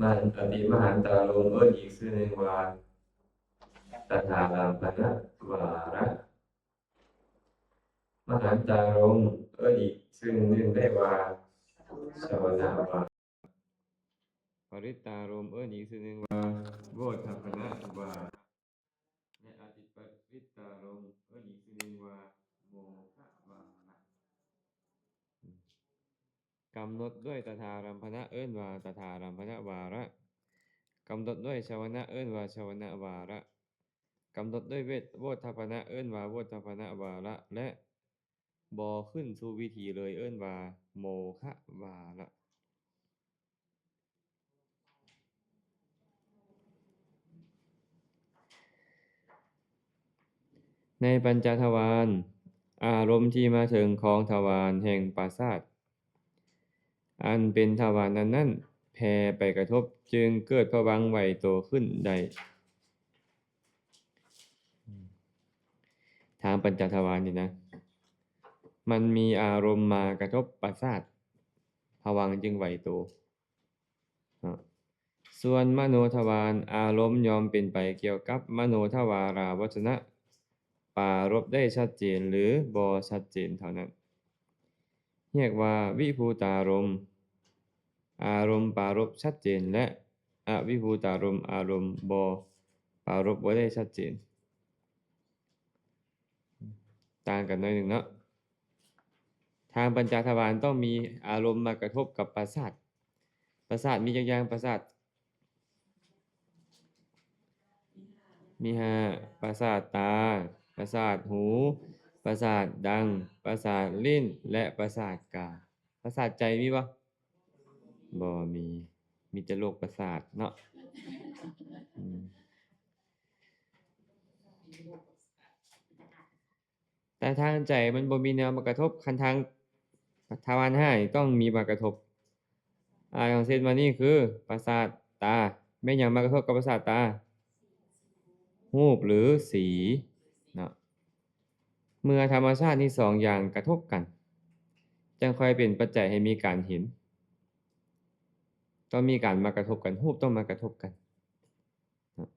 ນັ້ນ ອະຕິມະຫັນຕາລົມເອີ້ນອີກຊື່ໜຶ່ງວ່າ ຕະຖາລຳພະນະວາລະ. ມະຫັນຕາລົມເອີ້ນອີກຊື່ໜຶ່ງໄດ້ວ່າ ຊະວະນະວາລະ. ປະລິດຕາລົມເອີ້ນອີກຊື່ໜຶ່ງວ່າ ໂວດທະພະນະວາລະ ແລະ ອະຕິປະລິດຕາລົມເອີ້ນອີກຊື່ໜຶ່ງວ່າ ໂມຄະວາລະ. ກຳນົດດ້ວຍຕະຖາລຳພະນະເອີ້ນວ່າ ຕະຖາລຳພະນະວາລະ, ກຳນົດດ້ວຍຊະວະນະເອີ້ນວ່າ ຊະວະນະວາລະ, ກຳນົດດ້ວຍເວດ ໂວດທະພະນະເອີ້ນວ່າ ໂວດທະພະນະວາລະ ແລະ ບໍ່ຂຶ້ນສູ່ວິທີເລີຍເອີ້ນວ່າ ໂມຄະວາລະ. ໃນປັນຈະທະວານ, ອາລົມທີ່ມາເຖິງຂອງທະວານແຫ່ງປະສາດ ອັນເປັນທະວານນັ້ນໆ ແຜ່ໄປກະທົບ ຈຶ່ງເກີດພະວັງໄຫວໂຕຂຶ້ນໄດ້. ທາງປັນຈະທະວານນີ້ນະ ມັນມີອາລົມມາກະທົບປະສາດ ພະວັງຈຶ່ງໄຫວໂຕເນາະ. ສ່ວນມະໂນທະວານ, ອາລົມຍ່ອມເປັນໄປກ່ຽວກັບມະໂນທະວາລາວັດຊະນະ ປາລົບໄດ້ຊັດເຈນ ຫຼື ບໍ່ຊັດເຈນເທົ່ານັ້ນ. ຮຽກວ່າວິພູຕາລົມ, ອາລົມປາລົບຊັດເຈນ ແລະ ອະວິພູຕາລົມ, ອາລົມບໍ່ປາລົບບໍ່ໄດ້ຊັດເຈນ. ຕ່າງກັນໜ້ອຍໜຶ່ງເນາະ. ທາງປັນຈະທະວານຕ້ອງມີອາລົມມາກະທົບກັບປະສາດ. ປະສາດມີຈັກຢ່າງ? ປະສາດ ມີຫ້າ ປະສາດຕາ, ປະສາດຫູ, ປະສາດດັງ, ປະສາດລີ້ນ ແລະ ປະສາດກາຍ. ປະສາດໃຈມີບໍ່? ບໍ່ມີ, ມີແຕ່ໂລກປະສາດເນາະ. ອືມ ແຕ່ທາງໃຈມັນບໍ່ມີແນວມາກະທົບ, ຄັນທາງທະວານຫ້ານີ້ຕ້ອງມີມາກະທົບ. ອາ ຢ່າງເຊັ່ນວ່ານີ້ຄືປະສາດຕາ, ແມ່ນຫຍັງມາກະທົບກັບປະສາດຕາ? ຮູບ ຫຼື ສີເນາະ. ເມື່ອທຳມະຊາດນີ້ສອງຢ່າງກະທົບກັນ ຈັ່ງຄ່ອຍເປັນປັດໄຈໃຫ້ມີການເຫັນ. ຕ້ອງມີການມາກະທົບກັນ, ຮູບຕ້ອງມາກະທົບກັນເນາະ.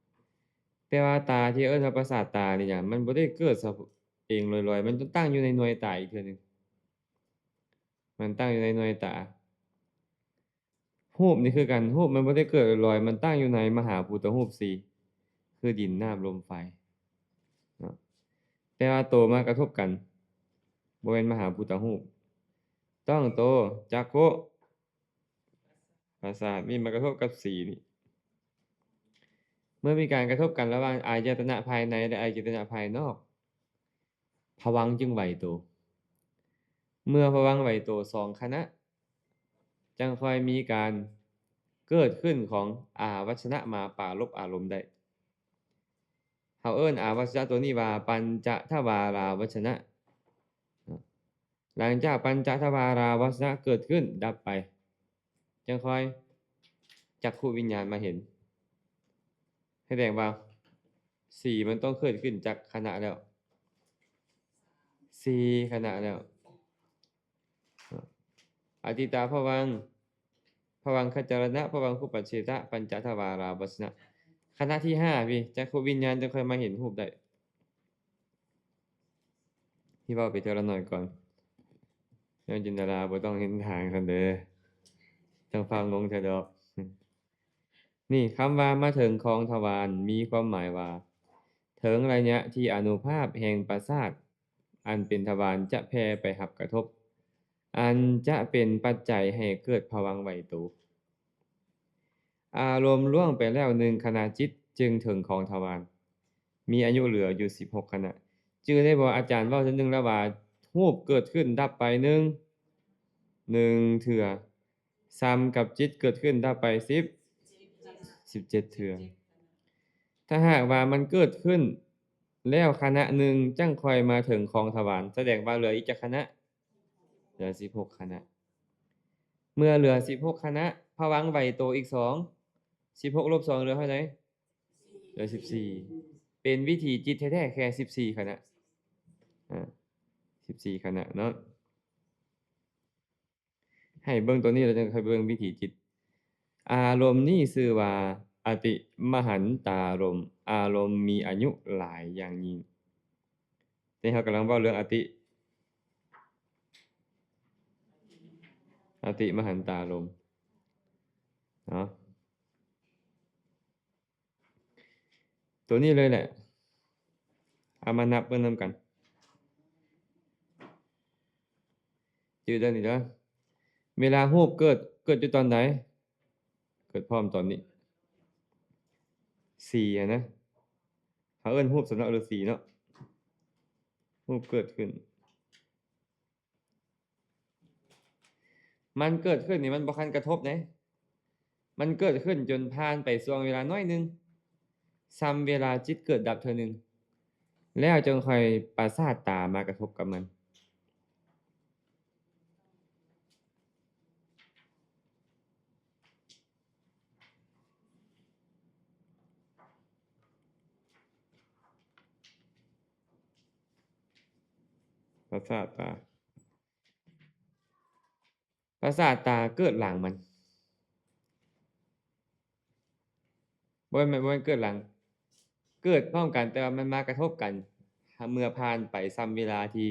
ແຕ່ວ່າຕາທີ່ເອີ້ນວ່າປະສາດຕານີ້ຫຍັງ ມັນບໍ່ໄດ້ເກີດສະເອງລອຍໆ, ມັນຕ້ອງຕັ້ງຢູ່ໃນໜ່ວຍຕາອີກເທື່ອໜຶ່ງ. ມັນຕັ້ງຢູ່ໃນໜ່ວຍຕາ. ຮູບນີ້ຄືກັນ, ຮູບມັນບໍ່ໄດ້ເກີດລອຍໆ, ມັນຕັ້ງຢູ່ໃນມະຫາພູຕະຮູບສີ່ ຄືດິນ, ນ້ຳ, ລົມ, ໄຟເນາະ. ແຕ່ວ່າໂຕມາກະທົບກັນ ບໍ່ແມ່ນມະຫາພູຕະຮູບ, ຕ້ອງໂຕຈັກຂຸ ປະສາດມີມາກະທົບກັບສີນີ້. ເມື່ອມີການກະທົບກັນລະຫວ່າງອາຍະຕະນະພາຍໃນ ແລະ ອາຍະຕະນະພາຍນອກ, ພະວັງຈຶ່ງໄຫວໂຕ. ເມື່ອພະວັງໄຫວໂຕສອງຂະນະ, ຈັ່ງຄ່ອຍມີການເກີດຂຶ້ນຂອງອາວັດຊະນະມາປາລົບອາລົມໄດ້. ເຮົາເອີ້ນອາວັດຊະນະໂຕນີ້ວ່າປັນຈະທະວາລາວັດຊະນະ. ຫຼັງຈາກປັນຈະທະວາລາວັດຊະນະເກີດຂຶ້ນດັບໄປ, ຈັ່ງຄ່ອຍຈັກຂຸວິນຍານມາເຫັນ. ສະແດງວ່າສີມັນຕ້ອງເກີດຂຶ້ນຈັກຂະນະແລ້ວ? ສີ່ຂະນະແລ້ວ. ອະຕິດຕາພະວັງ, ພະວັງຄະຈະລະນະ, ພະວັງຄຸປັດເສຕະ, ປັນຈະທະວາລາວັດຊະນະ. ຂະນະທີຫ້າພີ້ ຈັກຂຸວິນຍານຈຶ່ງຄ່ອຍມາເຫັນຮູບໄດ້. ທີ່ເວົ້າໄປເທື່ອລະໜ້ອຍກ່ອນ, ຍ້ອນຈິນຕະລາບໍ່ຕ້ອງເຫັນທາງຊັ້ນເດີ, ຈັ່ງຟ້າວງົງແທ້ດອກ. ນີ້ ຄຳວ່າມາເຖິງຂອງທະວານ ມີຄວາມໝາຍວ່າ ເຖິງໄລຍະທີ່ອະນຸພາບແຫ່ງປະສາດອັນເປັນທະວານຈະແຜ່ໄປຮັບກະທົບ ອັນຈະເປັນປັດໄຈໃຫ້ເກີດພະວັງໄຫວໂຕ. ອາລົມລ່ວງໄປແລ້ວໜຶ່ງຂະນະຈິດຈຶ່ງເຖິງຂອງທະວານ ມີອາຍຸເຫຼືອຢູ່ສິບຫົກຂະນະ. ຈື່ໄດ້ບໍ່? ອາຈານເວົ້າເທື່ອໜຶ່ງແລ້ວວ່າ ຮູບເກີດຂຶ້ນດັບໄປໜຶ່ງ ໜຶ່ງເທື່ອ ຊຳກັບຈິດເກີດຂຶ້ນດັບໄປສິບ ສິບເຈັດເທື່ອ. ຖ້າຫາກວ່າມັນເກີດຂຶ້ນແລ້ວຂະນະໜຶ່ງ ຈັ່ງຄ່ອຍມາເຖິງຂອງທະວານ ສະແດງວ່າເຫຼືອອີກຈັກຂະນະ? ເຫຼືອສິບຫົກຂະນະ. ເມື່ອເຫຼືອສິບຫົກຂະນະ ພະວັງໄຫວໂຕອີກສອງ ສິບຫົກລົບສອງເຫຼືອເທົ່າໃດ? ເຫຼືອສິບສີ່. ເປັນວິຖີຈິດແທ້ໆ ແຄ່ສິບສີ່ຂະນະ. ອາ ສິບສີ່ຂະນະເນາະ. ໃຫ້ເບິ່ງໂຕນີ້ ແລ້ວຈັ່ງຄ່ອຍເບິ່ງວິຖີຈິດ. ອາລົມນີ້ຊື່ວ່າອະຕິມະຫັນຕາລົມ, ອາລົມມີອາຍຸຫຼາຍຢ່າງຍິ່ງ. ນີ້ເຮົາກຳລັງເວົ້າເລື່ອງອະຕິ ອະຕິມະຫັນຕາລົມເນາະ. ໂຕນີ້ເລີຍແຫຼະ ເອົາມານັບເບິ່ງນຳກັນ. ຈື່ເດີນີ້ເດີ ເວລາຮູບເກີດ ເກີດຢູ່ຕອນໃດ? ເກີດພ້ອມຕອນນີ້ ສີ່ຫັ້ນນະ. ເຮົາເອີ້ນຮູບສະເນາະ ຫຼື ສີ່ເນາະ. ຮູບເກີດຂຶ້ນ ມັນເກີດຂຶ້ນນີ້ມັນບໍ່ທັນກະທົບເດ້. ມັນເກີດຂຶ້ນຈົນຜ່ານໄປຊ່ວງເວລາໜ້ອຍໜຶ່ງ, ສ່ຳເວລາຈິດເກີດດັບເທື່ອໜຶ່ງ, ແລ້ວຈຶ່ງຄ່ອຍປະສາດຕາມາກະທົບກັບມັນ. ປະສາດຕາ ປະສາດຕາເກີດຫຼັງມັນ. ບໍ່ແມ່ນ ບໍ່ແມ່ນເກີດຫຼັງ, ເກີດພ້ອມກັນ, ແຕ່ວ່າມັນມາກະທົບກັນເມື່ອຜ່ານໄປສ່ຳເວລາທີ່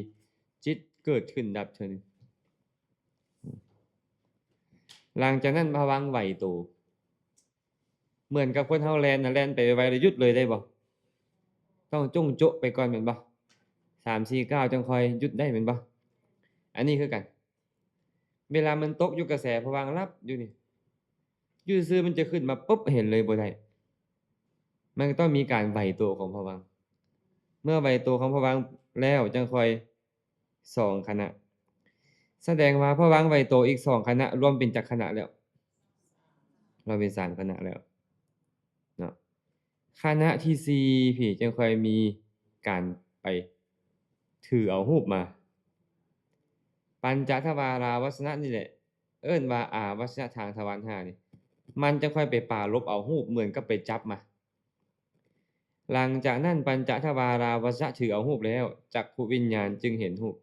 ຈິດເກີດຂຶ້ນດັບເທື່ອໜຶ່ງ. ຫຼັງຈາກນັ້ນພະວັງໄຫວໂຕ. ເໝືອນກັບຄົນເຮົາແລ່ນນະ, ແລ່ນໄປໄວໆ ແລ້ວຢຸດເລີຍໄດ້ບໍ່? ຕ້ອງຈົງໂຈະໄປກ່ອນແມ່ນບໍ່? ສາມສີ່ກ້າວຈັ່ງຄ່ອຍຢຸດໄດ້ແມ່ນບໍ່? ອັນນີ້ຄືກັນ, ເວລາມັນຕົກຢູ່ກະແສພະວັງຫຼັບຢູ່ນີ້, ຢູ່ຊື່ມັນຈະຂຶ້ນມາປຶບເຫັນເລີຍບໍ່ໄດ້. ມັນກໍຕ້ອງມີການໄຫວໂຕຂອງພະວັງ. ເມື່ອໄຫວໂຕຂອງພະວັງແລ້ວ ຈັ່ງຄ່ອຍ ສອງຂະນະ. ສະແດງວ່າພະວັງໄຫວໂຕອີກສອງຂະນະ ລວມເປັນຈັກຂະນະແລ້ວ? ລວມເປັນສາມຂະນະແລ້ວເນາະ. ຂະນະທີສີ່ພີ້ ຈຶ່ງຄ່ອຍມີການໄປຖືເອົາຮູບມາ. ປັນຈະທະວາລາວັດຊະນະນີ້ແຫຼະ ເອີ້ນວ່າອາວັດຊະນະທາງທະວານຫ້ານີ້ ມັນຈະຄ່ອຍໄປປາລົບເອົາຮູບ ເໝືອນກັບໄປຈັບມາ. ຫຼັງຈາກນັ້ນ ປັນຈະທະວາລາວັດຊະນະຖືເອົາຮູບແລ້ວ ຈັກຂຸວິນຍານຈຶ່ງເຫັນຮູບ.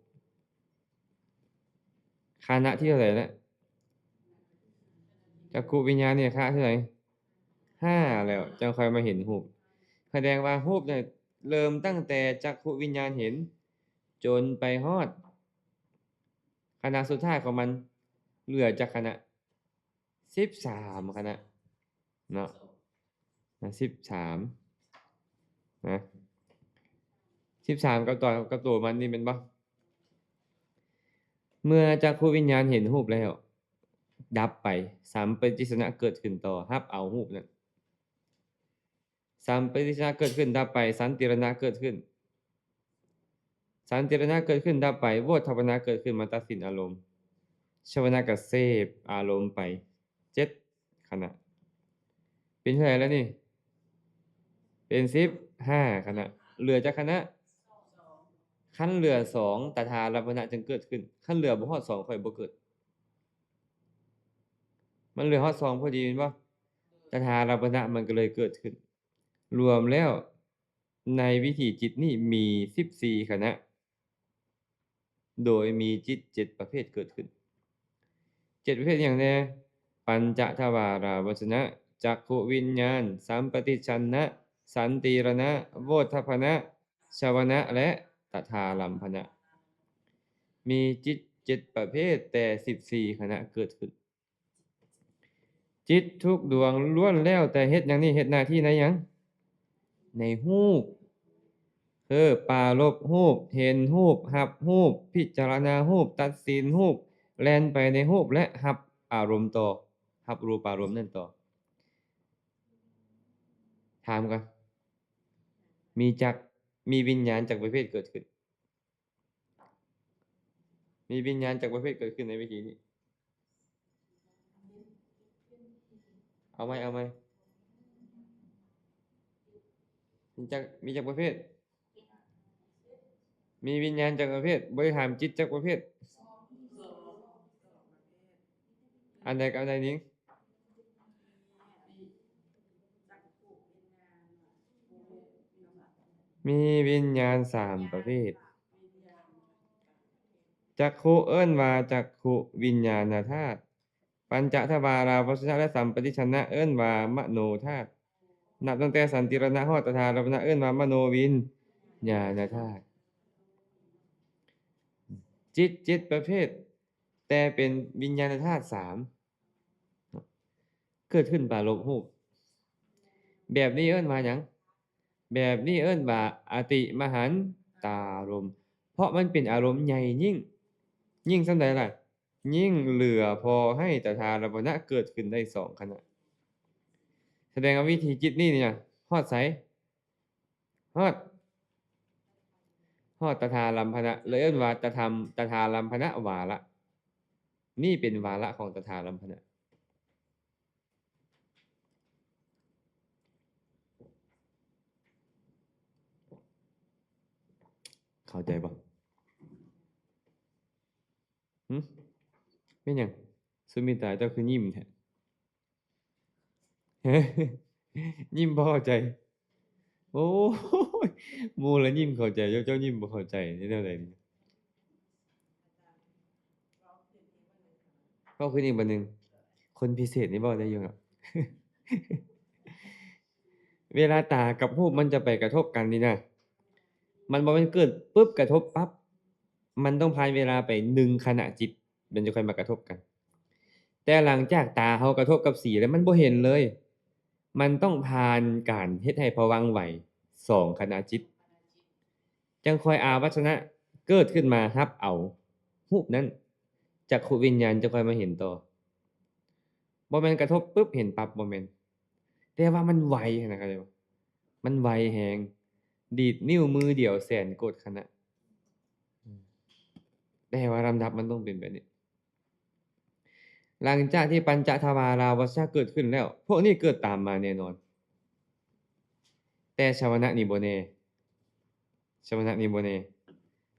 ຂະນະທີເທົ່າໃດລະ? ຈັກຂຸວິນຍານນີ້ຂະນະທີເທົ່າໃດ? ຫ້າແລ້ວ ຈັ່ງຄ່ອຍມາເຫັນຮູບ. ສະແດງວ່າຮູບນີ້ເລີ່ມຕັ້ງແຕ່ຈັກຂຸວິນຍານເຫັນ ຈົນໄປຮອດຂະນະສຸດທ້າຍຂອງມັນ ເຫຼືອຈັກຂະນະ? ສິບສາມຂະນະເນາະ. ນະ ສິບສາມ ນະ ສິບສາມກັບຕົວ ກັບຕົວມັນນີ້ແມ່ນບໍ່? ເມື່ອຈັກຂຸວິນຍານເຫັນຮູບແລ້ວ ດັບໄປ, ສຳປະຕິສັນນະເກີດຂຶ້ນຕໍ່ ຮັບເອົາຮູບນັ້ນ. ສຳປະຕິສັນນະເກີດຂຶ້ນດັບໄປ, ສັນຕິລະນະເກີດຂຶ້ນ, ສັນຕິລະນະເກີດຂຶ້ນດັບໄປ, ໂວດທັບພະນະເກີດຂຶ້ນມາຕັດສິນອາລົມ, ຊະວະນະກະເສບອາລົມໄປ ເຈັດຂະນະ. ເປັນເທົ່າໃດແລ້ວນີ້? ເປັນສິບຫ້າຂະນະ. ເຫຼືອຈັກຂະນະ? ຄັນເຫຼືອສອງ ຕະທາລັມພະນະຈຶ່ງເກີດຂຶ້ນ. ຄັນເຫຼືອບໍ່ຮອດສອງ ຄ່ອຍບໍ່ເກີດ. ມັນເຫຼືອຮອດສອງພໍດີແມ່ນບໍ່? ຕະທາລັມພະນະມັນກໍເລີຍເກີດຂຶ້ນ. ລວມແລ້ວໃນວິຖີຈິດນີ້ມີສິບສີ່ຂະນະ ໂດຍມີຈິດເຈັດປະເພດເກີດຂຶ້ນ. ເຈັດປະເພດຫຍັງແດ່? ປັນຈະທະວາລາວັດຊະນະ, ຈັກຂຸວິນຍານ, ສຳປະຕິສັນນະ, ສັນຕິລະນະ, ໂວດທັບພະນະ, ຊະວະນະ ແລະ ຕະທາລັມພະນະ. ມີຈິດເຈັດປະເພດ ແຕ່ສິບສີ່ຂະນະເກີດຂຶ້ນ. ຈິດທຸກດວງລ້ວນແລ້ວແຕ່ເຮັດຫຍັງນີ້? ເຮັດໜ້າທີ່ໃນຫຍັງ? ໃນຮູບ. ເອີ ປາລົບຮູບ, ເຫັນຮູບ, ຮັບຮູບ, ພິຈາລະນາຮູບ, ຕັດສິນຮູບ, ແລ່ນໄປໃນຮູບ ແລະ ຮັບອາລົມຕໍ່, ຮັບຮູບາລົມນັ້ນຕໍ່. ຖາມກ່ອນ, ມີຈັກ, ມີວິນຍານຈັກປະເພດເກີດຂຶ້ນ? ມີວິນຍານຈັກປະເພດເກີດຂຶ້ນໃນວິທີນີ້? ເອົາໃໝ່, ເອົາໃໝ່. ມີຈັກ, ມີຈັກປະເພດ? ມີວິນຍານຈັກປະເພດ? ບໍ່ໄດ້ຖາມຈິດຈັກປະເພດ? ອັນໃດກັບອັນໃດນິງ? ມີວິນຍານສາມປະເພດ. ຈັກຂຸເອີ້ນວ່າຈັກຂຸວິນຍານະທາດ, ປັນຈະທະວາລາວັດຊະນະ ແລະ ສຳປະຕິດສະນະ ເອີ້ນວ່າມະໂນທາດ. ນັບຕັ້ງແຕ່ສັນຕິລະນະຮອດຕະທາລຳມະນະ ເອີ້ນວ່າມະໂນວິນຍານະທາດ. ຈິດເຈັດປະເພດ ແຕ່ເປັນວິນຍານະທາດສາມ ເກີດຂຶ້ນປາລົບຮູບ. ແບບນີ້ເອີ້ນວ່າຫຍັງ? ແບບນີ້ເອີ້ນວ່າອະຕິມະຫັນຕາລົມ ເພາະມັນເປັນອາລົມໃຫຍ່ຍິ່ງ. ຍິ່ງສ່ຳໃດລະ? ຍິ່ງເຫຼືອພໍໃຫ້ຕະທາລຳມະນະເກີດຂຶ້ນໄດ້ສອງຂະນະ. ສະແດງວ່າວິຖີຈິດນີ້ນີ້ນະ ຮອດໃສ? ຮອດ ຮອດຕະທາລຳພະນະ ເລີຍເອີ້ນວ່າຕະທຳ ຕະທາລຳພະນະວາລະ. ນີ້ເປັນວາລະຂອງຕະທາລຳພະນະ. ເຂົ້າໃຈບໍ່? ຫຶ? ແມ່ນຫຍັງ? ສຸມິຕາ ເຈົ້າຄືຍິ້ມແທ້? ຍິ້ມບໍ່ເຂົ້າໃຈ. ໂອ້ຍ ໝູ່ລະຍິ້ມເຂົ້າໃຈ ເຈົ້າ ເຈົ້າຍິ້ມບໍ່ເຂົ້າໃຈ ເຮັດແນວໃດນີ້? ເວົ້າຄືນອີກບາດໜຶ່ງ. ຄົນພິເສດນີ້ເວົ້າໄດ້ຢູ່ເນາະ. ເວລາຕາກັບຮູບມັນຈະໄປກະທົບກັນນີ້ນະ ມັນບໍ່ແມ່ນເກີດປຶບກະທົບປັບ. ມັນຕ້ອງຜ່ານເວລາໄປໜຶ່ງຂະນະຈິດ ມັນຈະຄ່ອຍມາກະທົບກັນ. ແຕ່ຫຼັງຈາກຕາເຮົາກະທົບກັບສີແລ້ວ ມັນບໍ່ເຫັນເລີຍ. ມັນຕ້ອງຜ່ານການເຮັດໃຫ້ພະວັງໄຫວສອງຂະນະຈິດ ຈັ່ງຄ່ອຍອາວັດຊະນະເກີດຂຶ້ນມາຮັບເອົາຮູບນັ້ນ. ຈັກຂຸວິນຍານຈະຄ່ອຍມາເຫັນຕໍ່. ບໍ່ແມ່ນກະທົບປຶບເຫັນປັບ ບໍ່ແມ່ນ. ແຕ່ວ່າມັນໄວຫັ້ນນະ ເຂົ້າໃຈບໍ່? ມັນໄວແຮງ ດີດນິ້ວມືດຽວແສນໂກດຂະນະ. ແຕ່ວ່າລຳດັບມັນຕ້ອງເປັນແບບນີ້. ຫຼັງຈາກທີ່ປັນຈະທະວາລາວັດຊະເກີດຂຶ້ນແລ້ວ ພວກນີ້ເກີດຕາມມາແນ່ນອນ. ແຕ່ຊະວະນະນີ້ບໍ່ແນ່ ຊະວະນະນີ້ບໍ່ແນ່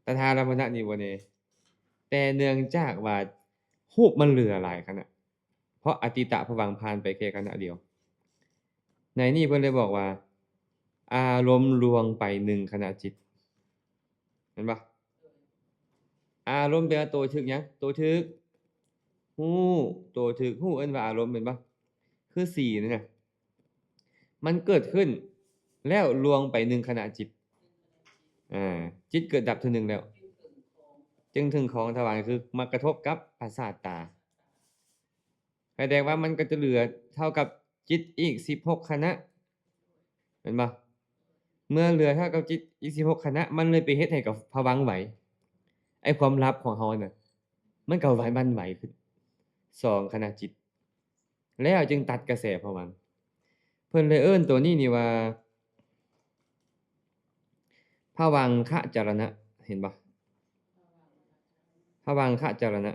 ຕະທາລຳມະນະນີ້ບໍ່ແນ່. ແຕ່ເນື່ອງຈາກວ່າຮູບມັນເຫຼືອຫຼາຍຂະນະ ເພາະອະຕິຕະພະວັງຜ່ານໄປແຄ່ຂະນະດຽວ. ໃນນີ້ເພິ່ນເລີຍບອກວ່າ ອາລົມລວງໄປໜຶ່ງຂະນະຈິດ. ແມ່ນບໍ່? ອາລົມແປວ່າໂຕຖືກຫຍັງ? ໂຕຖືກຮູ້. ໂຕຖືກຮູ້ເອີ້ນວ່າອາລົມແມ່ນບໍ່? ຄືສີນີ້ນະ ມັນເກີດຂຶ້ນແລ້ວລວງໄປໜຶ່ງຂະນະຈິດ. ອາ ຈິດເກີດດັບເທື່ອໜຶ່ງແລ້ວ ຈຶ່ງເຖິງຂອງທະວານ ຄືມາກະທົບກັບປະສາດຕາ. ສະແດງວ່າມັນກໍຈະເຫຼືອເທົ່າກັບຈິດອີກສິບຫົກຂະນະ ແມ່ນບໍ່? ເມື່ອເຫຼືອເທົ່າກັບຈິດອີກສິບຫົກຂະນະ ມັນເລີຍໄປເຮັດໃຫ້ກັບພະວັງໄຫວ. ໄອ້ຄວາມລັບຂອງເຮົານັ້ນນະ ມັນກໍໄຫວ ມັນໄຫວຂຶ້ນສອງຂະນະຈິດ ແລ້ວຈຶ່ງຕັດກະແສພະວັງ. ເພິ່ນເລີຍເອີ້ນໂຕນີ້ນີ້ວ່າ ພະວັງຄະຈະລະນະ ເຫັນບໍ່? ພະວັງຄະຈະລະນະ.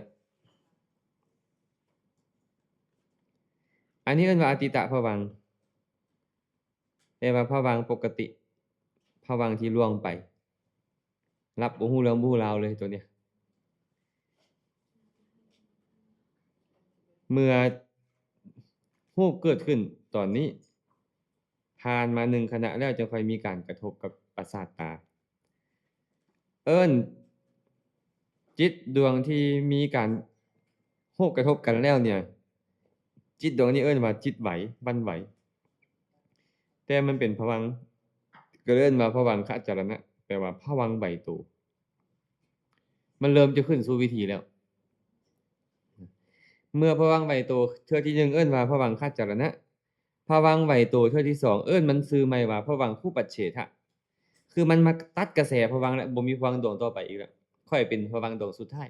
ອັນນີ້ເອີ້ນວ່າອະຕິຕະພະວັງ ແປວ່າພະວັງປົກກະຕິ ພະວັງທີ່ລ່ວງໄປ ຫຼັບບໍ່ຮູ້ເລື່ອງບໍ່ຮູ້ລາວເລີຍໂຕນີ້. ເມື່ອຮູບເກີດຂຶ້ນຕອນນີ້ ຜ່ານມາໜຶ່ງຂະນະແລ້ວ ຈຶ່ງຄ່ອຍມີການກະທົບກັບປະສາດຕາ. ເອີ້ນຈິດດວງທີ່ມີການຮູບກະທົບກັນແລ້ວເນ່ຍ ຈິດດວງນີ້ເອີ້ນວ່າຈິດໄຫວ ຫວັ່ນໄຫວ. ແຕ່ມັນເປັນພະວັງ ກໍເອີ້ນວ່າພະວັງຄະຈະລະນະ ແປວ່າພະວັງໄຫວໂຕ. ມັນເລີ່ມຈະຂຶ້ນສູ່ວິຖີແລ້ວ. ເມື່ອພະວັງໄຫວໂຕເທື່ອທີໜຶ່ງເອີ້ນວ່າພະວັງຄະຈະລະນະ. ພະວັງໄຫວໂຕເທື່ອທີສອງ ເອີ້ນມັນຊື່ໃໝ່ວ່າພະວັງຄຸປັດເສທະ. ຄືມັນມາຕັດກະແສພະວັງແລ້ວ ບໍ່ມີພະວັງດວງຕໍ່ໄປອີກແລ້ວ. ຂ້ອຍເປັນພະວັງດວງສຸດທ້າຍ.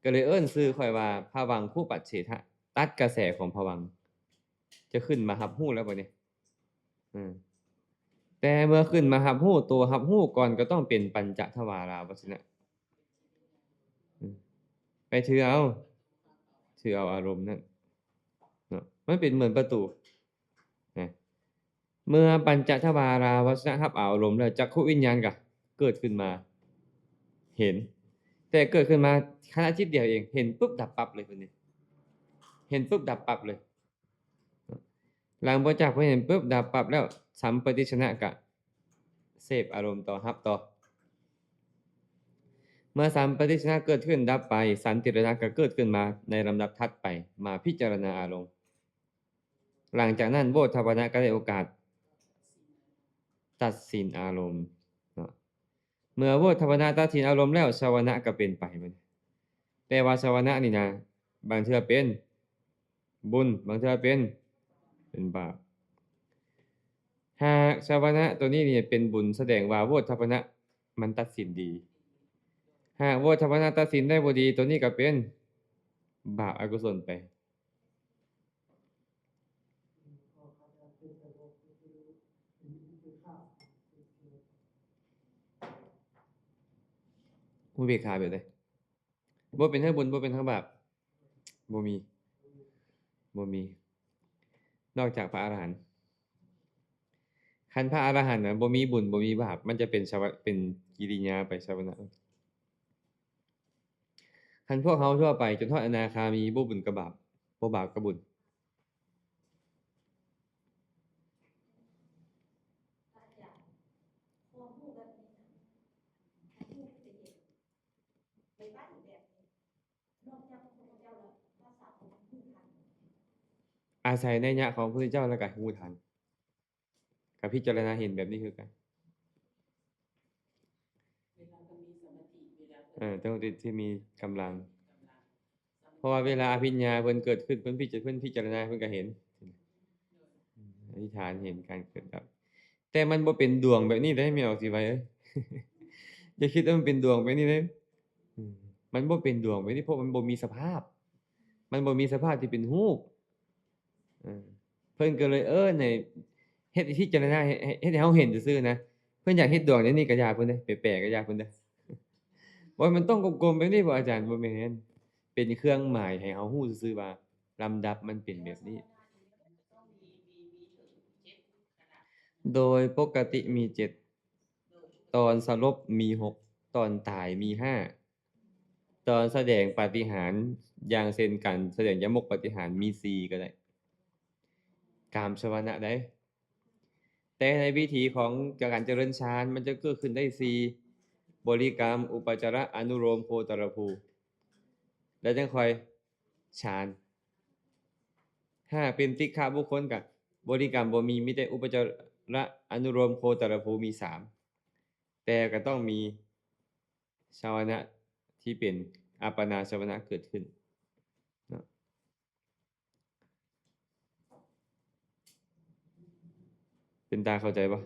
ກໍເລີຍເອີ້ນຊື່ຂ້ອຍວ່າພະວັງຄຸປັດເສທະ ຕັດກະແສຂອງພະວັງ. ຈະຂຶ້ນມາຮັບຮູ້ແລ້ວບັດນີ້. ອືມ ແຕ່ເມື່ອຂຶ້ນມາຮັບຮູ້ ໂຕຮັບຮູ້ກ່ອນກໍຕ້ອງເປັນປັນຈະທະວາລາວັດຊະນະ. ອືມ ໄປຖືເອົາ ຖືເອົາອາລົມນັ້ນເນາະ ມັນເປັນເໝືອນປະຕູນະ. ເມື່ອປັນຈະທະວາລາວັດຊະນະຮັບເອົາອາລົມແລ້ວ ຈັກຂຸວິນຍານກໍເກີດຂຶ້ນມາເຫັນ ແຕ່ເກີດຂຶ້ນມາຂະນະຈິດດຽວເອງ ເຫັນປຶບດັບປັບເລີຍຄົນນີ້ ເຫັນປຶບດັບປັບເລີຍ. ຫຼັງຈາກເພິ່ນເຫັນປຶບດັບປັບແລ້ວ ສຳປະຕິດສະນະກະເສບອາລົມຕໍ່ ຮັບຕໍ່. ເມື່ອສຳປະຕິດສະນະເກີດຂຶ້ນດັບໄປ, ສັນຕິລະນະກໍເກີດຂຶ້ນມາໃນລຳດັບຖັດໄປ, ມາພິຈາລະນາອາລົມ. ຫຼັງຈາກນັ້ນ ໂວດທະປະນະກໍໄດ້ໂອກາດຕັດສິນອາລົມເນາະ. ເມື່ອໂວດທະປະນະຕັດສິນອາລົມແລ້ວ, ຊະວະນະກໍເປັນໄປ. ແຕ່ວ່າຊະວະນະນີ້ນະ, ບາງເທື່ອເປັນບຸນ, ບາງເທື່ອເປັນ, ເປັນບາບ. ຫາກຊະວະນະໂຕນີ້ນີ້ເປັນບຸນ, ສະແດງວ່າໂວດທະປະນະມັນຕັດສິນດີ. ຫາກໂວດທະປະນະຕັດສິນໄດ້ບໍ່ດີ, ໂຕນີ້ກໍເປັນບາບອະກຸສົນໄປ. ອຸເບກຂາແບບໃດ? ບໍ່ເປັນທັງບຸນ, ບໍ່ເປັນທັງບາບ, ບໍ່ມີ, ບໍ່ມີ, ນອກຈາກພະອະລະຫັນ. ຄັນພະອະລະຫັນນະ ບໍ່ມີບຸນ, ບໍ່ມີບາບ, ມັນຈະເປັນຊະວະ, ເປັນກິລິຍາໄປຊະວະນະ. ຄັນພວກເຮົາທົ່ວໄປຈົນຮອດອະນາຄາມີ, ບໍ່ບຸນກໍບາບ, ບໍ່ບາບກໍບຸນ. ອາໄສໄນຍະຂອງພະພຸດທະເຈົ້າ ແລ້ວກໍຮູ້ທັນ. ກໍພິຈາລະນາເຫັນແບບນີ້ຄືກັນ. ເອີ ຕ້ອງທີ່ ທີ່ມີກຳລັງ. ເພາະວ່າເວລາອະພິນຍາເພິ່ນເກີດຂຶ້ນ, ເພິ່ນພິຈາ ເພິ່ນພິຈາລະນາ, ເພິ່ນກໍເຫັນ. ອະທິຖານເຫັນການເກີດດັບ. ແຕ່ມັນບໍ່ເປັນດວງແບບນີ້ເດ້ ແມ່ອອກຊິໄວເອີຍ. ຢ່າຄິດວ່າມັນເປັນດວງແບບນີ້ເດ້. ອືມ ມັນບໍ່ເປັນດວງແບບນີ້ ເພາະມັນບໍ່ມີສະພາບ. ມັນບໍ່ມີສະພາບທີ່ເປັນຮູບ. ເອີ ເພິ່ນກໍເລີຍເອີ້ນໃຫ້ເຮັດພິຈາລະນາ ເຮັດ ເຮັດໃຫ້ເຮົາເຫັນຊື່ໆນະ. ເພິ່ນຢາກເຮັດດວງແນວນີ້ກໍຢ່າເພິ່ນເດ້, ແປໆກໍຢ່າເພິ່ນເດ້. ວ່າມັນຕ້ອງກົມໆແບບນີ້ບໍ່ອາຈານ? ບໍ່ແມ່ນ. ເປັນເຄື່ອງໝາຍໃຫ້ເຮົາຮູ້ຊື່ໆວ່າລຳດັບມັນເປັນແບບນີ້. ໂດຍປົກກະຕິມີເຈັດ, ຕອນສະຫຼົບມີຫົກ, ຕອນຕາຍມີຫ້າ, ຕອນສະແດງປາຕິຫານ ຢ່າງເຊັ່ນການສະແດງຍາມົກປາຕິຫານມີສີ່ກໍໄດ້. ກາມຊະວະນະໄດ໋. ແຕ່ໃນວິທີຂອງການຈະເລີນฌານ ມັນຈະເກີດຂຶ້ນໄດ້ສີ່, ບໍລິກຳ, ອຸປະຈາລະ, ອະນຸໂລມ, ໂຄຕະລະພູ ແລ້ວຈັ່ງຄ່ອຍ ຊານ. ຫາກເປັນຕິກຂະບຸກຄົນກະບໍລິກຳບໍ່ມີ, ມີແຕ່ອຸປະຈາລະ, ອະນຸໂລມ, ໂຄຕະລະພູ ມີສາມ, ແຕ່ກະຕ້ອງມີຊາວະນະທີ່ເປັນອັບປະນາຊາວະນະເກີດຂຶ້ນເນາະ. ເປັນຕາເຂົ້າໃຈບໍ່?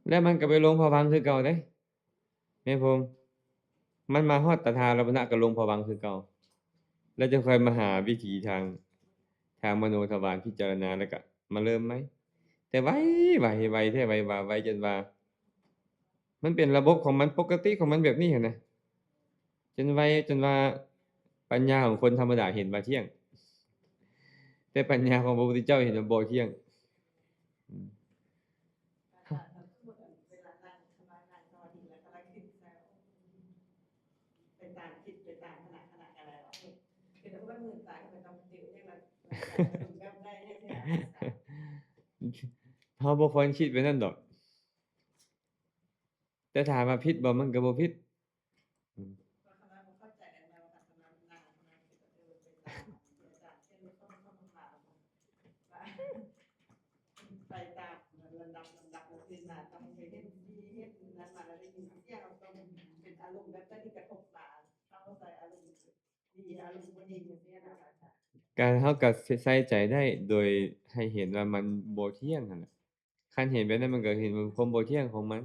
ແລ້ວມັນກໍໄປລົງພະວັງຄືເກົ່າເດ້ ແມ່ນບໍ່? ມັນມາຮອດຕະທາລະມະນະກໍລົງພະວັງຄືເກົ່າ ແລ້ວຈຶ່ງຄ່ອຍມາຫາວິທີທາງ ທາງມະໂນທະວານພິຈາລະນາ ແລ້ວກໍມາເລີ່ມໃໝ່. ແຕ່ໄວ ໄວ ໄວແທ້ ໄວວ່າ ໄວຈົນວ່າ ມັນເປັນລະບົບຂອງມັນ ປົກກະຕິຂອງມັນແບບນີ້ຫັ້ນນະ ຈົນໄວ ຈົນວ່າປັນຍາຂອງຄົນທຳມະດາເຫັນວ່າທ່ຽງ ແຕ່ປັນຍາຂອງພະພຸດທະເຈົ້າເຫັນວ່າບໍ່ທ່ຽງ. ອືມ ເຮົາບໍ່ຄວນຄິດແບບນັ້ນດອກ. ແຕ່ຖາມວ່າຜິດບໍ່? ມັນກໍບໍ່ຜິດ. ອືມ ໄປຕາມລຳດັບ ລຳດັບ ຄືນມາຕ້ອງໄປເຮັດ ເຮັດນັ້ນມາ ແລ້ວໄດ້ຍິນສຽງ ເຮົາຕ້ອງເປັນອາລົມແບບໃດທີ່ກະທົບມາ ເຮົາໃສ່ອາລົມດີ ອາລົມບໍ່ດີ ຈັ່ງຊີ້ນະ. ການເຮົາກະໃສ່ໃຈໄດ້ ໂດຍໃຫ້ເຫັນວ່າມັນບໍ່ທ່ຽງຫັ້ນແຫຼະ. ຄັນເຫັນແບບນັ້ນ ມັນກໍເຫັນຄວາມບໍ່ທ່ຽງຂອງມັນ.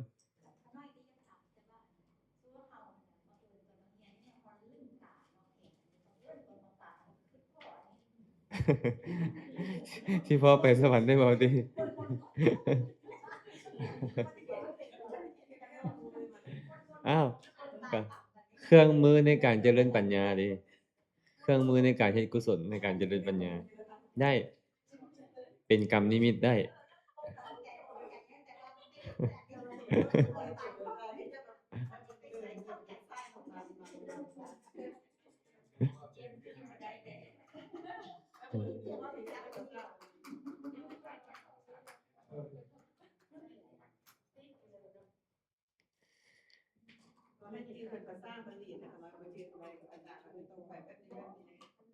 ຊິພໍໄປສະຫວັນໄດ້ບໍ່ຕິ? ອ້າວ ກະເຄື່ອງມືໃນການຈະເລີນປັນຍາເດ້. ເຄື່ອງມືໃນການເຮັດກຸສົນ ໃນການຈະເລີນປັນຍາໄດ້ ເປັນກຳນິມິດໄດ້. ໃຫ້ຈື່ເປັນພາສາບາລີ ແຕ່ວ່າບໍ່ຈື່ໄປພາສາ ມັນຕ້ອງໄປແບບນີ້ ແບບ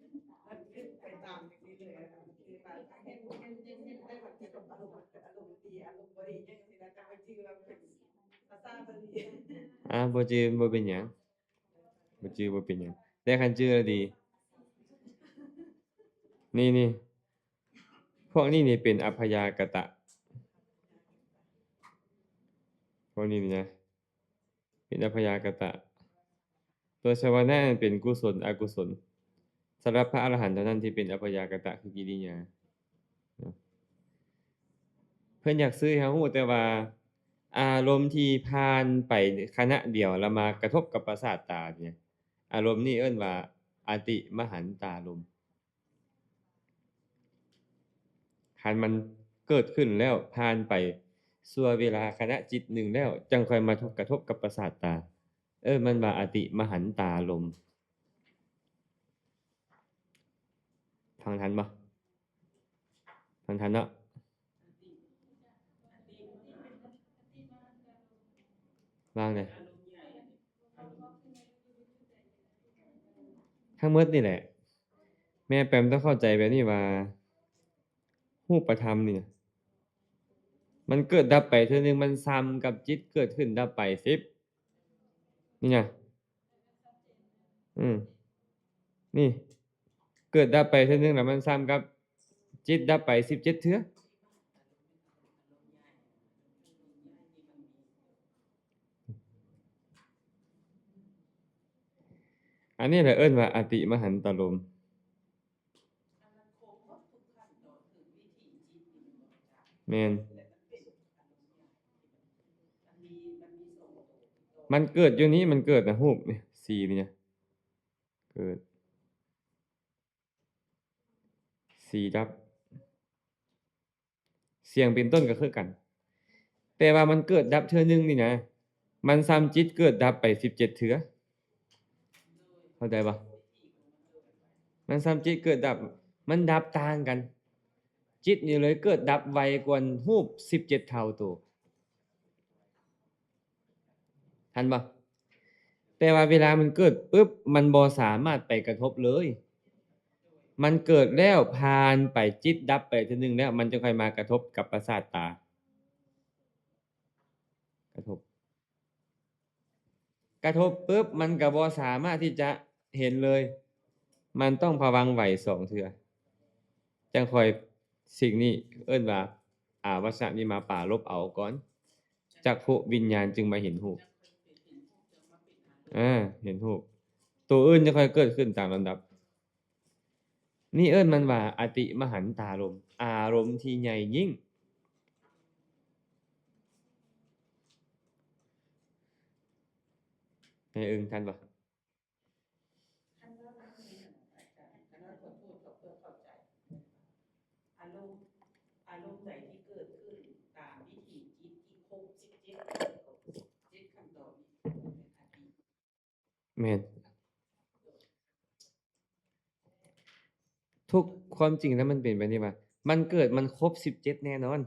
ນີ້ ແລ້ວຄືໄປຕາມຈັ່ງຊີ້ເລີຍ ຄືວ່າເຮັດ ເຮັດ ເຮັດ ເຮັດໄດ້ແບບອາລົມ ອາລົມດີ ອາລົມບໍ່ດີ ຈັ່ງຊີ້ນະ ແຕ່ວ່າຈື່ວ່າເປັນພາສາບາລີ ອ່າ ບໍ່ຈື່ບໍ່ເປັນຫຍັງ ບໍ່ຈື່ບໍ່ເປັນຫຍັງ ແຕ່ຄັນຈື່ແລ້ວດີ. ນີ້ ນີ້ ພວກນີ້ນີ້ເປັນອັບພະຍາກະຕະ ພວກນີ້ນີ້ນະ ເປັນອັບພະຍາກະຕະ ຕົວຊະວະນະນັ້ນເປັນກຸສົນ ອະກຸສົນ. ສຳລັບພະອະລະຫັນເທົ່ານັ້ນທີ່ເປັນອັບພະຍາກະຕະ ຄືກິລິຍາເນາະ. ເພິ່ນຢາກສື່ໃຫ້ເຮົາຮູ້ແຕ່ວ່າ ອາລົມທີ່ຜ່ານໄປຂະນະດຽວ ແລ້ວມາກະທົບກັບປະສາດຕານີ້ ອາລົມນີ້ເອີ້ນວ່າອະຕິມະຫັນຕາລົມ. ຄັນມັນເກີດຂຶ້ນແລ້ວ ຜ່ານໄປຊົ່ວເວລາຂະນະຈິດໜຶ່ງແລ້ວ ຈັ່ງຄ່ອຍມາທົບ ກະທົບກັບປະສາດຕາ ເອີ້ນມັນວ່າອະຕິມະຫັນຕາລົມ. ຟັງທັນບໍ່? ຟັງທັນເນາະ? ວ່າຈັ່ງໃດ? ທັງໝົດນີ້ແຫຼະ ແມ່ແປມຕ້ອງເຂົ້າໃຈແບບນີ້ວ່າ ຮູບປະທຳນີ້ນະ ມັນເກີດດັບໄປເທື່ອໜຶ່ງ ມັນຊ່ຳກັບຈິດເກີດຂຶ້ນດັບໄປສິບ ນີ້ນະ ອືມ ນີ້ ເກີດດັບໄປເທື່ອໜຶ່ງ ແລ້ວມັນຊ່ຳກັບຈິດດັບໄປສິບເຈັດເທື່ອ. ອັນນີ້ແຫຼະເອີ້ນວ່າອະຕິມະຫັນຕາລົມ. ແມ່ນ. ມັນເກີດຢູ່ນີ້ ມັນເກີດນະ ຮູບນີ້ ສີນີ້ນະ ເກີດ ສີດັບ ສຽງເປັນຕົ້ນກໍຄືກັນ ແຕ່ວ່າມັນເກີດດັບເທື່ອໜຶ່ງນີ້ນະ ມັນຊ່ຳຈິດເກີດດັບໄປສິບເຈັດເທື່ອ ເຂົ້າໃຈບໍ່? ມັນຊ່ຳຈິດເກີດດັບ ມັນດັບຕ່າງກັນ ຈິດນີ້ເລີຍເກີດດັບໄວກວ່າຮູບສິບເຈັດເທົ່າໂຕ. ທັນບໍ່? ແຕ່ວ່າເວລາມັນເກີດປຶບ ມັນບໍ່ສາມາດໄປກະທົບເລີຍ. ມັນເກີດແລ້ວ ຜ່ານໄປ ຈິດດັບໄປເທື່ອໜຶ່ງແລ້ວ ມັນຈຶ່ງຄ່ອຍມາກະທົບກັບປະສາດຕາ. ກະທົບ ກະທົບປຶບ ມັນກໍບໍ່ສາມາດທີ່ຈະເຫັນເລີຍ. ມັນຕ້ອງພະວັງໄຫວສອງເທື່ອ ຈັ່ງຄ່ອຍ ສິ່ງນີ້ເອີ້ນວ່າ ອາວັດຊະນີ້ມາປາລົບເອົາກ່ອນ ຈັກຂຸວິນຍານຈຶ່ງມາເຫັນຮູບ ອາ ເຫັນຮູບ ໂຕອື່ນຈະຄ່ອຍເກີດຂຶ້ນຕາມລຳດັບ. ນີ້ເອີ້ນມັນວ່າອະຕິມະຫັນຕາລົມ ອາລົມທີ່ໃຫຍ່ຍິ່ງ. ໃຫ້ເອີ້ນທັນບໍ່? ອາລົມ ອາລົມໃດທີ່ເກີດຂຶ້ນຕາມວິຖີຈິດທີ່ຄົບສິບເຈັດ ເຈັດຂັ້ນຕອນນີ້ ເປັນອະຕິ. ແມ່ນ ທຸກ ຄວາມຈິງແລ້ວມັນເປັນແບບນີ້ວ່າ ມັນເກີດ ມັນຄົບສິບເຈັດແນ່ນອນ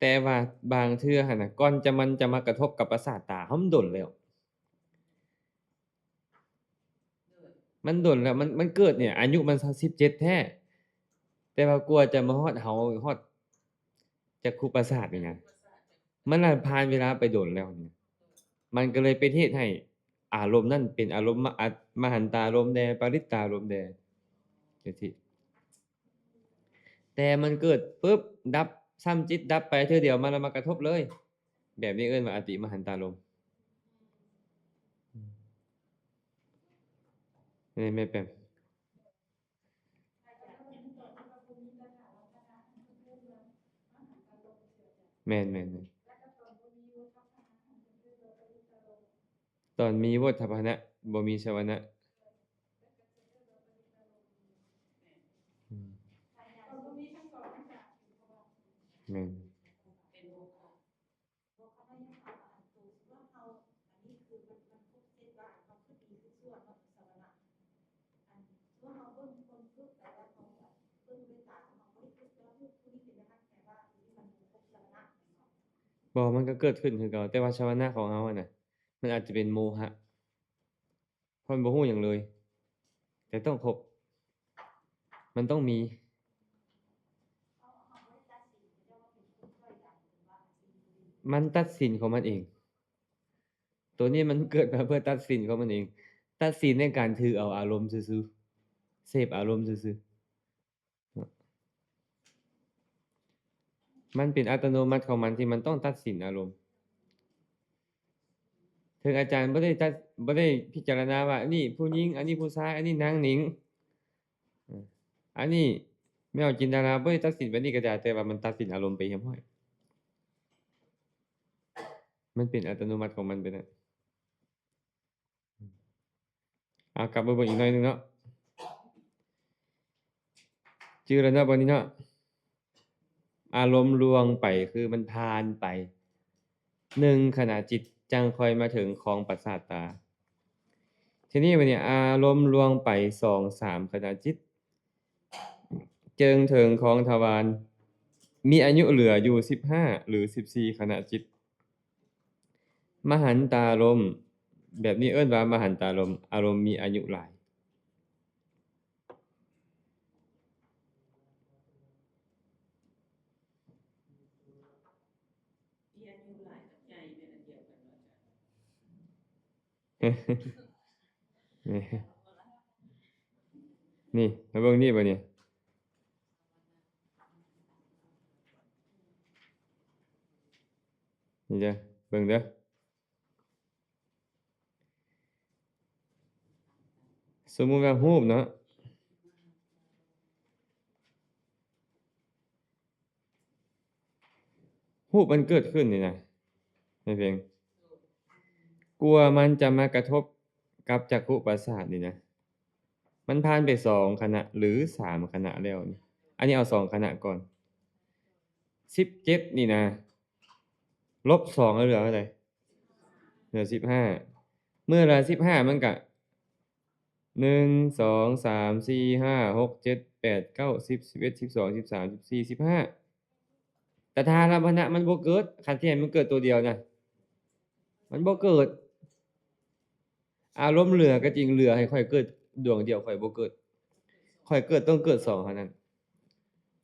ແຕ່ວ່າບາງເທື່ອຫັ້ນນະ ກ່ອນຈະ ມັນຈະມາກະທົບກັບປະສາດຕາເຮົາ ມັນດົນແລ້ວ ມັນດົນແລ້ວ ມັນ ມັນເກີດນີ້ ອາຍຸມັນຊາວ ສິບເຈັດແທ້ ແຕ່ວ່າກວ່າຈະມາຮອດເຮົາ ຮອດຈັກຂຸປະສາດນີ້ນະ ມັນລະຜ່ານເວລາໄປດົນແລ້ວນີ້ ມັນກໍເລີຍເປັນເຫດໃຫ້ອາລົມນັ້ນເປັນອາລົມມະ ອະ ມະຫັນຕາລົມແດ່ ປະລິດຕາລົມແດ່ ຈັ່ງຊີ້ ແຕ່ມັນເກີດປຶບ ດັບ ຊ່ຳຈິດດັບໄປເທື່ອດຽວ ມັນລະມາກະທົບເລີຍ ແບບນີ້ເອີ້ນວ່າອະຕິມະຫັນຕາລົມ. ແມ່ນ ແມ່ນແປມ. ແມ່ນ ແມ່ນ ແມ່ນ. ຕອນມີໂວດທະພະນະ ບໍ່ມີຊະວະນະ. ອືມ ແມ່ນ. ບໍ່ ມັນກໍເກີດຂຶ້ນຄືເກົ່າ ແຕ່ວ່າຊະວະນະຂອງເຮົາຫັ້ນນະ ມັນອາດຈະເປັນໂມຫະ ເພາະມັນບໍ່ຮູ້ຫຍັງເລີຍ ແຕ່ຕ້ອງຄົບ ມັນຕ້ອງມີ ມັນຕັດສິນຂອງມັນເອງ. ໂຕນີ້ມັນເກີດມາເພື່ອຕັດສິນຂອງມັນເອງ, ຕັດສິນໃນການຖືເອົາອາລົມຊື່ໆ, ເສບອາລົມຊື່ໆ. ມັນເປັນອັດຕະໂນມັດຂອງມັນທີ່ມັນຕ້ອງຕັດສິນອາລົມ. ເຖິງອາຈານບໍ່ໄດ້ຕັດ, ບໍ່ໄດ້ພິຈາລະນາວ່າ ອັນນີ້ຜູ້ຍິງ, ອັນນີ້ຜູ້ຊາຍ, ອັນນີ້ນາງໜິງ, ອັນນີ້ແມວຈິນດາລາ, ບໍ່ໄດ້ຕັດສິນແບບນີ້ກໍໄດ້, ແຕ່ວ່າມັນຕັດສິນອາລົມໄປຮຽບຮ້ອຍ. ມັນເປັນອັດຕະໂນມັດຂອງມັນໄປນັ້ນ. ເອົາ ກັບມາເບິ່ງອີກໜ້ອຍໜຶ່ງເນາະ. ຈື່ແລ້ວເນາະ ບັດນີ້ເນາະ. ອາລົມລວງໄປ ຄືມັນຜ່ານໄປໜຶ່ງຂະນະຈິດ ຈັ່ງຄ່ອຍມາເຖິງຂອງປະສາດຕາ. ທີນີ້ບັດນີ້ ອາລົມລວງໄປສອງສາມຂະນະຈິດ ເຈິງເຖິງຂອງທະວານ ມີອາຍຸເຫຼືອຢູ່ສິບຫ້າ ຫຼື ສິບສີ່ຂະນະຈິດ. ມະຫັນຕາລົມ ແບບນີ້ເອີ້ນວ່າມະຫັນຕາລົມ, ອາລົມມີອາຍຸຫຼາຍ. ນີ້ ມາເບິ່ງນີ້ບາດນີ້ ນີ້ເດີ ເບິ່ງເດີ. ສົມມຸດວ່າຮູບເນາະ, ຮູບມັນເກີດຂຶ້ນນີ້ນະ ໃນເພງ ກວ່າມັນຈະມາກະທົບກັບຈັກຂຸປະສາດນີ້ນະ ມັນຜ່ານໄປສອງຂະນະ ຫຼື ສາມຂະນະແລ້ວນີ້. ອັນນີ້ເອົາສອງຂະນະກ່ອນ. ສິບເຈັດນີ້ນະ ລົບສອງແລ້ວເຫຼືອເທົ່າໃດ? ເຫຼືອສິບຫ້າ. ເມື່ອເຫຼືອສິບຫ້າ ມັນກະ ໜຶ່ງ ສອງ ສາມ ສີ່ ຫ້າ ຫົກ ເຈັດ ແປດ ເກົ້າ ສິບ ສິບເອັດ ສິບສອງ ສິບສາມ ສິບສີ່ ສິບຫ້າ. ຕະຖາລຳພັນນະມັນບໍ່ເກີດ, ຄັນທີ່ໃຫ້ມັນເກີດໂຕດຽວນະ ມັນບໍ່ເກີດ. ອາລົມເຫຼືອກໍຈິງ, ເຫຼືອໃຫ້ຂ້ອຍເກີດດວງດຽວ ຂ້ອຍບໍ່ເກີດ, ຂ້ອຍເກີດຕ້ອງເກີດສອງເທົ່ານັ້ນ.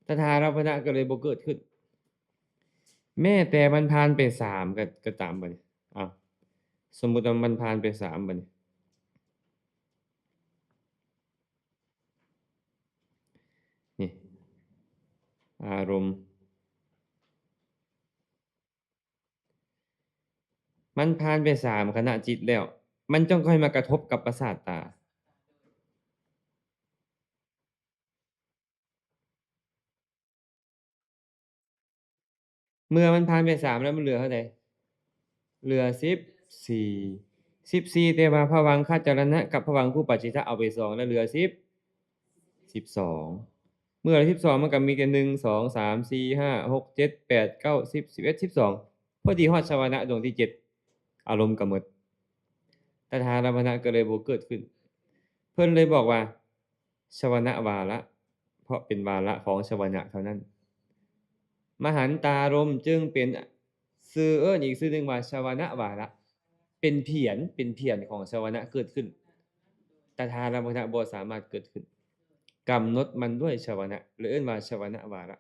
ຕະຖາລຳພັນນະກໍເລີຍບໍ່ເກີດຂຶ້ນ. ແມ້ແຕ່ມັນຜ່ານໄປສາມກໍ ກໍຕາມບັດນີ້. ເອົາ ສົມມຸດວ່າມັນຜ່ານໄປສາມບັດນີ້. ນີ້ ອາລົມ ມັນຜ່ານໄປສາມຂະນະຈິດແລ້ວ ມັນຈັ່ງຄ່ອຍມາກະທົບກັບປະສາດຕາ. ເມື່ອມັນຜ່ານໄປສາມແລ້ວ ມັນເຫຼືອເທົ່າໃດ? ເຫຼືອສິບສີ່. ສິບສີ່ ແຕ່ວ່າພະວັງຄະຈະລະນະກັບພະວັງຄູປັດຈິຕະເອົາໄປສອງແລ້ວເຫຼືອສິບ ສິບສອງ. ເມື່ອເຫຼືອສິບສອງ ມັນກໍມີແຕ່ ໜຶ່ງ ສອງ ສາມ ສີ່ ຫ້າ ຫົກ ເຈັດ ແປດ ເກົ້າ ສິບ ສິບເອັດ ສິບສອງ ພໍດີຮອດຊະວະນະດວງທີເຈັດ ອາລົມກໍໝົດ. ຕະຖາລຳພັນນະກໍເລີຍບໍ່ເກີດຂຶ້ນ. ເພິ່ນເລີຍບອກວ່າ ຊະວະນະວາລະ ເພາະເປັນວາລະຂອງຊະວະນະເທົ່ານັ້ນ. ມະຫັນຕາລົມຈຶ່ງເປັນຊື່ເອີ້ນອີກຊື່ໜຶ່ງວ່າຊະວະນະວາລະ, ເປັນຜຽນ, ເປັນຜຽນຂອງຊະວະນະເກີດຂຶ້ນ. ຕະຖາລຳພັນນະບໍ່ສາມາດເກີດຂຶ້ນ. ກຳນົດມັນດ້ວຍຊະວະນະ ເລີຍເອີ້ນວ່າຊະວະນະວາລະ.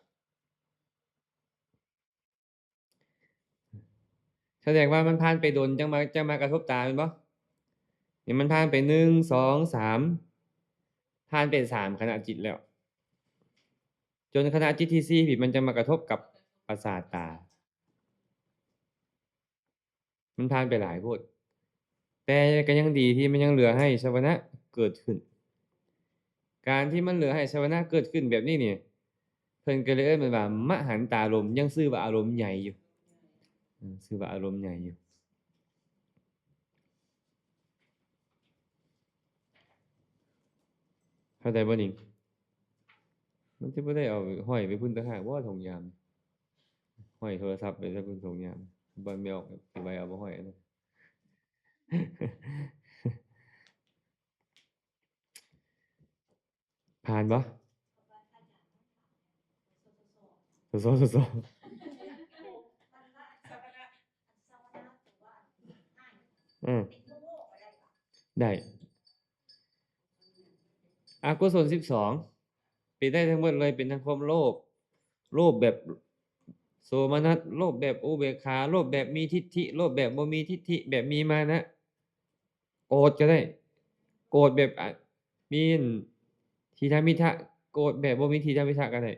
ສະແດງວ່າມັນຜ່ານໄປດົນ ຈັ່ງມາ ຈັ່ງມາກະທົບຕາແມ່ນບໍ່? ນີ້ມັນຜ່ານໄປ ໜຶ່ງ ສອງ ສາມ ຜ່ານໄປສາມຂະນະຈິດແລ້ວ ຈົນຂະນະຈິດທີສີ່ ນີ້ມັນຈັ່ງມາກະທົບກັບປະສາດຕາ. ມັນຜ່ານໄປຫຼາຍໂພດ ແຕ່ກໍຍັງດີທີ່ມັນຍັງເຫຼືອໃຫ້ຊະວະນະເກີດຂຶ້ນ. ການທີ່ມັນເຫຼືອໃຫ້ຊະວະນະເກີດຂຶ້ນແບບນີ້ນີ້ ເພິ່ນກໍເລີຍເອີ້ນມັນວ່າມະຫັນຕາລົມ, ຍັງຊື່ວ່າອາລົມໃຫຍ່ຢູ່ ເອີ ຊື່ວ່າອາລົມໃຫຍ່ຢູ່. ເຂົ້າໃຈບໍ່ນິງ? ມັນຈະບໍ່ໄດ້ເອົາຫ້ອຍໄປພຸ້ນຕ່າງຫາກບໍ່ ຖົງຢາງ? ຫ້ອຍໂທລະສັບໄປຊະພຸ້ນ ຖົງຢາງ. ບໍ່ແມ່ນອອກໄປໄວ້ເອົາບໍ່ຫ້ອຍນະ. ຜ່ານບໍ່? ສອ ສອ ສອ ສອ. ເອີ ອືມ ໄດ້ ອະກຸສົນສິບສອງ ເປັນໄດ້ທັງໝົດເລີຍ ເປັນທັງຄວາມໂລບ ໂລບແບບໂສມະນັດ ໂລບແບບອຸເບກຂາ ໂລບແບບມີທິດຖິ ໂລບແບບບໍ່ມີທິດຖິ ແບບມີມານະ ໂກດກໍໄດ້ ໂກດແບບ ອະ ມີອັນທີນະມິທະ ໂກດແບບບໍ່ມີທີນະມິທະກໍໄດ້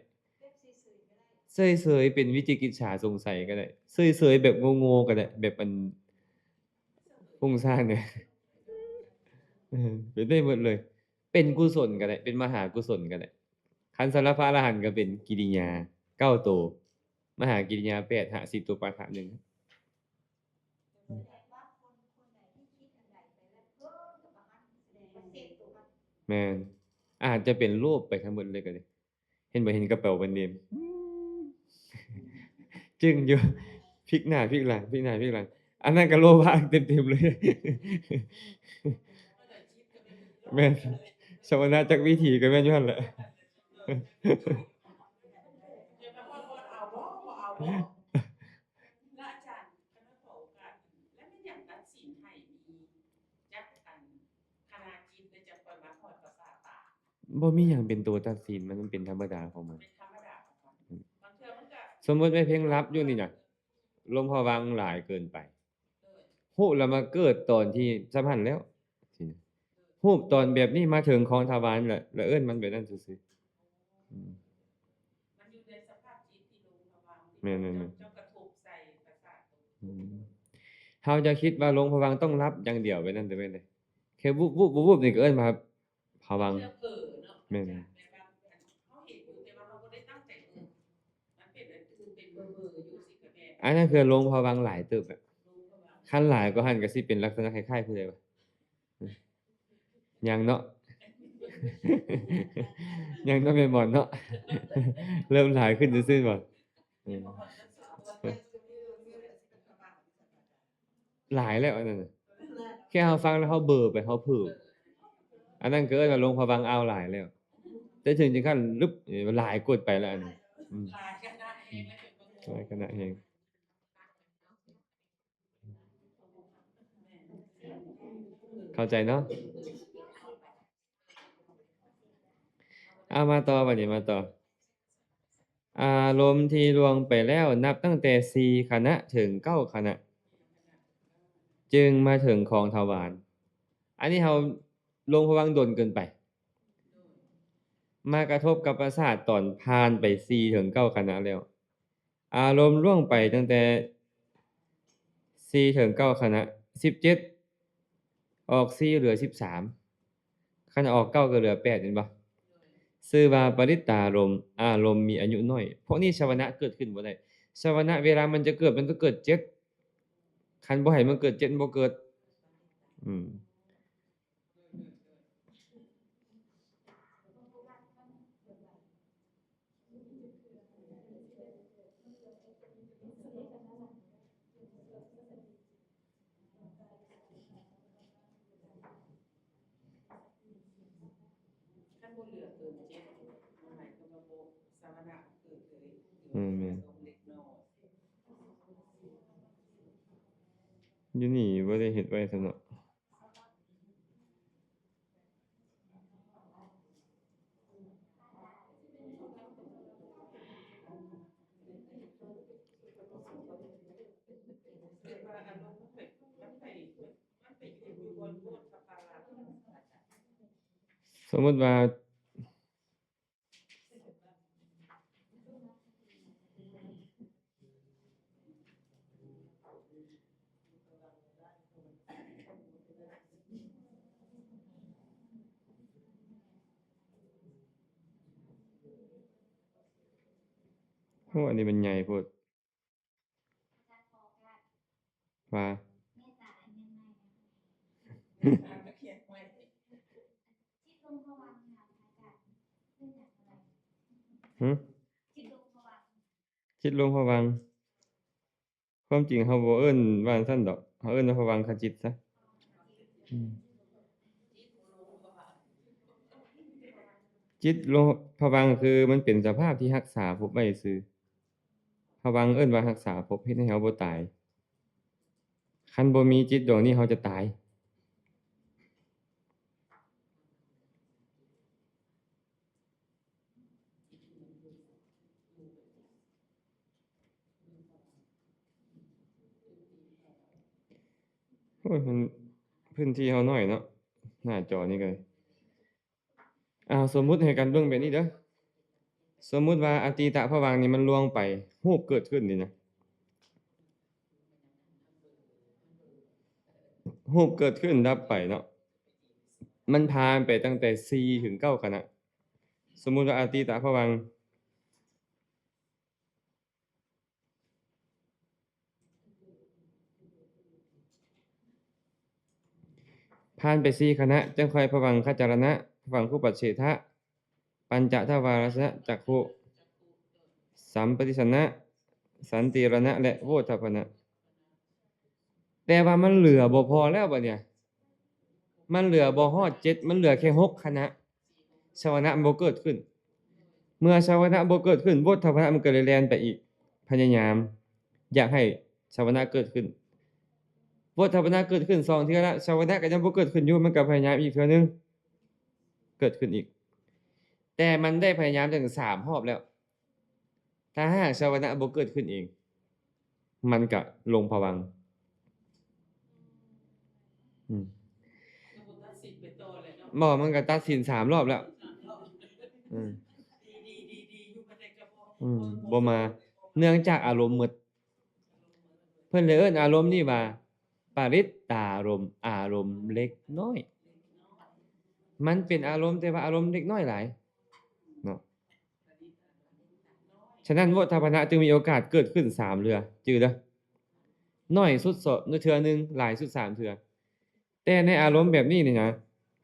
ເສີຍໆ ເປັນວິຈິກິດສາສົງໄສກໍໄດ້ ເສີຍໆ ແບບໂງ່ໆ ກໍໄດ້ ແບບອັນຟຸ້ງຊານ ເອີ ເປັນໄດ້ໝົດເລີຍ ເປັນກຸສົນກໍໄດ້ ເປັນມະຫາກຸສົນກໍໄດ້ ຄັນສຳລັບພະອະລະຫັນກໍເປັນກິລິຍາເກົ້າໂຕ ມະຫາກິລິຍາແປດ ຫະສິດໂຕປາທະໜຶ່ງ ແມ່ນ ອາດຈະເປັນໂລບໄປທັງໝົດເລີຍກໍໄດ້ ເຫັນບໍ່ ເຫັນກະເປົາແບຣນເນມ ອືມ ຈຶ່ງຢູ່ ພິກໜ້າພິກຫຼັງ ພິກໜ້າພິກຫຼັງ ອັນນັ້ນກໍໂລພະເຕັມໆ ເລີຍ ແມ່ນ ສະມະນະຈັກວິທີກໍແມ່ນຢູ່ຫັ້ນແຫຼະ ແລະອາຈານ ຄັນວ່າຂໍໂອກາດ ແລ້ວແມ່ນຫຍັງຕັດສິນໃຫ້ມີຈັກອັນຄະນະຈິດ ແລ້ວຈັ່ງຄ່ອຍມາຮອດປະສາດຕາ? ບໍ່ມີຫຍັງເປັນໂຕຕັດສິນ ມັນເປັນທຳມະດາຂອງມັນ ເປັນທຳມະດາຂອງມັນ ອືມ ບາງເທື່ອມັນກໍ ສົມມຸດແມ່ເພັງຫຼັບຢູ່ນີ້ນະ ລົມພະວັງຫຼາຍເກີນໄປ ໂດຍ ຮູ້ແລ້ວມາເກີດຕອນທີ່ສຳພັນແລ້ວ ຮູ້ຕອນແບບນີ້ມາເຖິງຂອງທະວານ ແລະ ແລະເອີ້ນມັນແບບນັ້ນຊື່ໆ ອືມ ມັນຢູ່ໃນສະພາບຈິດທີ່ລົງພະວັງ ແມ່ນໆໆ ເຈົ້າ ເຈົ້າກະທົບໃສ່ປະສາດຕົວ ອືມ ເຮົາຢ່າຄິດວ່າລົງພະວັງຕ້ອງຫຼັບຢ່າງດຽວ ແບບນັ້ນເດີ ແມ່ນເດ້ ແຄ່ວູບໆໆ ນີ້ກໍເອີ້ນວ່າພະວັງ ເທື່ອເຜີເນາະ ແມ່ນ ແບບວ່າເຮົາເຫັນຢູ່ ແຕ່ວ່າເຮົາບໍ່ໄດ້ຕັ້ງໃຈເບິ່ງ ມັນເປັນອັນອື່ນ ເປັນເບີໆຢູ່ ຊິກະແມ່ນ ອັນນັ້ນຄືລົງພະວັງຫຼາຍເຕີບແຫຼະ ລົງພະວັງ ຄັນຫຼາຍກວ່າຫັ້ນກໍຊິເປັນລັກສະນະຄ້າຍໆ ຜູ້ໃດວະ ຍັງເນາະ ຍັງເນາະ ແມ່ນບໍ່ເນາະ ເລີ່ມຫຼາຍຂຶ້ນຊື່ໆ ບໍ່ ອືມ ຫຼາຍແລ້ວອັນນັ້ນນະ ແຄ່ເຮົາຟັງແລ້ວເຮົາເບີໄປ ເຮົາເຜີ ອັນນັ້ນກໍເອີ້ນວ່າລົງພະວັງອ່າວຫຼາຍແລ້ວ ແຕ່ເຖິງຈັ່ງຊັ້ນ ລຶບ ຫຼາຍເກີນໄປແລ້ວອັນນີ້ ອືມ ຫຼາຍຄະນະແຮງ ເຂົ້າໃຈເນາະ ເອົາ ມາຕໍ່ ບັດນີ້ມາຕໍ່ ອາລົມທີ່ລ່ວງໄປແລ້ວ ນັບຕັ້ງແຕ່ສີ່ຄະນະເຖິງເກົ້າຄະນະ ຈຶ່ງມາເຖິງຂອງທະວານ ອັນນີ້ເຮົາລົງພະວັງດົນເກີນໄປ ມາກະທົບກັບປະສາດຕອນຜ່ານໄປສີ່ເຖິງເກົ້າຄະນະແລ້ວ ອາລົມລ່ວງໄປຕັ້ງແຕ່ສີ່ເຖິງເກົ້າຄະນະ ສິບເຈັດ ອອກສີ່ເຫຼືອສິບສາມ ຄັນອອກເກົ້າກໍເຫຼືອແປດ ແມ່ນບໍ່? ຊື່ວ່າປະລິດຕາລົມ ອາລົມມີອາຍຸນ້ອຍ ພວກນີ້ຊາວະນະເກີດຂຶ້ນບໍ່ໄດ້ ຊາວະນະເວລາມັນຈະເກີດ ມັນຕ້ອງເກີດເຈັດ ຄັນບໍ່ໃຫ້ມັນເກີດເຈັດ ມັນບໍ່ເກີດ ອືມ. ຄັນບໍ່ເຫຼືອເກີນເຈັດ ໝາຍຄວາມວ່າບໍ່ ສາມາດເກີດເລີຍ ອືມ ແມ່ນ ເຫຼືອເລັກນ້ອຍ. ຢູ່ນີ້ບໍ່ໄດ້ເຮັດໄວ້ຊັ້ນເນາະ. ສົມມຸດວ່າ ໂອ້ ອັນນີ້ມັນໃຫຍ່ໂພດ. ວ່າ ຫຶ? ຈິດລົງພະວັງ ຄວາມຈິງເຮົາບໍ່ເອີ້ນວ່າຊັ້ນດອກ ເຮົາເອີ້ນວ່າພະວັງຄະຈິດຊະ. ອືມ ຈິດລົງພະວັງຄືມັນເປັນສະພາບທີ່ຮັກສາພົບໄວ້ຊື່. ພະວັງເອີ້ນວ່າຮັກສາພົບ ເຮັດໃຫ້ເຮົາບໍ່ຕາຍ. ຄັນບໍ່ມີຈິດດວງນີ້ ເຮົາຈະຕາຍ. ໂອ້ຍ ມັນພື້ນທີ່ເຮົາໜ້ອຍເນາະ ໜ້າຈໍນີ້ກໍ ເອົາ ສົມມຸດໃຫ້ກັນເບິ່ງແບບນີ້ເດີ ສົມມຸດວ່າອະຕີຕະພະວັງນີ້ມັນລ່ວງໄປ ຮູບເກີດຂຶ້ນນີ້ນະ ຮູບເກີດຂຶ້ນດັບໄປເນາະ ມັນຜ່ານໄປຕັ້ງແຕ່ສີ່ເຖິງເກົ້າຂະນະ ສົມມຸດວ່າອະຕີຕະພະວັງ ຜ່ານໄປສີ່ຂະນະ ຈັ່ງຄ່ອຍພະວັງຄະຈາລະນະ ພະວັງຄຸປັດເສທະ ປັນຈະທະວາລະສະນະ ຈັກຂຸ ສຳປະຕິສະນະ ສັນຕິລະນະ ແລະ ໂວດທະພະນະ. ແຕ່ວ່າມັນເຫຼືອບໍ່ພໍແລ້ວບັດນີ້ ມັນເຫຼືອບໍ່ຮອດເຈັດ ມັນເຫຼືອແຄ່ຫົກຂະນະ ຊາວະນະມັນບໍ່ເກີດຂຶ້ນ. ເມື່ອຊາວະນະບໍ່ເກີດຂຶ້ນ ໂວດທະພະນະມັນກໍເລີຍແລ່ນໄປອີກ ພະຍາຍາມຢາກໃຫ້ຊາວະນະເກີດຂຶ້ນ. ໂວດທະພະນະເກີດຂຶ້ນສອງເທື່ອລະ ຊາວະນະກໍຍັງບໍ່ເກີດຂຶ້ນຢູ່ ມັນກໍພະຍາຍາມອີກເທື່ອໜຶ່ງ ເກີດຂຶ້ນອີກ. ແຕ່ມັນໄດ້ພະຍາຍາມເຖິງສາມຮອບແລ້ວ. ຖ້າຫາກຊາວະນະບໍ່ເກີດຂຶ້ນເອງ ມັນກະລົງພະວັງ. ອືມ ບໍ່ ມັນກະຕັດສິນສາມຮອບແລ້ວ. ອືມ ອືມ ບໍ່ມາ ເນື່ອງຈາກອາລົມໝົດ. ເພິ່ນເລີຍເອີ້ນອາລົມນີ້ວ່າ ປະລິດຕາລົມ ອາລົມເລັກນ້ອຍ. ມັນເປັນອາລົມ ແຕ່ວ່າອາລົມເລັກນ້ອຍຫຼາຍເນາະ. ສະນັ້ນ ໂວດທະພະນະຈຶ່ງມີໂອກາດເກີດຂຶ້ນສາມເທື່ອ ຈື່ເດີ ໜ້ອຍສຸດສອງ ເທື່ອໜຶ່ງ ຫຼາຍສຸດສາມເທື່ອ. ແຕ່ໃນອາລົມແບບນີ້ນີ້ນະ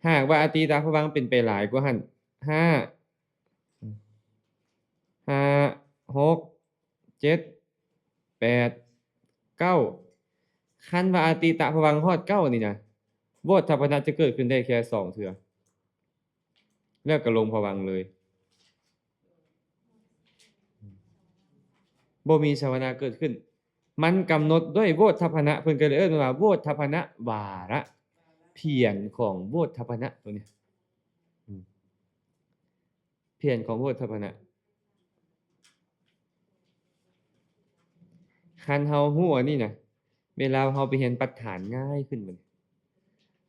ຫາກວ່າອະຕີຕະພະວັງເປັນໄປຫຼາຍກວ່າຫັ້ນ ຫ້າ ຫ້າ ຫົກ ເຈັດ ແປດ ເກົ້າ ຄັນວ່າອະຕີຕະພະວັງຮອດເກົ້ານີ້ນະ ໂວດທະພະນະຈະເກີດຂຶ້ນໄດ້ແຄ່ສອງເທື່ອ ແລ້ວກໍລົງພະວັງເລີຍ ບໍ່ມີຊາວະນະເກີດຂຶ້ນ. ມັນກຳນົດດ້ວຍໂວດທະພະນະ ເພິ່ນກໍເລີຍເອີ້ນວ່າໂວດທະພະນະວາລະ ຜຽນຂອງໂວດທະພະນະໂຕນີ້ ອືມ ຜຽນຂອງໂວດທະພະນະ. ຄັນເຮົາຮູ້ອັນນີ້ນະ ເວລາເຮົາໄປຮຽນປັດຖານງ່າຍຂຶ້ນບັດນີ້.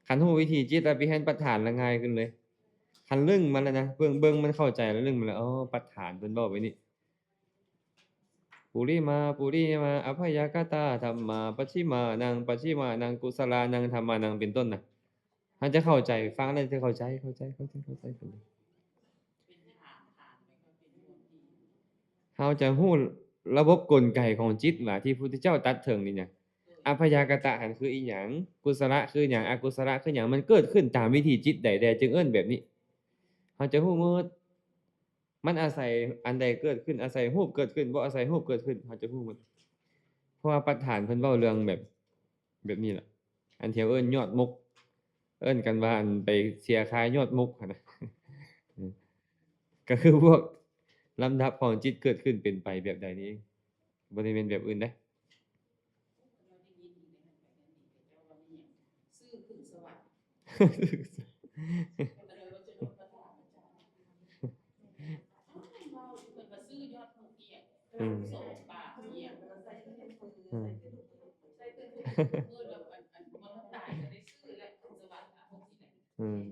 ຄັນຮູ້ວິທີຈິດແລ້ວໄປຮຽນປັດຖານລະງ່າຍຂຶ້ນເລີຍ. ຄັນລຶ້ງມັນແລ້ວນະ ເບິ່ງ ເບິ່ງມັນເຂົ້າໃຈແລ້ວ ລຶ້ງມັນແລ້ວ ອໍ ປັດຖານເພິ່ນເວົ້າໄວ້ນີ້ ປຸລິມາ ປຸລິມາ ອະພະຍາກະຕາ ທຳມາ ປັດຊິມານັງ ປັດຊິມານັງ ກຸສະລານັງ ທຳມານັງ ເປັນຕົ້ນນະ. ເຮົາຈະເຂົ້າໃຈ ຟັງແລ້ວຈະເຂົ້າໃຈ ເຂົ້າໃຈ ເຂົ້າໃຈ ເຂົ້າໃຈ ເຮົາຈະຮູ້ລະບົບກົນໄກຂອງຈິດວ່າທີ່ພຸດທະເຈົ້າຕັດເຖິງນີ້ນະ ອະພະຍາກະຕະຫັ້ນຄືອີຫຍັງ ກຸສະລະຄືຫຍັງ ອະກຸສະລະຄືຫຍັງ ມັນເກີດຂຶ້ນຕາມວິທີຈິດໃດແດ່ຈຶ່ງເອີ້ນແບບນີ້ ເຮົາຈະຮູ້ໝົດ. ມັນອາໄສອັນໃດເກີດຂຶ້ນ ອາໄສຮູບເກີດຂຶ້ນ ບໍ່ອາໄສຮູບເກີດຂຶ້ນ ເຮົາຈະຮູ້ໝົດ. ເພາະວ່າປັດຖານເພິ່ນເວົ້າເລື່ອງແບບ ແບບນີ້ລະ ອັນທີ່ເອີ້ນຍອດມົກ ເອີ້ນກັນວ່າອັນໄປເສຍຄ່າຍອດມົກຫັ້ນນະ ກໍຄືພວກລຳດັບຂອງຈິດເກີດຂຶ້ນເປັນໄປແບບໃດນີ້ເອງ ບໍ່ໄດ້ແມ່ນແບບອື່ນເດ້. ອືມ ອືມ ອືມ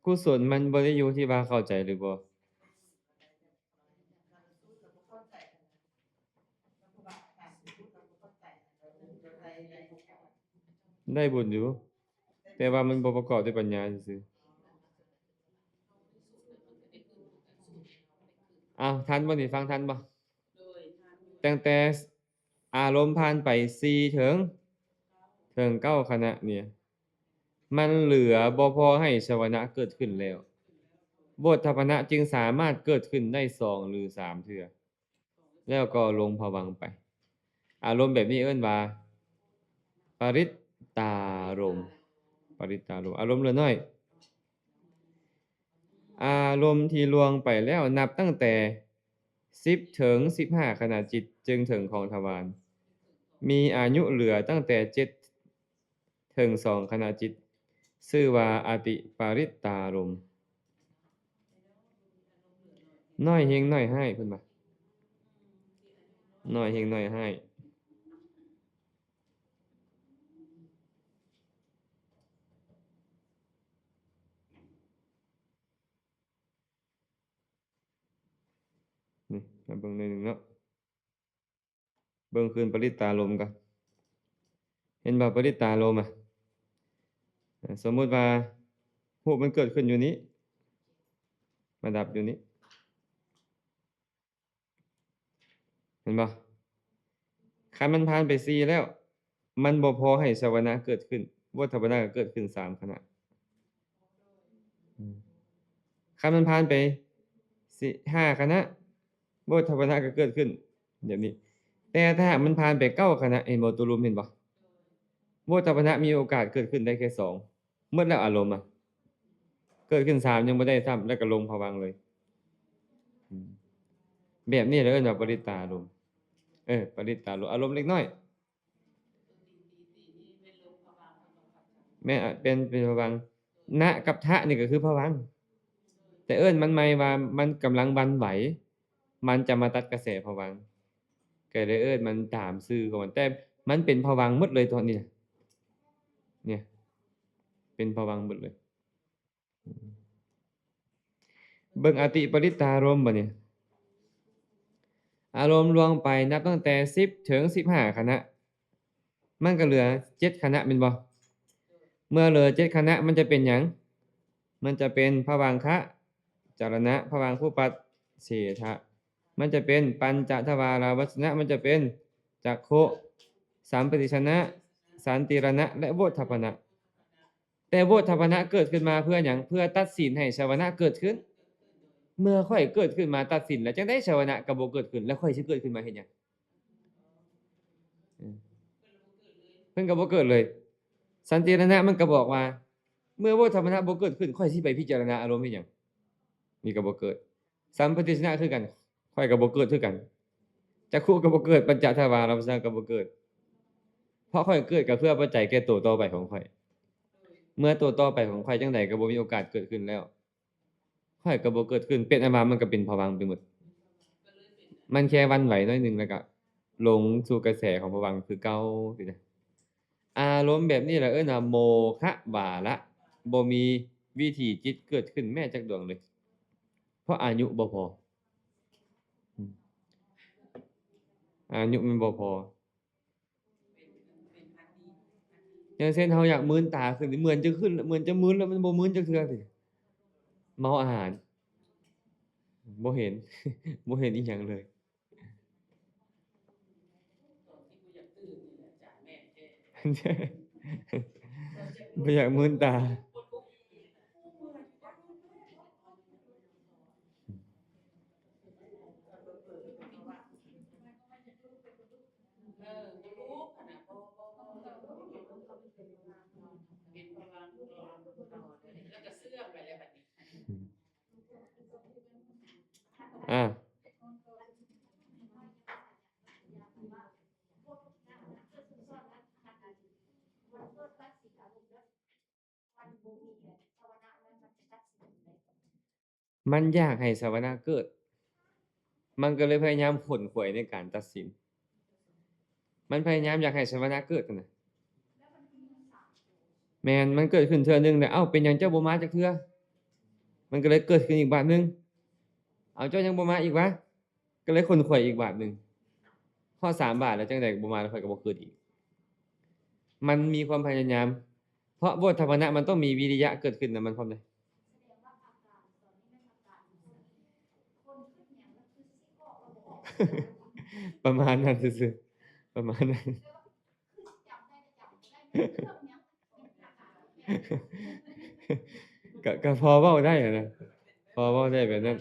ກຸສົນມັນບໍ່ໄດ້ຢູ່ທີ່ວ່າເຂົ້າໃຈຫຼືບໍ່. ໄດ້ບຸນຢູ່ ແຕ່ວ່າມັນບໍ່ປະກອບດ້ວຍປັນຍາຊື່ໆ. ອ້າວ ທັນບໍ່ນີ້? ຟັງທັນບໍ່? ຕັ້ງແຕ່ອາລົມຜ່ານໄປສີ່ເຖິງ ເຖິງເກົ້າຂະນະນີ້ ມັນເຫຼືອບໍ່ພໍໃຫ້ຊະວະນະເກີດຂຶ້ນແລ້ວ. ໂວດທະພະນະຈຶ່ງສາມາດເກີດຂຶ້ນໄດ້ສອງ ຫຼື ສາມເທື່ອ ແລ້ວກໍລົງພະວັງໄປ. ອາລົມແບບນີ້ເອີ້ນວ່າ ປະລິດຕາລົມ. ປະລິດຕາລົມ ອາລົມເຫຼືອໜ້ອຍ. ອາລົມທີ່ລ່ວງໄປແລ້ວ ນັບຕັ້ງແຕ່ສິບເຖິງສິບຫ້າຂະນະຈິດ ຈຶ່ງເຖິງຂອງທະວານ ມີອາຍຸເຫຼືອຕັ້ງແຕ່ເຈັດເຖິງສອງຂະນະຈິດ ຊື່ວ່າອະຕິປະລິດຕາລົມ. ນ້ອຍເຮງນ້ອຍຮ້າຍ ເພິ່ນວ່າ ນ້ອຍເຮງນ້ອຍຮ້າຍ. ນີ້ ມາເບິ່ງໜ້ອຍໜຶ່ງເນາະ ເບິ່ງຄືນປະລິດຕາລົມກ່ອນ. ເຫັນບໍ່ ປະລິດຕາລົມອະ? ສົມມຸດວ່າຮູບມັນເກີດຂຶ້ນຢູ່ນີ້ ມາດັບຢູ່ນີ້. ເຫັນບໍ່? ຄັນມັນຜ່ານໄປສີ່ແລ້ວ ມັນບໍ່ພໍໃຫ້ຊະວະນະເກີດຂຶ້ນ ໂວດທະປະນະກໍເກີດຂຶ້ນສາມຄະນະ. ອືມ ຄັນມັນຜ່ານໄປສີ່ ຫ້າຄະນະ ໂວດທະປະນະກໍເກີດຂຶ້ນແບບນີ້. ແຕ່ຖ້າຫາກມັນຜ່ານໄປເກົ້າຄະນະ ເຫັນບໍ່? ໂຕລຸ່ມ ເຫັນບໍ່? ໂວດທະປະນະມີໂອກາດເກີດຂຶ້ນໄດ້ແຄ່ສອງ. ໝົດແລ້ວອາລົມອະ ເກີດຂຶ້ນສາມຍັງບໍ່ໄດ້ຊ້ຳ ແລ້ວກໍລົງພະວັງເລີຍ. ອືມ ແບບນີ້ລະເອີ້ນວ່າປະລິດຕາລົມ. ເອີ ປະລິດຕາລົມ ອາລົມເລັກນ້ອຍ ແມ່ນ ເປັນ ເປັນພະວັງ. ນະກັບທະນີ້ກໍຄືພະວັງ ແຕ່ເອີ້ນມັນໃໝ່ວ່າມັນກຳລັງຫວັ່ນໄຫວ ມັນຈະມາຕັດກະແສພະວັງ ກໍເລີຍເອີ້ນມັນຕາມຊື່ຂອງມັນ ແຕ່ມັນເປັນພະວັງໝົດເລີຍຕອນນີ້ນະ ເນຍ ເປັນພະວັງໝົດເລີຍ. ເບິ່ງອະຕິປະລິດຕາລົມບາດນີ້ ອາລົມລ່ວງໄປນັບຕັ້ງແຕ່ສິບເຖິງສິບຫ້າຄະນະ ມັນກໍເຫຼືອເຈັດຄະນະແມ່ນບໍ່? ເມື່ອເຫຼືອເຈັດຄະນະ ມັນຈະເປັນຫຍັງ? ມັນຈະເປັນພະວັງຄະຈະລະນະ ພະວັງຄຸປັດເສທະ ມັນຈະເປັນປັນຈະທະວາລາວັດຊະນະ ມັນຈະເປັນຈັກຂຸ ສຳປະຕິດສະນະ ສັນຕິລະນະ ແລະ ໂວດທະປະນະ. ແຕ່ໂວດທະປະນະເກີດຂຶ້ນມາເພື່ອຫຍັງ? ເພື່ອຕັດສິນໃຫ້ຊະວະນະເກີດຂຶ້ນ. ເມື່ອຂ້ອຍເກີດຂຶ້ນມາຕັດສິນແລ້ວ ຈັ່ງໃດຊະວະນະກໍບໍ່ເກີດຂຶ້ນ ແລ້ວຂ້ອຍຊິເກີດຂຶ້ນມາເຮັດຫຍັງ? ເອີ ເພິ່ນກໍບໍ່ເກີດເລີຍ. ສັນຕິລະນະມັນກໍບອກວ່າ ເມື່ອໂວດທະປະນະບໍ່ເກີດຂຶ້ນ ຂ້ອຍຊິໄປພິຈາລະນາອາລົມເຮັດຫຍັງ? ນີ້ກໍບໍ່ເກີດ. ສຳປະຕິດສະນະຄືກັນ ຂ້ອຍກໍບໍ່ເກີດຄືກັນ. ຈັກຂຸກໍບໍ່ເກີດ ປັນຈະທະວາລະວັດຊະນະກໍບໍ່ເກີດ. ເພາະຂ້ອຍເກີດກໍເພື່ອປັດໄຈແກ່ໂຕຕໍ່ໄປຂອງຂ້ອຍ. ເມື່ອໂຕຕໍ່ໄປຂອງຂ້ອຍຈັ່ງໃດກໍບໍ່ມີໂອກາດເກີດຂຶ້ນແລ້ວ. ຂ້ອຍກໍບໍ່ເກີດຂຶ້ນ ເປັນອັນວ່າມັນກໍເປັນພະວັງໄປໝົດ. ມັນແຄ່ຫວັ່ນໄຫວໜ້ອຍໜຶ່ງ ແລ້ວກໍລົງສູ່ກະແສຂອງພະວັງຄືເກົ່າຊີ້ນະ. ອາລົມແບບນີ້ລະເອີ້ນວ່າໂມຄະວາລະ ບໍ່ມີວິຖີຈິດເກີດຂຶ້ນແມ້ຈັກດວງເລີຍ ເພາະອາຍຸບໍ່ພໍ. ອາຍຸມັນບໍ່ພໍ. ຢ່າງເຊັ່ນ ເຮົາຢາກມືນຕາຂຶ້ນ ເໝືອນຈະຂຶ້ນ ເໝືອນຈະມືນ ແລ້ວມັນບໍ່ມືນຈັກເທື່ອຕິ ເມົາອາຫານ ບໍ່ເຫັນ ບໍ່ເຫັນອີ່ຫຍັງເລີຍ. ບໍ່ຢາກມືນຕາ. ອາ ມັນຢາກໃຫ້ຊະວະນະເກີດ ມັນກໍເລີຍພະຍາຍາມຂົນຂວາຍໃນການຕັດສິນ. ມັນພະຍາຍາມຢາກໃຫ້ຊະວະນະເກີດຫັ້ນນະ. ແມ່ນ, ມັນເກີດຂຶ້ນເທື່ອໜຶ່ງແລ້ວ, ເອົ້າ, ເປັນຫຍັງເຈົ້າບໍ່ມາຈັກເທື່ອ? ມັນກໍເລີຍເກີດຂຶ້ນອີກບາດໜຶ່ງ. ເອົ້າ, ເຈົ້າຍັງບໍ່ມາອີກຫວາ? ກໍເລີຍຂົນຂວາຍອີກບາດໜຶ່ງ. ຮອດສາມບາດແລ້ວ, ຈັ່ງໃດກໍບໍ່ມາ, ແລ້ວຂ້ອຍກໍບໍ່ເກີດອີກ. ມັນມີຄວາມພະຍາຍາມ. ເພາະໂວດທະປະນະມັນຕ້ອງມີວິລິຍະເກີດຂຶ້ນນຳມັນພ້ອມເດ້. ປະມານນັ້ນຊື່ໆ ປະມານນັ້ນ. ກະ ກະພໍເວົ້າໄດ້ຫັ້ນນະ ພໍເວົ້າໄດ້ແບບນັ້ນ.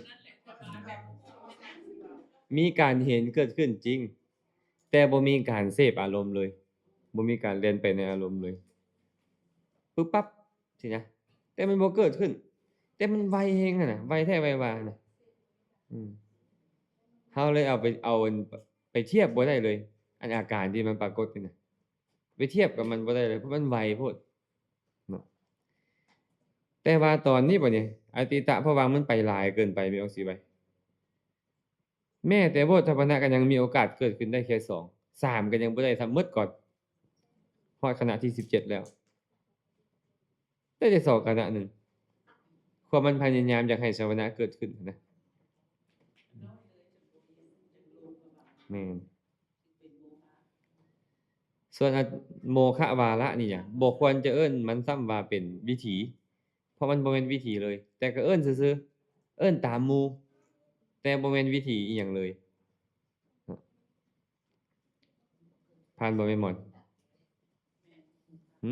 ມີການເຫັນເກີດຂຶ້ນຈິງ ແຕ່ບໍ່ມີການເສບອາລົມເລີຍ, ບໍ່ມີການແລ່ນໄປໃນອາລົມເລີຍ. ປຶບປັບ ຊີ້ນະ ແຕ່ມັນບໍ່ເກີດຂຶ້ນ ແຕ່ມັນໄວແຮງຫັ້ນນະ ໄວແທ້ໄວວ່າຫັ້ນນະ ອືມ ເຮົາເລີຍເອົາໄປ ເອົາອັນ ໄປທຽບບໍ່ໄດ້ເລີຍ ອັນອາການທີ່ມັນປາກົດນີ້ນະ ໄປທຽບກັບມັນບໍ່ໄດ້ເລີຍ ເພາະມັນໄວໂພດເນາະ. ແຕ່ວ່າຕອນນີ້ບັດນີ້ ອະຕິຕະພະວັງມັນໄປຫຼາຍເກີນໄປ ແມ່ນອອກຊິໄວ ແມ້ແຕ່ໂວດທັບພະນະກໍຍັງມີໂອກາດເກີດຂຶ້ນໄດ້ແຄ່ສອງ ສາມກໍຍັງບໍ່ໄດ້ທັງໝົດກ່ອນ ຮອດຂະນະທີສິບເຈັດແລ້ວ ໄດ້ແຕ່ສອງຂະນະໜຶ່ງ ຄວາມມັນພະຍາຍາມຢາກໃຫ້ສະວະນະເກີດຂຶ້ນນະ ແມ່ນ. ສ່ວນ ອະ ໂມຄະວາລະນີ້ຫຍັງ ບໍ່ຄວນຈະເອີ້ນມັນຊ້ຳວ່າເປັນວິຖີ ເພາະມັນບໍ່ແມ່ນວິຖີເລີຍ ແຕ່ກໍເອີ້ນຊື່ໆ ເອີ້ນຕາມໝູ່ ແຕ່ບໍ່ແມ່ນວິຖີອີ່ຫຍັງເລີຍ. ຜ່ານບໍ່ແມ່ໝອນ? ຫຶ?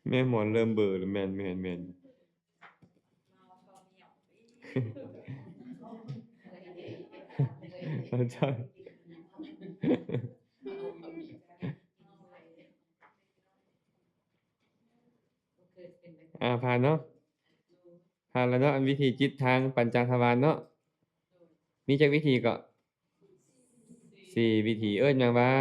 ແມ່ໝອນເລີ່ມເບີແລ້ວ ແມ່ນໆໆ. ອາ ຜ່ານເນາະ ຜ່ານແລ້ວເນາະ ອັນວິທີຈິດທາງປັນຈະທະວານເນາະ ມີຈັກວິທີເກາະ? ສີ່ວິທີ ເອີ້ນຫຍັງວ່າ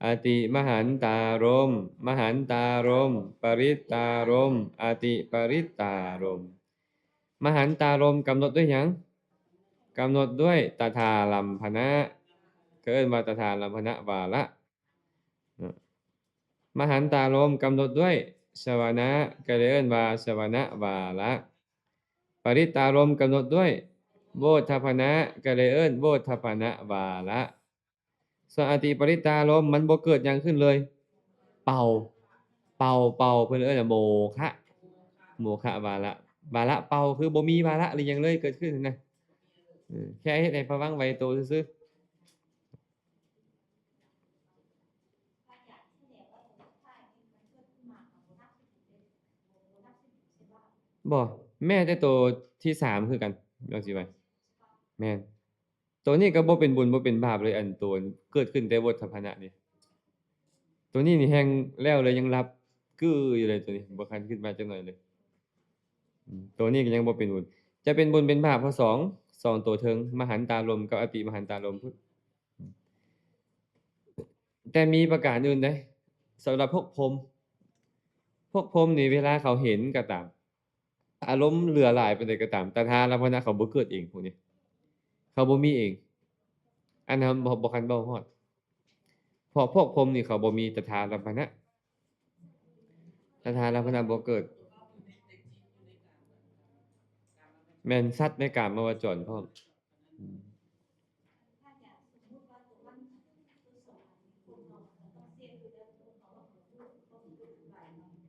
ອະຕິມະຫັນຕາລົມ ມະຫັນຕາລົມ ປະລິດຕາລົມ ອະຕິປະລິດຕາລົມ. ມະຫັນຕາລົມກຳນົດດ້ວຍຫຍັງ? ກຳນົດດ້ວຍຕະທາລັມພະນະ ກໍເອີ້ນວ່າຕະທາລັມພະນະວາລະ. ມະຫັນຕາລົມກຳນົດດ້ວຍສະວະນະ ກໍເລີຍເອີ້ນວ່າສະວະນະວາລະ. ປະລິດຕາລົມກຳນົດດ້ວຍໂວດທັບພະນະ ກໍເລີຍເອີ້ນໂວດທັບພະນະວາລະ. ສ່ວນອະຕິປະລິດຕາລົມ ມັນບໍ່ເກີດຫຍັງຂຶ້ນເລີຍ ເປົ່າ ເປົ່າ ເປົ່າ ເພິ່ນເອີ້ນວ່າໂມຄະ ໂມຄະວາລະ ວາລະເປົ່າ ຄືບໍ່ມີວາລະຫຼືຫຍັງເລີຍເກີດຂຶ້ນນະ ເອີ ແຄ່ເຮັດໃຫ້ພະວັງໄວໂຕຊື່ໆ. ບໍ່ ແມ້ແຕ່ໂຕທີສາມຄືກັນ ວ່າຊິວ່າ ແມ່ນ ໂຕນີ້ກໍບໍ່ເປັນບຸນບໍ່ເປັນບາບເລີຍ ອັນໂຕເກີດຂຶ້ນແຕ່ໂວດທັບພະນະນີ້ ໂຕນີ້ນີ້ແຮ່ງແລ້ວເລີຍ ຍັງຫຼັບກື້ຢູ່ເລີຍ ໂຕນີ້ບໍ່ຄັນຂຶ້ນມາຈັກໜ້ອຍເລີຍ. ອືມ ໂຕນີ້ກໍຍັງບໍ່ເປັນບຸນ ຈະເປັນບຸນເປັນບາບເພາະສອງ ສອງໂຕເທິງ ມະຫັນຕາລົມກັບອະຕິມະຫັນຕາລົມພຸ້ນ. ແຕ່ມີປະການອື່ນເດ້ ສຳລັບພວກພົມ ພວກພົມນີ້ເວລາເຂົາເຫັນກໍຕາມ ອາລົມເຫຼືອຫຼາຍປານໃດກໍຕາມ ຕະທາລັມພະນະເຂົາບໍ່ເກີດເອງ ພວກນີ້ເຂົາບໍ່ມີເອງ ອັນນັ້ນບໍ່ ບໍ່ຄັນເວົ້າຮອດ ເພາະພວກພົມນີ້ເຂົາບໍ່ມີຕະທາລັມພະນະ ຕະທາລັມພະນະບໍ່ເກີດ ແມ່ນສັດໃນກາມະວະຈອນພ້ອມ.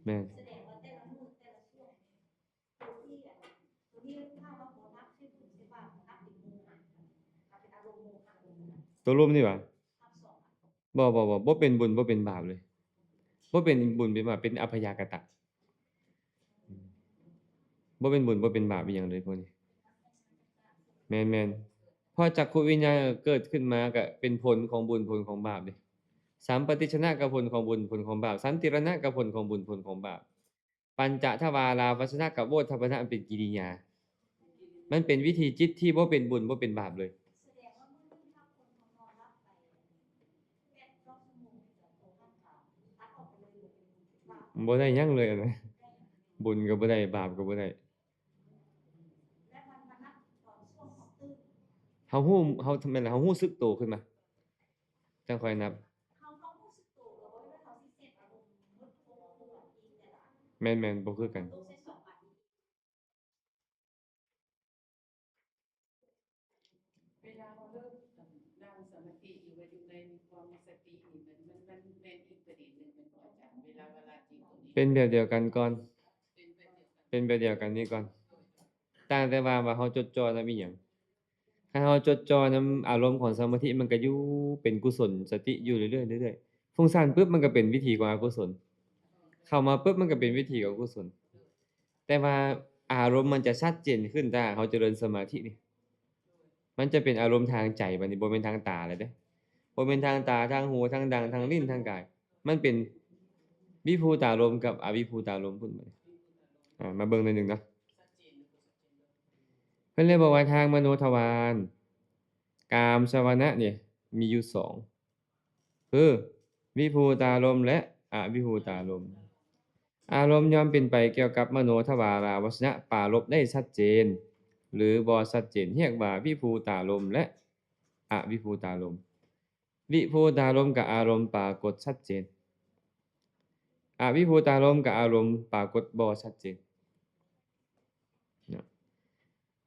ແມ່ນ ໂຕລົມນີ້ຫວາ? ບໍ່ ບໍ່ ບໍ່ ບໍ່ເປັນບຸນບໍ່ເປັນບາບເລີຍ ບໍ່ເປັນບຸນເປັນບາບ ເປັນອັບພະຍາກະຕະ ບໍ່ເປັນບຸນບໍ່ເປັນບາບອີ່ຫຍັງເລີຍພວກນີ້ ແມ່ນໆ ເພາະຈັກຂຸວິນຍານເກີດຂຶ້ນມາກະເປັນຜົນຂອງບຸນຜົນຂອງບາບເດ້ ສຳປະຕິດສະນະກະຜົນຂອງບຸນຜົນຂອງບາບ ສັນຕິລະນະກະຜົນຂອງບຸນຜົນຂອງບາບ ປັນຈະທະວາລາວັດສະນະກະໂວດທັບພະນະ ມັນເປັນກິລິຍາ ມັນເປັນວິຖີຈິດທີ່ບໍ່ເປັນບຸນບໍ່ເປັນບາບເລີຍ. ບໍ່ໄດ້ຫຍັງເລີຍຫັ້ນນະ ບຸນກໍບໍ່ໄດ້ ບາບກໍບໍ່ໄດ້ ເຮົາຮູ້ ເຮົາ ແມ່ນລະ ເຮົາຮູ້ສຶກໂຕຂຶ້ນມາ ຈັ່ງຄ່ອຍນັບ ແມ່ນໆ ບໍ່ຄືກັນ. ເວລາເຮົາເລີ່ມນັ່ງສະມາທິ ຫຼືວ່າຢູ່ໃນຄວາມມີສະຕິນີ້ ມັນ ມັນ ມັນແມ່ນອີກປະເດັນໜຶ່ງແມ່ນບໍ່ອາຈານ? ເວລາ ເວລາຈິດຕົວນີ້ ເປັນແບບດຽວກັນກ່ອນ ເປັນແບບດຽວກັນ ເປັນແບບດຽວກັນນີ້ກ່ອນ ຕ່າງແຕ່ວ່າ ວ່າເຮົາຈົດຈ່ອນຳອີ່ຫຍັງ. ຄັນເຮົາຈົດຈ່ອນຳອາລົມຂອງສະມາທິ ມັນກະຢູ່ເປັນກຸສົນສະຕິຢູ່ເລື້ອຍໆ ເລື້ອຍໆ ຟຸ້ງສ້ານປຶບ ມັນກະເປັນວິຖີຂອງອະກຸສົນ ເຂົ້າມາປຶບ ມັນກະເປັນວິຖີຂອງອະກຸສົນ. ແຕ່ວ່າອາລົມມັນຈະຊັດເຈນຂຶ້ນ ຖ້າເຮົາຈະເລີນສະມາທິນີ້ ມັນຈະເປັນອາລົມທາງໃຈ ບາດນີ້ບໍ່ແມ່ນທາງຕາແລ້ວເດ້ ບໍ່ແມ່ນທາງຕາ ທາງຫູ ທາງດັງ ທາງລີ້ນ ທາງກາຍ ມັນເປັນ ວິພູຕາລົມກັບອະວິພູຕາລົມພຸ້ນ. ອາ ມາເບິ່ງໜ້ອຍໜຶ່ງເນາະ. ເພິ່ນເລີຍບອກວ່າທາງມະໂນທະວານ ກາມຊະວະນະນີ້ມີຢູ່ສອງ ຄື ວິພູຕາລົມ ແລະ ອະວິພູຕາລົມ. ອາລົມຍ່ອມເປັນໄປກ່ຽວກັບມະໂນທະວາລາວະຊະນະປາລົບໄດ້ຊັດເຈນ ຫຼື ບໍ່ຊັດເຈນ ຮຽກວ່າວິພູຕາລົມ ແລະ ອະວິພູຕາລົມ. ວິພູຕາລົມກັບອາລົມປາກົດຊັດເຈນ. ອະວິພູຕາລົມກັບອາລົມປາກົດບໍ່ຊັດເຈນ.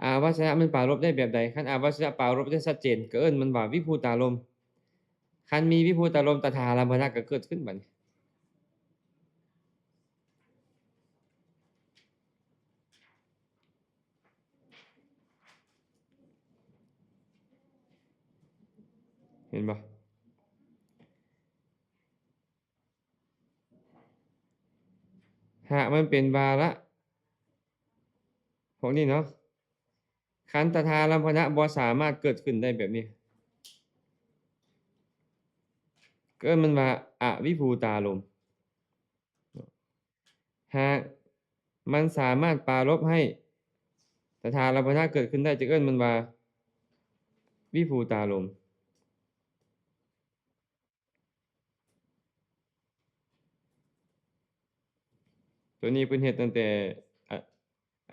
ອາວະຊະນະມັນປາລົບໄດ້ແບບໃດ? ຄັນອາວະຊະນະປາລົບໄດ້ຊັດເຈນ ກໍເອີ້ນມັນວ່າວິພູຕາລົມ. ຄັນມີວິພູຕາລົມ ຕະຖາລຳພັນນະກໍເກີດຂຶ້ນບັດນີ້. ເຫັນບໍ່? ຫາກມັນເປັນວາລະພວກນີ້ເນາະ, ຄັນຕະຖາລຳພັນນະບໍ່ສາມາດເກີດຂຶ້ນໄດ້ແບບນີ້ ເອີ້ນມັນວ່າອະວິພູຕາລົມ. ຫາກມັນສາມາດປາລົບໃຫ້ຕະຖາລຳພັນນະເກີດຂຶ້ນໄດ້ ຈະເອີ້ນມັນວ່າວິພູຕາລົມ. ໂຕນີ້ເພິ່ນເຮັດຕັ້ງແຕ່ ອະ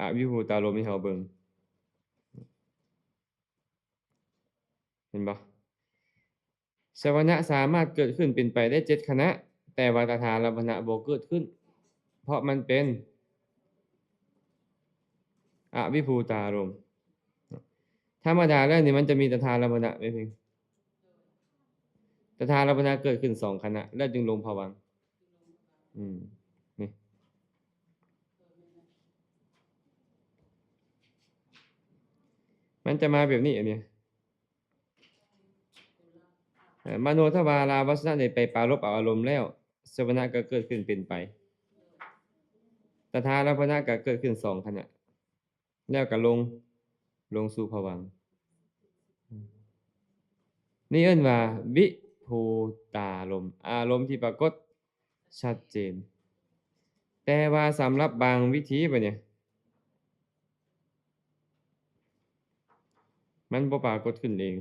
ອະວິພູຕາລົມໃຫ້ເຮົາເບິ່ງ. ເຫັນບໍ່? ຊະວະນະສາມາດເກີດຂຶ້ນເປັນໄປໄດ້ເຈັດຂະນະ, ແຕ່ວ່າຕະຖາລຳພັນນະບໍ່ເກີດຂຶ້ນ ເພາະມັນເປັນອະວິພູຕາລົມ. ທຳມະດາແລ້ວນີ້ມັນຈະມີຕະຖາລຳພັນນະແມ່ນເພງ. ຕະຖາລຳພັນນະເກີດຂຶ້ນສອງຂະນະ ແລ້ວຈຶ່ງລົງພະວັງ. ອືມ ນີ້ ມັນຈະມາແບບນີ້ ອັນນີ້. ເອີ ມະໂນທະວາລາວະຊະນະໄດ້ໄປປາລົບເອົາອາລົມແລ້ວ ຊະວະນະກໍເກີດຂຶ້ນເປັນໄປ, ຕະຖາລຳພັນນະກໍເກີດຂຶ້ນສອງຂະນະ ແລ້ວກໍລົງ ລົງສູ່ພະວັງ. ນີ້ເອີ້ນວ່າວິພູຕາລົມ ອາລົມທີ່ປາກົດ ຊັດເຈນ. ແຕ່ວ່າສຳລັບບາງວິທີບາດນີ້ ມັນບໍ່ປາກົດຂຶ້ນເອງ.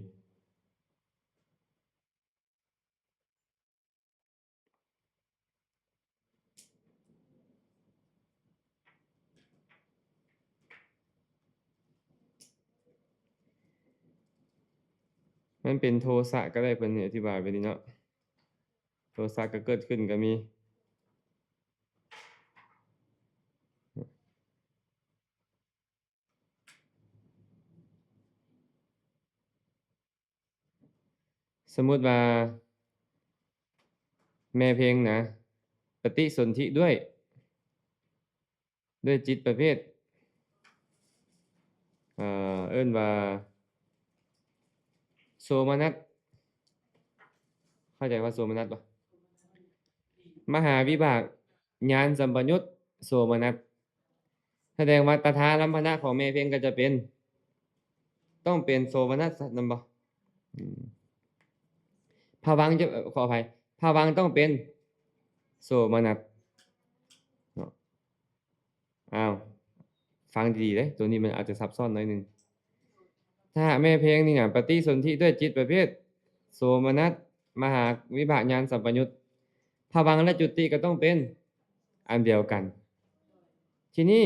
ມັນເປັນໂທສະກໍໄດ້ ເພິ່ນອະທິບາຍແບບນີ້ເນາະ. ໂທສະກໍເກີດຂຶ້ນກໍມີ. ສົມມຸດວ່າແມ່ເພັງນະ ປະຕິສົນທິດ້ວຍ ດ້ວຍຈິດປະເພດ ເອີ ເອີ້ນວ່າໂສມະນັດ. ເຂົ້າໃຈວ່າໂສມະນັດບໍ່? ມະຫາວິບາກຍານສຳປະຍຸດໂສມະນັດ. ສະແດງວ່າຕະຖາລຳພັນນະຂອງແມ່ເພັງກໍຈະເປັນ ຕ້ອງເປັນໂສມະນັດ ແມ່ນບໍ່? ອືມ ພະວັງຈະ ຂໍອະໄພ ພະວັງຕ້ອງເປັນໂສມະນັດເນາະ. ອ້າວ ຟັງດີໆເດ້ ໂຕນີ້ມັນອາດຈະຊັບຊ້ອນໜ້ອຍໜຶ່ງ. ຖ້າຫາກແມ່ເພັງນີ້ນະ ປະຕິສົນທິດ້ວຍຈິດປະເພດໂສມະນັດ ມະຫາວິບາກຍານສຳປະຍຸດ ພະວັງ ແລະ ຈຸຕິກໍຕ້ອງເປັນອັນດຽວກັນ. ທີນີ້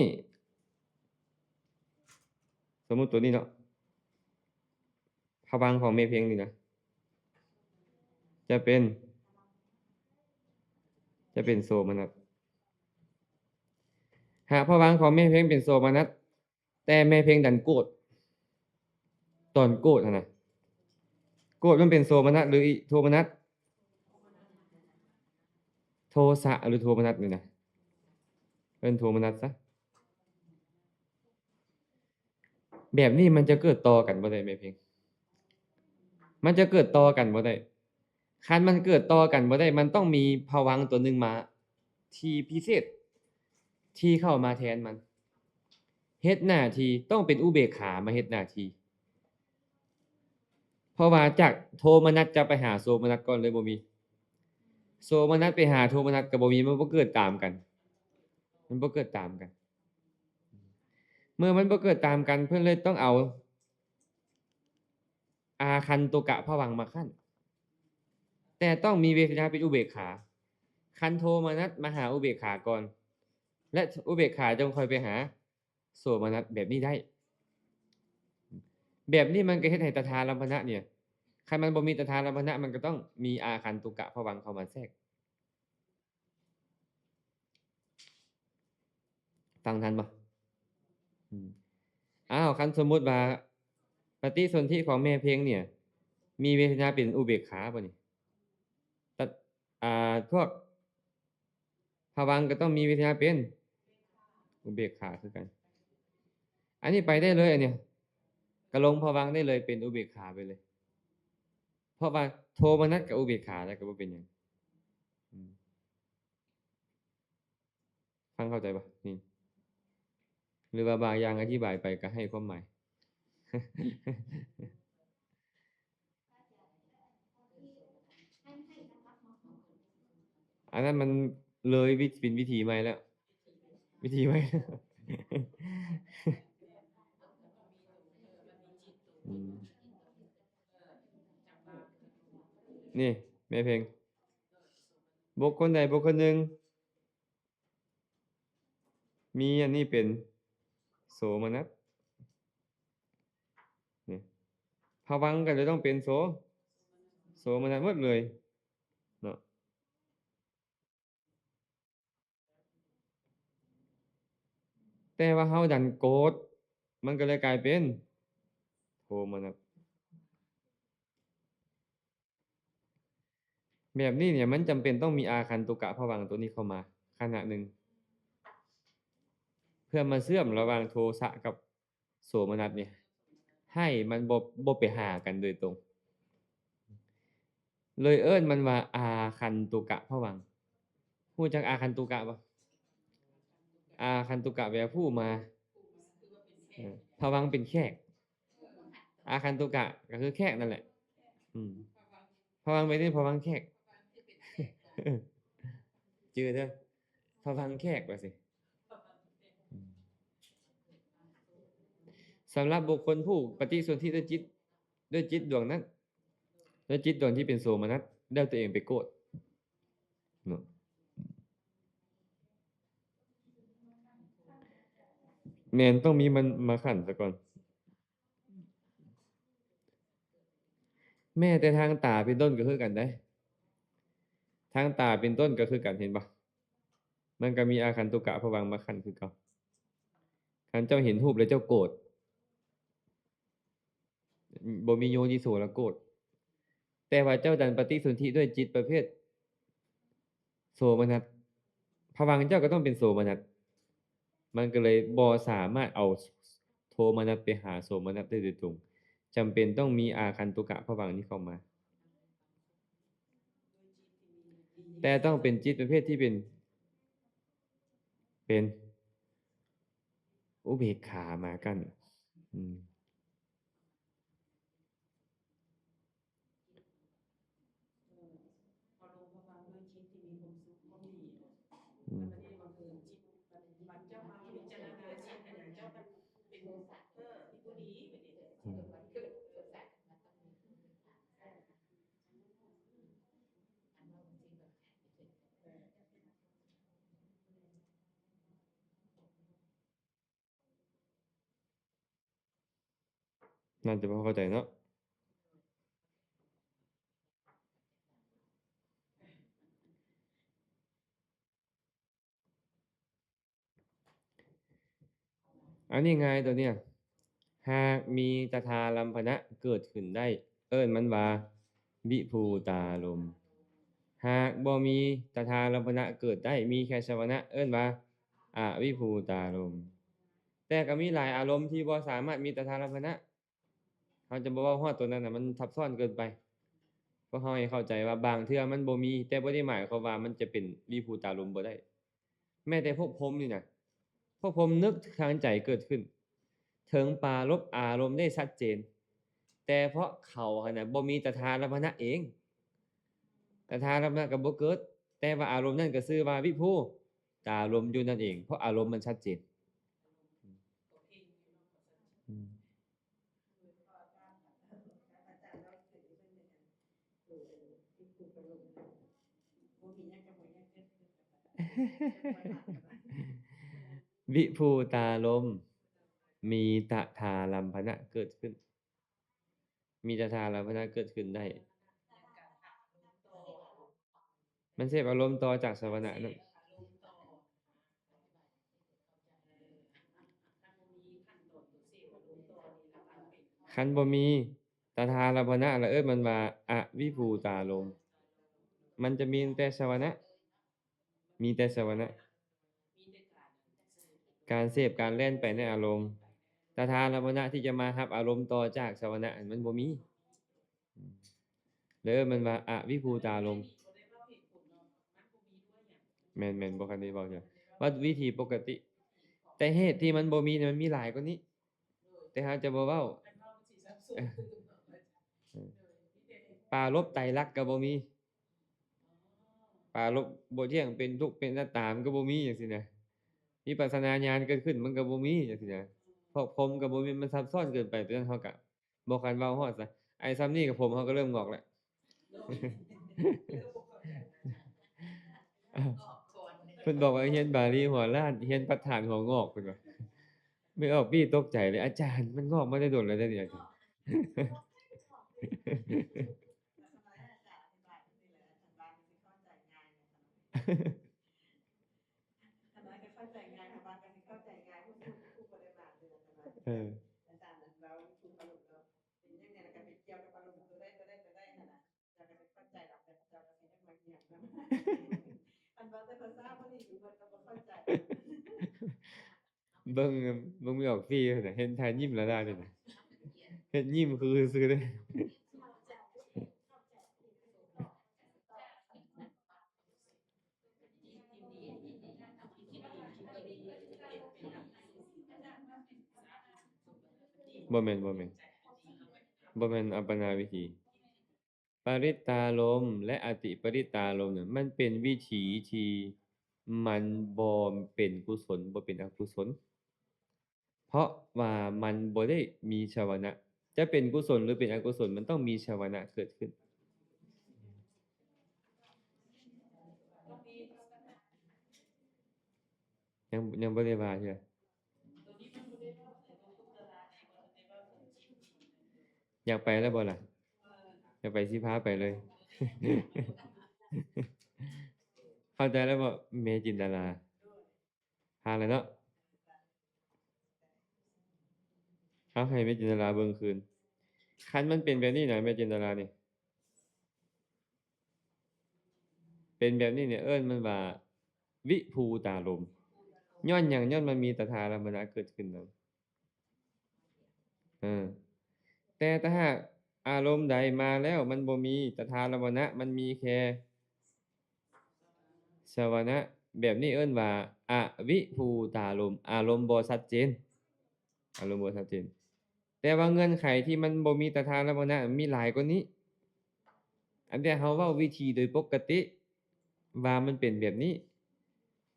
ສົມມຸດໂຕນີ້ເນາະ ພະວັງຂອງແມ່ເພັງນີ້ນະ ຈະເປັນ ຈະເປັນໂສມະນັດ. ຫາກພະວັງຂອງແມ່ເພັງເປັນໂສມະນັດ ແຕ່ແມ່ເພັງດັນໂກດ ຕອນໂກດຫັ້ນນະ ໂກດມັນເປັນໂສມະນັດ ຫຼື ໂທມະນັດ? ໂທສະ ຫຼື ໂທມະນັດນີ້ນະ ເອີ້ນໂທມະນັດຊະ. ແບບນີ້ມັນຈະເກີດຕໍ່ກັນບໍ່ໄດ້ແມ່ເພັງ, ມັນຈະເກີດຕໍ່ກັນບໍ່ໄດ້. ຄັນມັນເກີດຕໍ່ກັນບໍ່ໄດ້ ມັນຕ້ອງມີພະວັງຕົວໜຶ່ງມາທີ່ພິເສດ ທີ່ເຂົ້າມາແທນມັນ ເຮັດໜ້າທີ່ ຕ້ອງເປັນອຸເບກຂາມາເຮັດໜ້າທີ່. ເພາະວ່າຈາກໂທມະນັດຈະໄປຫາໂສມະນັດກ່ອນເລີຍ ບໍ່ມີ. ໂສມະນັດໄປຫາໂທມະນັດກໍບໍ່ມີ ມັນບໍ່ເກີດຕາມກັນ ມັນບໍ່ເກີດຕາມກັນ. ເມື່ອມັນບໍ່ເກີດຕາມກັນ ເພິ່ນເລີຍຕ້ອງເອົາອາຄັນຕຸກະພະວັງມາຂັ້ນ ແຕ່ຕ້ອງມີເວທະນາເປັນອຸເບກຂາ ຄັນໂທມະນັດມາຫາອຸເບກຂາກ່ອນ ແລະ ອຸເບກຂາຈຶ່ງຄ່ອຍໄປຫາໂສມະນັດ ແບບນີ້ໄດ້. ແບບນີ້ມັນກໍເຮັດໃຫ້ຕະທາລຳພະນະນີ້ ຄັນມັນບໍ່ມີຕະທາລຳພະນະ ມັນກໍຕ້ອງມີອາຄັນຕຸກະພະວັງເຂົ້າມາແຊກ. ຟັງທັນບໍ່? ອືມ ອ້າວ ຄັນສົມມຸດວ່າປະຕິສົນທິຂອງແມ່ເພັງນີ້ ມີເວທະນາເປັນອຸເບກຂາບໍ່ນີ້? ຕະ ອ່າ ພວກພະວັງກໍຕ້ອງມີເວທະນາເປັນອຸເບກຂາຄືກັນ. ອັນນີ້ໄປໄດ້ເລີຍ ອັນນີ້ກໍລົງພະວັງໄດ້ເລີຍ ເປັນອຸເບກຂາໄປເລີຍ ເພາະວ່າໂທມະນັດກັບອຸເບກຂາແລ້ວກໍບໍ່ເປັນຫຍັງ. ອືມ ຟັງເຂົ້າໃຈບໍ່ນີ້? ຫຼືວ່າບາງຢ່າງອະທິບາຍໄປກໍໃຫ້ຄວາມໝາຍ? ອັນນັ້ນມັນເລີຍວິ ເປັນວິທີໃໝ່ແລ້ວ ວິທີໃໝ່. ອືມ ນີ້ແມ່ເພັງ ບຸກຄົນໃດບຸກຄົນໜຶ່ງ ມີອັນນີ້ເປັນໂສມະນັດ ນີ້ ພະວັງກໍຈະຕ້ອງເປັນໂສ ໂສມະນັດໝົດເລີຍເນາະ. ແຕ່ວ່າເຮົາດັນໂກດ ມັນກໍເລີຍກາຍເປັນໂທມະນັດ. ແບບນີ້ເນີ້ຍ ມັນຈຳເປັນຕ້ອງມີອາຄັນຕຸກະພະວັງໂຕນີ້ເຂົ້າມາຂະນະໜຶ່ງ ເພື່ອມາເຊື່ອມລະຫວ່າງໂທສະກັບໂສມະນັດນີ້ ໃຫ້ມັນບໍ່ ບໍ່ໄປຫາກັນໂດຍຕົງ ເລີຍເອີ້ນມັນວ່າອາຄັນຕຸກະພະວັງ. ຮູ້ຈັກອາຄັນຕຸກະບໍ່? ອາຄັນຕຸກະແປວ່າຜູ້ມາ ເອີ ພະວັງເປັນແຂກ ອາຄັນຕຸກະກໍຄືແຂກນັ້ນແຫຼະ. ອືມ ພະວັງເປັນ ພະວັງແຂກ ຈື່ເດີ ພະວັງແຂກວ່າຊີ້. ອືມ ສຳລັບບຸກຄົນຜູ້ປະຕິສົນທິດ້ວຍຈິດ ດ້ວຍຈິດດວງນັ້ນ ດ້ວຍຈິດດວງທີ່ເປັນໂສມະນັດ ແລ້ວຕົວເອງໄປໂກດເນາະ ແມ່ນຕ້ອງມີມັນມາຂັນຊະກ່ອນ. ແມ້ແຕ່ທາງຕາເປັນຕົ້ນກໍຄືກັນເດ້ ທາງຕາເປັນຕົ້ນກໍຄືກັນ ເຫັນບໍ່? ມັນກໍມີອາຄັນຕຸກະພະວັງມາຂັນຄືເກົ່າ. ຄັນເຈົ້າເຫັນຮູບແລ້ວເຈົ້າໂກດ ບໍ່ມີໂຍນິໂສລະໂກດ ແຕ່ວ່າເຈົ້າດັນປະຕິສົນທິດ້ວຍຈິດປະເພດໂສມະນັດ ພະວັງເຈົ້າກໍຕ້ອງເປັນໂສມະນັດ ມັນກໍເລີຍບໍ່ສາມາດເອົາໂທມະນັດໄປຫາໂສມະນັດໄດ້ໂດຍຕົງ ຈຳເປັນຕ້ອງມີອາຄັນຕຸກະພະວັງນີ້ເຂົ້າມາ ແຕ່ຕ້ອງເປັນຈິດປະເພດທີ່ເປັນ ເປັນອຸເບກຂາມາກັ້ນ ອືມ. ອືມ ອືມ ໜ້າຈະພໍເຂົ້າໃຈເນາະ. ອັນນີ້ງ່າຍໂຕເນີ້ຍ ຫາກມີຕະທາລຳພະນະເກີດຂຶ້ນໄດ້ ເອີ້ນມັນວ່າວິພູຕາລົມ ຫາກບໍ່ມີຕະທາລຳພະນະເກີດໄດ້ ມີແຄ່ຊະວະນະ ເອີ້ນວ່າອະວິພູຕາລົມ. ແຕ່ກໍມີຫຼາຍອາລົມທີ່ບໍ່ສາມາດມີຕະທາລຳພະນະ ເຮົາຈະບໍ່ເວົ້າຮອດໂຕນັ້ນນະ ມັນຊັບຊ້ອນເກີນໄປ. ພວກເຮົາໃຫ້ເຂົ້າໃຈວ່າບາງເທື່ອມັນບໍ່ມີ ແຕ່ບໍ່ໄດ້ໝາຍຄວາມວ່າມັນຈະເປັນວິພູຕາລົມບໍ່ໄດ້. ແມ້ແຕ່ພວກພົມນີ້ນະ ພວກພົມນຶກທາງໃຈເກີດຂຶ້ນ ເຖິງປາລົບອາລົມໄດ້ຊັດເຈນ ແຕ່ເພາະເຂົາຫັ້ນນະບໍ່ມີຕະທາລຳພະນະເອງ ຕະທາລະມະນະກໍບໍ່ເກີດ, ແຕ່ວ່າອາລົມນັ້ນກໍຊື່ວ່າວິພູຕາລົມຢູ່ນັ້ນເອງ, ເພາະອາລົມມັນຊັດເຈນ. ອືມ. ວິພູຕາລົມ ມີຕະທາລຳພະນະເກີດຂຶ້ນ, ມີຕະທາລຳພະນະເກີດຂຶ້ນໄດ້. ມັນເສບອາລົມຕໍ່ຈາກສະວະນະນັ້ນ. ຄັນບໍ່ມີຕະທາລຳພະນະ ລະເອີ້ນມັນວ່າອະວິພູຕາລົມ. ມັນຈະມີແຕ່ສະວະນະ, ມີແຕ່ສະວະນະ. ການເສບ ການແລ່ນໄປໃນອາລົມ, ຕະທາລຳພະນະທີ່ຈະມາຮັບອາລົມຕໍ່ຈາກສະວະນະ ມັນບໍ່ມີ. ເດີ ມັນວ່າອະວິພູຕາລົມ. ແມ່ນໆ ບໍ່ທັນໄດ້ເວົ້າເທື່ອ ວ່າວິທີປົກກະຕິ. ແຕ່ເຫດທີ່ມັນບໍ່ມີນີ້ ມັນມີຫຼາຍກວ່ານີ້ ແຕ່ເຮົາຈະບໍ່ເວົ້າ. ເອີ ປາລົບໄຕລັກກໍບໍ່ມີ, ປາລົບບໍ່ທ່ຽງ ເປັນທຸກ ເປັນອະນັດຕາ ມັນກໍບໍ່ມີ ຈັ່ງຊີ້ນະ. ວິປັດສະນາຍານເກີດຂຶ້ນ ມັນກໍບໍ່ມີ ຈັ່ງຊີ້ນະ. ເພາະພົມກໍບໍ່ມີ, ມັນຊັບຊ້ອນເກີນໄປ, ຕົວນັ້ນເຮົາກໍ ບໍ່ຄັນເວົ້າຮອດຊະ. ໄອ້ຊ່ຳນີ້ກໍຜົມເຮົາກໍເລີ່ມງອກແລ້ວ. ເພິ່ນບອກວ່າຮຽນບາລີຫົວລ້ານ, ຮຽນປະທານຫົວງອກ ເພິ່ນວ່າ. ແມ່ອອກປີ້ຕົກໃຈເລີຍ, ອາຈານ ມັນງອກມາແຕ່ດົນແລ້ວເດ້ນີ້ ອາຈານ. ຂ້ານ້ອຍກໍເຂົ້າໃຈງ່າຍ, ຂ້ານ້ອຍກໍຊິເຂົ້າໃຈງ່າຍ, ຜູ້ ຜູ້ ຜູ້ບໍ່ໄດ້ມາເທື່ອ ຂ້ານ້ອຍ. ເອີ ອາຈານນັ້ນເວົ້າ ຜູ້ເຂົ້າລົມເນາະ ເປັນຈັ່ງໃດ ແລ້ວກໍໄປກ່ຽວກັບອາລົມຕົວໃດ ຕົວໃດ ຕົວໃດຫັ້ນນະ, ເຈົ້າກໍຊິເຂົ້າໃຈແລ້ວ ແຕ່ເຈົ້າກໍຊິຍັງມາຮຽນນຳ. ຄັນເວົ້າແຕ່ພາສາບໍ່ດີ ເພິ່ນກໍບໍ່ເຂົ້າໃຈ. ເບິ່ງ ເບິ່ງແມ່ອອກປີ້ນະ ເຫັນທ່າຍິ້ມລະລານີ້ນະ, ເຮັດຍິ້ມຄືຊື່ໆເດ້. ບໍ່ແມ່ນ ບໍ່ແມ່ນ ບໍ່ແມ່ນອັບປະນາວິທີ. ປະລິດຕາລົມ ແລະ ອະຕິປະລິດຕາລົມນັ້ນ ມັນເປັນວິທີທີ່ມັນບໍ່ເປັນກຸສົນ ບໍ່ເປັນອະກຸສົນ. ເພາະວ່າມັນບໍ່ໄດ້ມີຊະວະນະ, ຈະເປັນກຸສົນ ຫຼື ເປັນອະກຸສົນ ມັນຕ້ອງມີຊະວະນະເກີດຂຶ້ນ. ຍັງ ຍັງບໍ່ໄດ້ວ່າເທື່ອ. ຢາກໄປແລ້ວບໍ່ລະ? ຢາກໄປ ຊິພາໄປເລີຍ. ເຂົ້າໃຈແລ້ວບໍ່ ແມ່ຈິນດາລາ? ຜ່ານແລ້ວເນາະ. ເອົາ ໃຫ້ແມ່ຈິນດາລາເບິ່ງຄືນ. ຄັນມັນເປັນແບບນີ້ນະ ແມ່ຈິນດາລານີ້ ເປັນແບບນີ້ນີ້ ເອີ້ນມັນວ່າວິພູຕາລົມ. ຍ້ອນຫຍັງ? ຍ້ອນມັນມີຕະທາລຳມະນະເກີດຂຶ້ນນຳ. ເອີ ແຕ່ຖ້າຫາກອາລົມໃດມາແລ້ວ ມັນບໍ່ມີຕະທາລຳມະນະ, ມັນມີແຄ່ຊະວະນະ, ແບບນີ້ເອີ້ນວ່າອະວິພູຕາລົມ, ອາລົມບໍ່ຊັດເຈນ, ອາລົມບໍ່ຊັດເຈນ. ແຕ່ວ່າເງື່ອນໄຂທີ່ມັນບໍ່ມີຕະທາລຳມະນະ ມັນມີຫຼາຍກວ່ານີ້. ອັນເດ ເຮົາເວົ້າວິທີໂດຍປົກກະຕິວ່າມັນເປັນແບບນີ້.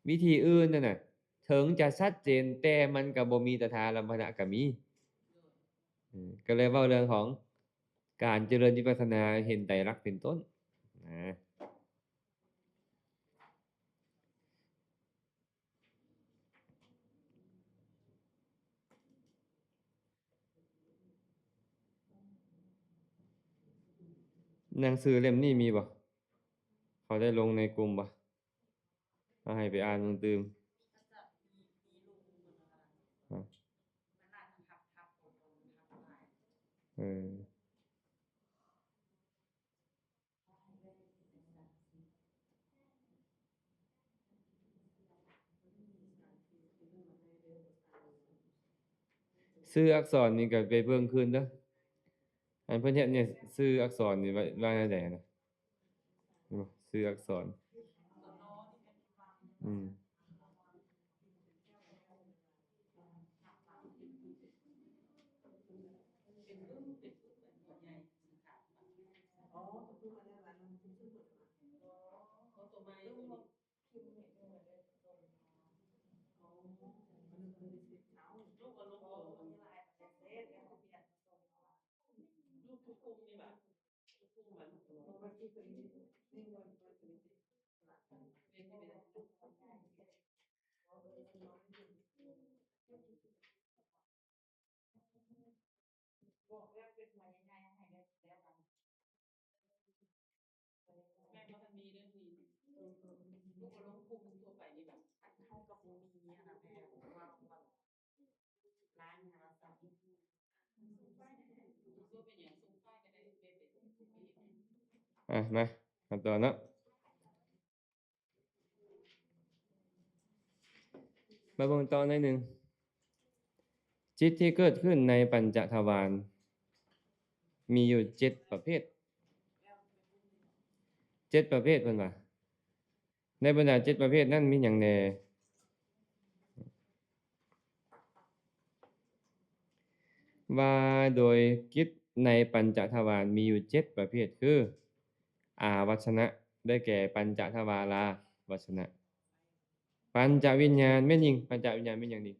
ວິທີອື່ນນັ້ນນະ ເຖິງຈະຊັດເຈນ ແຕ່ມັນກໍບໍ່ມີຕະທາລຳມະນະກໍມີ. ເອີ ກໍເລີຍເວົ້າເລື່ອງຂອງການຈະເລີນວິປັດສະນາ ເຫັນໄຕລັກເປັນຕົ້ນນະ. ໜັງສືເຫຼັ້ມນີ້ມີບໍ່? ເຂົາໄດ້ລົງໃນກຸ່ມບໍ່? ເອົາໃຫ້ໄປອ່ານເບິ່ງຕື່ມ. ຮະ? ເອີ. ຊື່ອັກສອນນີ້ກໍໄປເບິ່ງຄືນເດີ. ອັນເພິ່ນເຮັດນີ້ ຊື່ອັກສອນນີ້ວ່າ ວ່າແນວໃດນະ? ເຫັນບໍ່? ຊື່ອັກສອນ. ອືມ. ອໍ ເປັນຮູບ ເປັນຮູບອັນໃຫຍ່ ອໍ ເປັນຮູບອັນນັ້ນລະ ເປັນຊື່ຕົວ แม่นบ่ทันมีเด้อนี่ ลูกก็ลงกลุ่มทั่วไปนี่ล่ะ เฮาก็บ่มีหั่นน่ะแม่ ว่า ว่า ร้านหาร้านตัด อ่ะ มา มาต่อเนาะ มาเบิ่งต่อหน่อยหนึ่ง จิตที่เกิดขึ้นในปัญจทวาร มีอยู่เจ็ดประเภท เจ็ดประเภทเพิ่นว่า ในบรรดาเจ็ดประเภทนั้นมีหยังแน่ ว่าโดยจิตในปัญจทวารมีอยู่เจ็ดประเภท คือ อาวัชชนะ ได้แก่ปัญจทวาราวัชชนะ ปัญจวิญญาณ แม่นหยัง ปัญจวิญญาณแม่นหยังนี่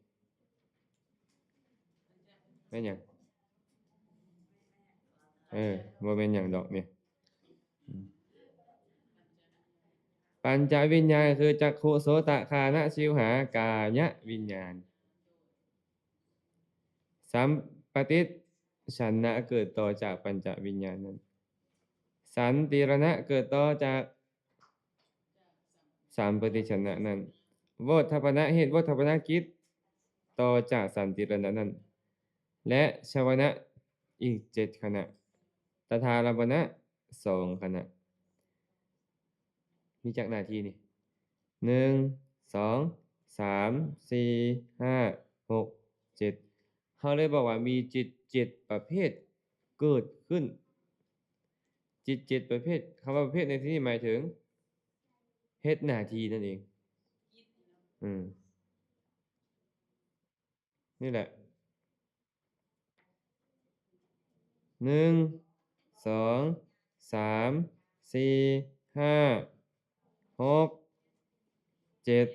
แม่นหยัง เออ บ่แม่นหยังดอกนี่ ปัญจวิญญาณคือจักขุ โสตะ ฆานะ ชิวหา กายวิญญาณ สัมปติชฌะนะเกิดต่อจากปัญจวิญญาณนั้น สันติรณะเกิดต่อจากสัมปติชฌะนะนั้น โผฏฐัพพะนะ เหตุโผฏฐัพพะนะจิตต่อจากสันติรณะนั้น และชวนะอีกเจ็ดขณะ ตถาลัมปนะสองขณะ มีจักนาทีนี่ หนึ่ง สอง สาม สี่ ห้า หก เจ็ด เฮาเลยบอกว่ามีจิตเจ็ดประเภทเกิดขึ้น จิตเจ็ดประเภท คำว่าประเภทในที่นี้หมายถึงเฮ็ดหน้าที่นั่นเอง อืม นี่แหละ หนึ่ง สอง สาม สี่ ห้า หก เจ็ด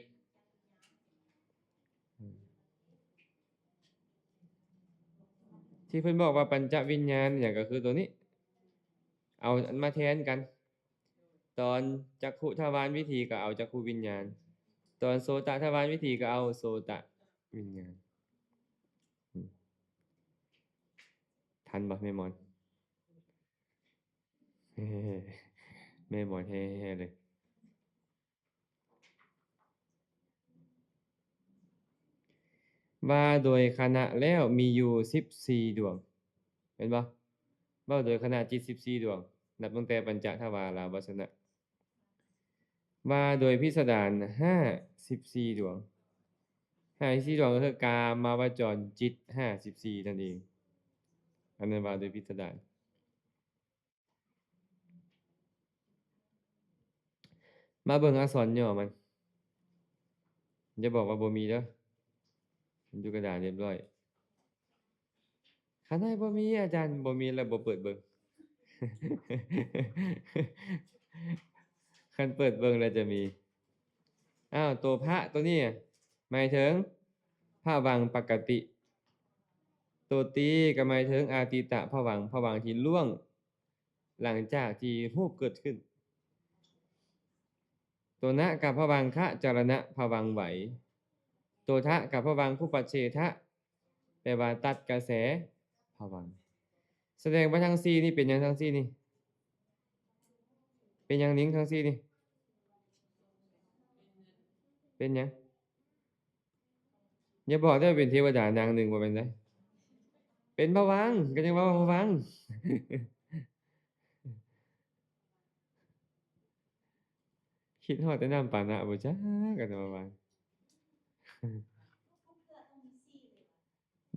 ที่เพิ่นบอกว่าปัญจวิญญาณหยัง ก็คือตัวนี้ เอาอันมาแทนกัน ตอนจักขุทวารวิถีก็เอาจักขุวิญญาณ ตอนโสตะทวารวิถีก็เอาโสตะวิญญาณ อืม ทันบ่แม่หมอน แม่หมอนแฮ่ๆ เลย ว่าโดยขณะแล้วมีอยู่สิบสี่ดวง แม่นบ่ เว้าโดยขณะจิตสิบสี่ดวง นับตั้งแต่ปัญจทวาราวัชชนะ ว่าโดยพิสดารห้าสิบสี่ดวง ห้าสิบสี่ดวงก็คือกามาวจรจิตห้าสิบสี่นั่นเอง อันนั้นว่าโดยพิสดาร มาเบิ่งอักษรย่อมัน อย่าบอกว่าบ่มีเด้อ มันอยู่กระดาษเรียบร้อย คันใดบ่มี อาจารย์ บ่มีแล้วบ่เปิดเบิ่ง คันเปิดเบิ่งแล้วจะมี อ้าว ตัวพะตัวนี้หมายถึงภวังค์ปกติ ตัวตีก็หมายถึงอตีตะภวังค์ ภวังค์ที่ล่วง หลังจากที่รูปเกิดขึ้น โตนะกับภวังคะจรณะภวังค์ไหว โตทะกับภวังคุปปะเชทะ แปลว่าตัดกระแสภวังค์ แสดงว่าทั้งสี่นี่เป็นหยังทั้งสี่นี่ เป็นหยังนิงทั้งสี่นี่ เป็นหยัง อย่าบอกเด้อเป็นเทวดานางหนึ่ง บ่แม่นเด้อ เป็นภวังค์ ก็ยังว่าภวังค์ คิดฮอดแต่น้ำปานะบ่จัก ก็จะภวังค์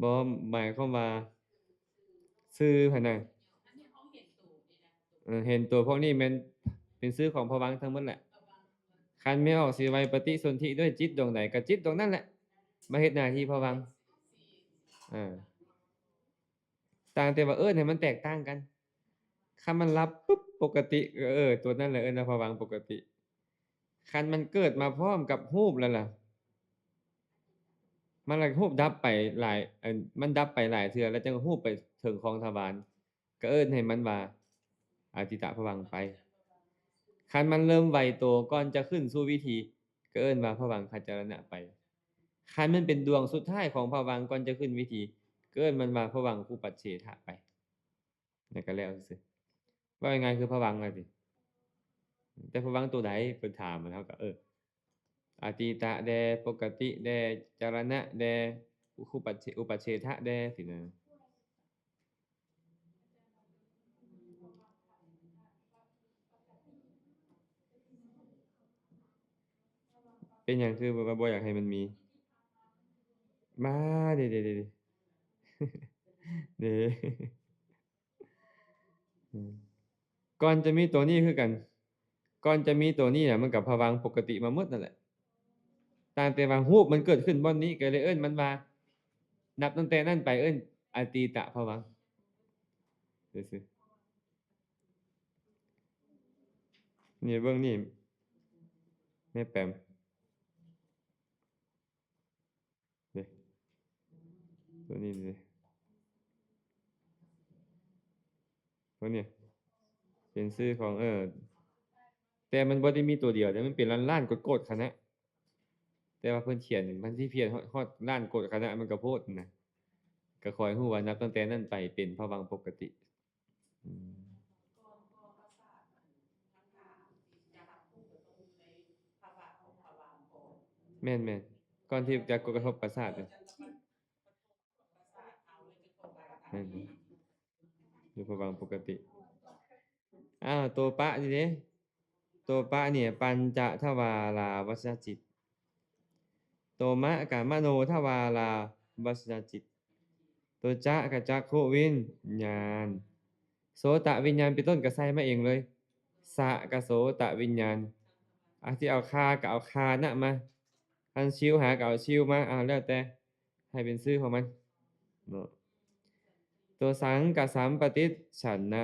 บ่ หมายความว่า ซื่อหั่นน่ะ เออ เห็นตัวพวกนี้แม่นเป็นซื่อของภวังค์ทั้งหมดแหละ คันแม่ออกสิไว้ปฏิสนธิด้วยจิตดวงใด ก็จิตดวงนั้นแหละ มาเฮ็ดหน้าที่ภวังค์ เออ ต่างแต่ว่าเอิ้นให้มันแตกต่างกัน คันมันหลับปุ๊บ ปกติ เออ ตัวนั้นแหละเอิ้นว่าภวังค์ปกติ ຄັນມັນເກີດມາພ້ອມກັບຮູບແລ້ວລະ ມັນລະ ຮູບດັບໄປຫຼາຍ ອັນ ມັນດັບໄປຫຼາຍເທື່ອ ແລ້ວຈັ່ງຮູບໄປເຖິງຂອງທະວານ ກໍເອີ້ນໃຫ້ມັນວ່າອາຕີຕະພະວັງໄປ. ຄັນມັນເລີ່ມໄຫວໂຕກ່ອນຈະຂຶ້ນສູ່ວິຖີ ກໍເອີ້ນວ່າພະວັງຄະຈະລະນະໄປ. ຄັນມັນເປັນດວງສຸດທ້າຍຂອງພະວັງກ່ອນຈະຂຶ້ນວິຖີ ກໍເອີ້ນມັນວ່າພະວັງຄຸປັດເສທະໄປ. ແລ້ວກໍແລ້ວຊື່ໆ. ເວົ້າງ່າຍໆຄືພະວັງນັ້ນຕິ. ແຕ່ພະວັງໂຕໃດ ເພິ່ນຖາມ ເຮົາກໍ ເອີ ອາຕີຕະແດ່ ປົກກະຕິແດ່ ຈະລະນະແດ່ ອຸຄຸປັດເສ ອຸປັດເສທະແດ່ ຊີ້ນະ. ເປັນຫຍັງຄືວ່າບໍ່ຢາກໃຫ້ມັນມີ? ມາ ເດ ເດ ເດ ເດ ເດ. ອືມ ກ່ອນຈະມີໂຕນີ້ຄືກັນ ກ່ອນຈະມີໂຕນີ້ນະ ມັນກໍພະວັງປົກກະຕິມາໝົດນັ້ນແຫຼະ. ຕ່າງແຕ່ວ່າຮູບມັນເກີດຂຶ້ນບ່ອນນີ້ ກໍເລີຍເອີ້ນມັນວ່າ ນັບຕັ້ງແຕ່ນັ້ນໄປເອີ້ນອະຕີຕະພະວັງຊື່ໆ. ນີ້ເບິ່ງນີ້ ແມ່ແປມ. ເດ້ ຕົວນີ້ເດ້ ຕົວນີ້ເປັນຊື່ຂອງ ເອີ ແຕ່ມັນບໍ່ໄດ້ມີຕົວດຽວເດ້ ມັນເປັນລ້ານໆໂກດໆຄະນະ ແຕ່ວ່າເພິ່ນຂຽນ ມັນຊິຂຽນຮອດ ຮອດລ້ານໂກດຄະນະ ມັນກໍໂພດນະ. ກໍຂໍໃຫ້ຮູ້ວ່ານັບຕັ້ງແຕ່ນັ້ນໄປເປັນພະວັງປົກກະຕິ. ອືມ ແມ່ນໆ ກ່ອນທີ່ຈະກະທົບປະສາດເດ້ ແມ່ນ ຢູ່ພະວັງປົກກະຕິ. ອ້າວ ໂຕປະນີ້ເດ້ ໂຕປະນີ້ ປັນຈະທະວາລາວັດສະຈິດ ໂຕມະກະມະໂນທະວາລາວັດສະຈິດ ໂຕຈະກະຈັກຂຸວິນຍານ ໂສຕະວິນຍານເປັນຕົ້ນກະໃສ່ມາເອງເລີຍ ສະກະໂສຕະວິນຍານ ອາ ຊິເອົາຄາກະເອົາຄານະມາ ຄັນຊິວຫາກະເອົາຊິວມາ ເອົາແລ້ວແຕ່ ໃຫ້ເປັນຊື່ຂອງມັນເນາະ. ໂຕສັງກະສຳປະຕິດສັນນະ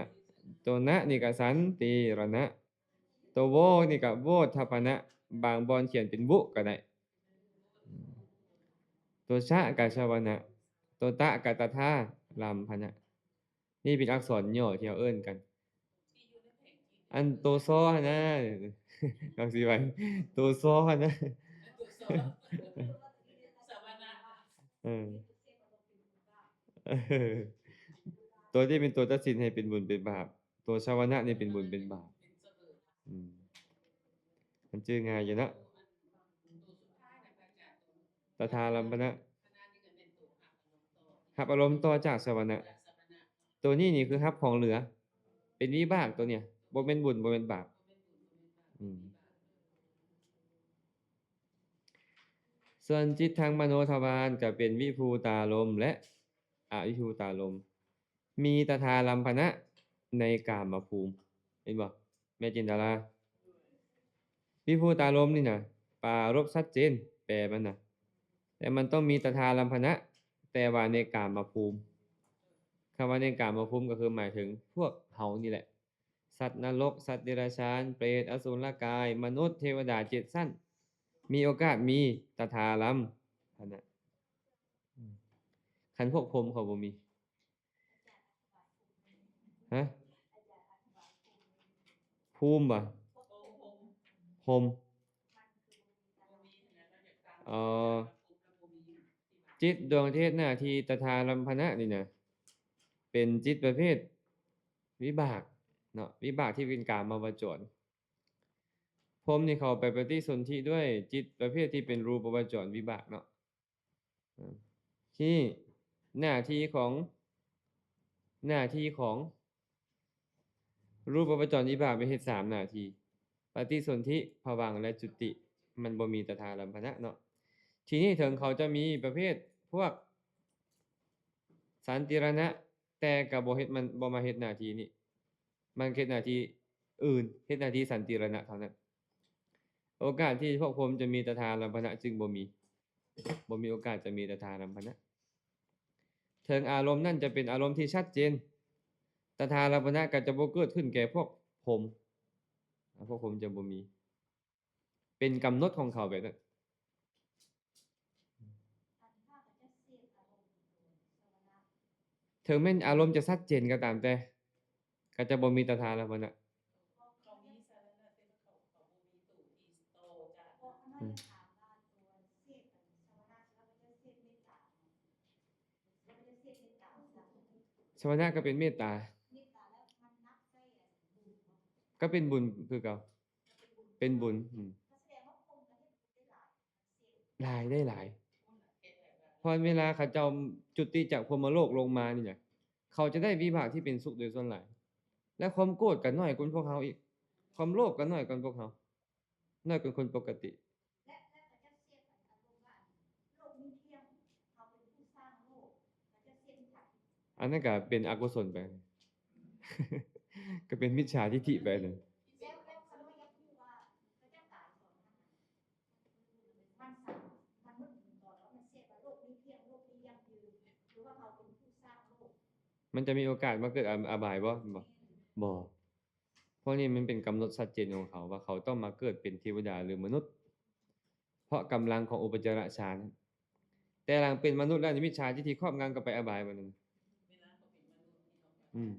ໂຕນະນີ້ກະສັນຕິລະນະ ໂຕໂວນີ້ກະໂວທະພະນະ ບາງບ່ອນຂຽນເປັນວຸກະໄດ້ ໂຕຊະກະຊະວະນະ ໂຕຕະກະຕະທາລຳພະນະ. ນີ້ເປັນອັກສອນຫຍໍ້ທີ່ເຮົາເອີ້ນກັນ ອັນໂຕຊໍຫັ້ນນະ ເຮົາຊິໄວ້ ໂຕຊໍຫັ້ນນະ ເອີ ໂຕນີ້ເປັນໂຕຕັດສິນໃຫ້ເປັນບຸນເປັນບາບ ໂຕຊະວະນະນີ້ເປັນບຸນເປັນບາບ. ອືມ ມັນຈື່ງ່າຍຢູ່ເນາະ ຕະທາລຳພະນະ ຮັບອາລົມຕໍ່ຈາກຊະວະນະ ໂຕນີ້ນີ້ຄືຮັບຂອງເຫຼືອ ເປັນວິບາກໂຕເນີ້ຍ ບໍ່ແມ່ນບຸນ ບໍ່ແມ່ນບາບ. ອືມ ສ່ວນຈິດທັງມະໂນທະວານກະເປັນວິພູຕາລົມ ແລະ ອະວິພູຕາລົມ ມີຕະທາລຳພະນະໃນກາມະພູມ ເຫັນບໍ່ແມ່ຈິນດາລາ? ວິພູຕາລົມນີ້ນະ ປາລົບຊັດເຈນ ແປມັນນະ ແຕ່ມັນຕ້ອງມີຕະທາລຳພະນະ ແຕ່ວ່າໃນກາມະພູມ ຄຳວ່າໃນກາມະພູມກໍຄືໝາຍເຖິງພວກເຮົານີ້ແຫຼະ ສັດນະລົກ ສັດເດຍລະຊານ ເປດ ອະສຸລະກາຍ ມະນຸດ ເທວະດາເຈັດຊັ້ນ ມີໂອກາດມີຕະທາລຳພະນະ. ອືມ ຄັນພວກພົມເຂົາບໍ່ມີ ຮະ? ພູມບໍ່? ພົມ ເອີ ຈິດດວງທີ່ເຮັດໜ້າທີ່ຕະທາລຳພະນະນີ້ນະ ເປັນຈິດປະເພດວິບາກເນາະ ວິບາກທີ່ເປັນກາມະວະຈອນ. ພົມນີ້ເຂົາໄປປະຕິສົນທິດ້ວຍຈິດປະເພດທີ່ເປັນຮູບະວະຈອນວິບາກເນາະ. ທີ່ໜ້າທີ່ຂອງ ໜ້າທີ່ຂອງ ຮູບະວະຈອນວິບາກແມ່ນເຮັດສາມໜ້າທີ່ ປະຕິສົນທິ ພະວັງ ແລະ ຈຸຕິ ມັນບໍ່ມີຕະທາລຳພະນະເນາະ. ທີນີ້ເຖິງເຂົາຈະມີປະເພດພວກສັນຕິລະນະ ແຕ່ກໍບໍ່ເຮັດ ມັນບໍ່ມາເຮັດໜ້າທີ່ນີ້ ມັນເຮັດໜ້າທີ່ອື່ນ ເຮັດໜ້າທີ່ສັນຕິລະນະເທົ່ານັ້ນ. ໂອກາດທີ່ພວກພົມຈະມີຕະທາລຳພະນະຈຶ່ງບໍ່ມີ ບໍ່ມີໂອກາດຈະມີຕະທາລຳພະນະ. ເຖິງອາລົມນັ້ນຈະເປັນອາລົມທີ່ຊັດເຈນ ຕະທາລຳພະນະກໍຈະບໍ່ເກີດຂຶ້ນແກ່ພວກພົມ ພວກພົມຈະບໍ່ມີ. ເປັນກຳນົດຂອງເຂົາແບບນັ້ນ. ເຖິງແມ່ນອາລົມຈະຊັດເຈນກໍຕາມແຕ່ ກໍຈະບໍ່ມີຕະທາລະມະນະ. ອືມ ສະມະນະກໍເປັນເມດຕາ ກໍເປັນບຸນຄືເກົ່າ ເປັນບຸນ ອືມ. ຫຼາຍໄດ້ຫຼາຍ ເພາະເວລາເຂົາເຈົ້າຈຸຕິຈາກພົມມະໂລກລົງມານີ້ນະ ເຂົາຈະໄດ້ວິບາກທີ່ເປັນສຸກໂດຍສ່ວນຫຼາຍ ແລະ ຄວາມໂກດກໍໜ້ອຍກວ່າພວກເຮົາອີກ ຄວາມໂລບກໍໜ້ອຍກວ່າພວກເຮົາ ໜ້ອຍກວ່າຄົນປົກກະຕິ. ອັນນັ້ນກໍເປັນອະກຸສົນໄປ ກໍເປັນມິດສາທິດຖິໄປເລີຍ. ມັນສາ ມັນບໍ່ມີຕົວຕນວ່າມັນແຊບວ່າໂລກນີ້ທ່ຽງ ໂລກນີ້ຢັ້ງຢືນ ຫຼືວ່າເຮົາເປັນຜູ້ສ້າງໂລກ. ມັນຈະມີໂອກາດມາເກີດອາ ອະບາຍບໍ່? ບໍ່ ບໍ່ ເພາະນີ້ມັນເປັນກຳນົດຊັດເຈນຂອງເຂົາວ່າເຂົາຕ້ອງມາເກີດເປັນເທວະດາ ຫຼື ມະນຸດ ເພາະກຳລັງຂອງອຸປະຈາລະຊານ. ແຕ່ຫຼັງເປັນມະນຸດແລ້ວ ມິດສາທິດຖິຄອບງຳກໍໄປອະບາຍບັດນີ້. ອືມ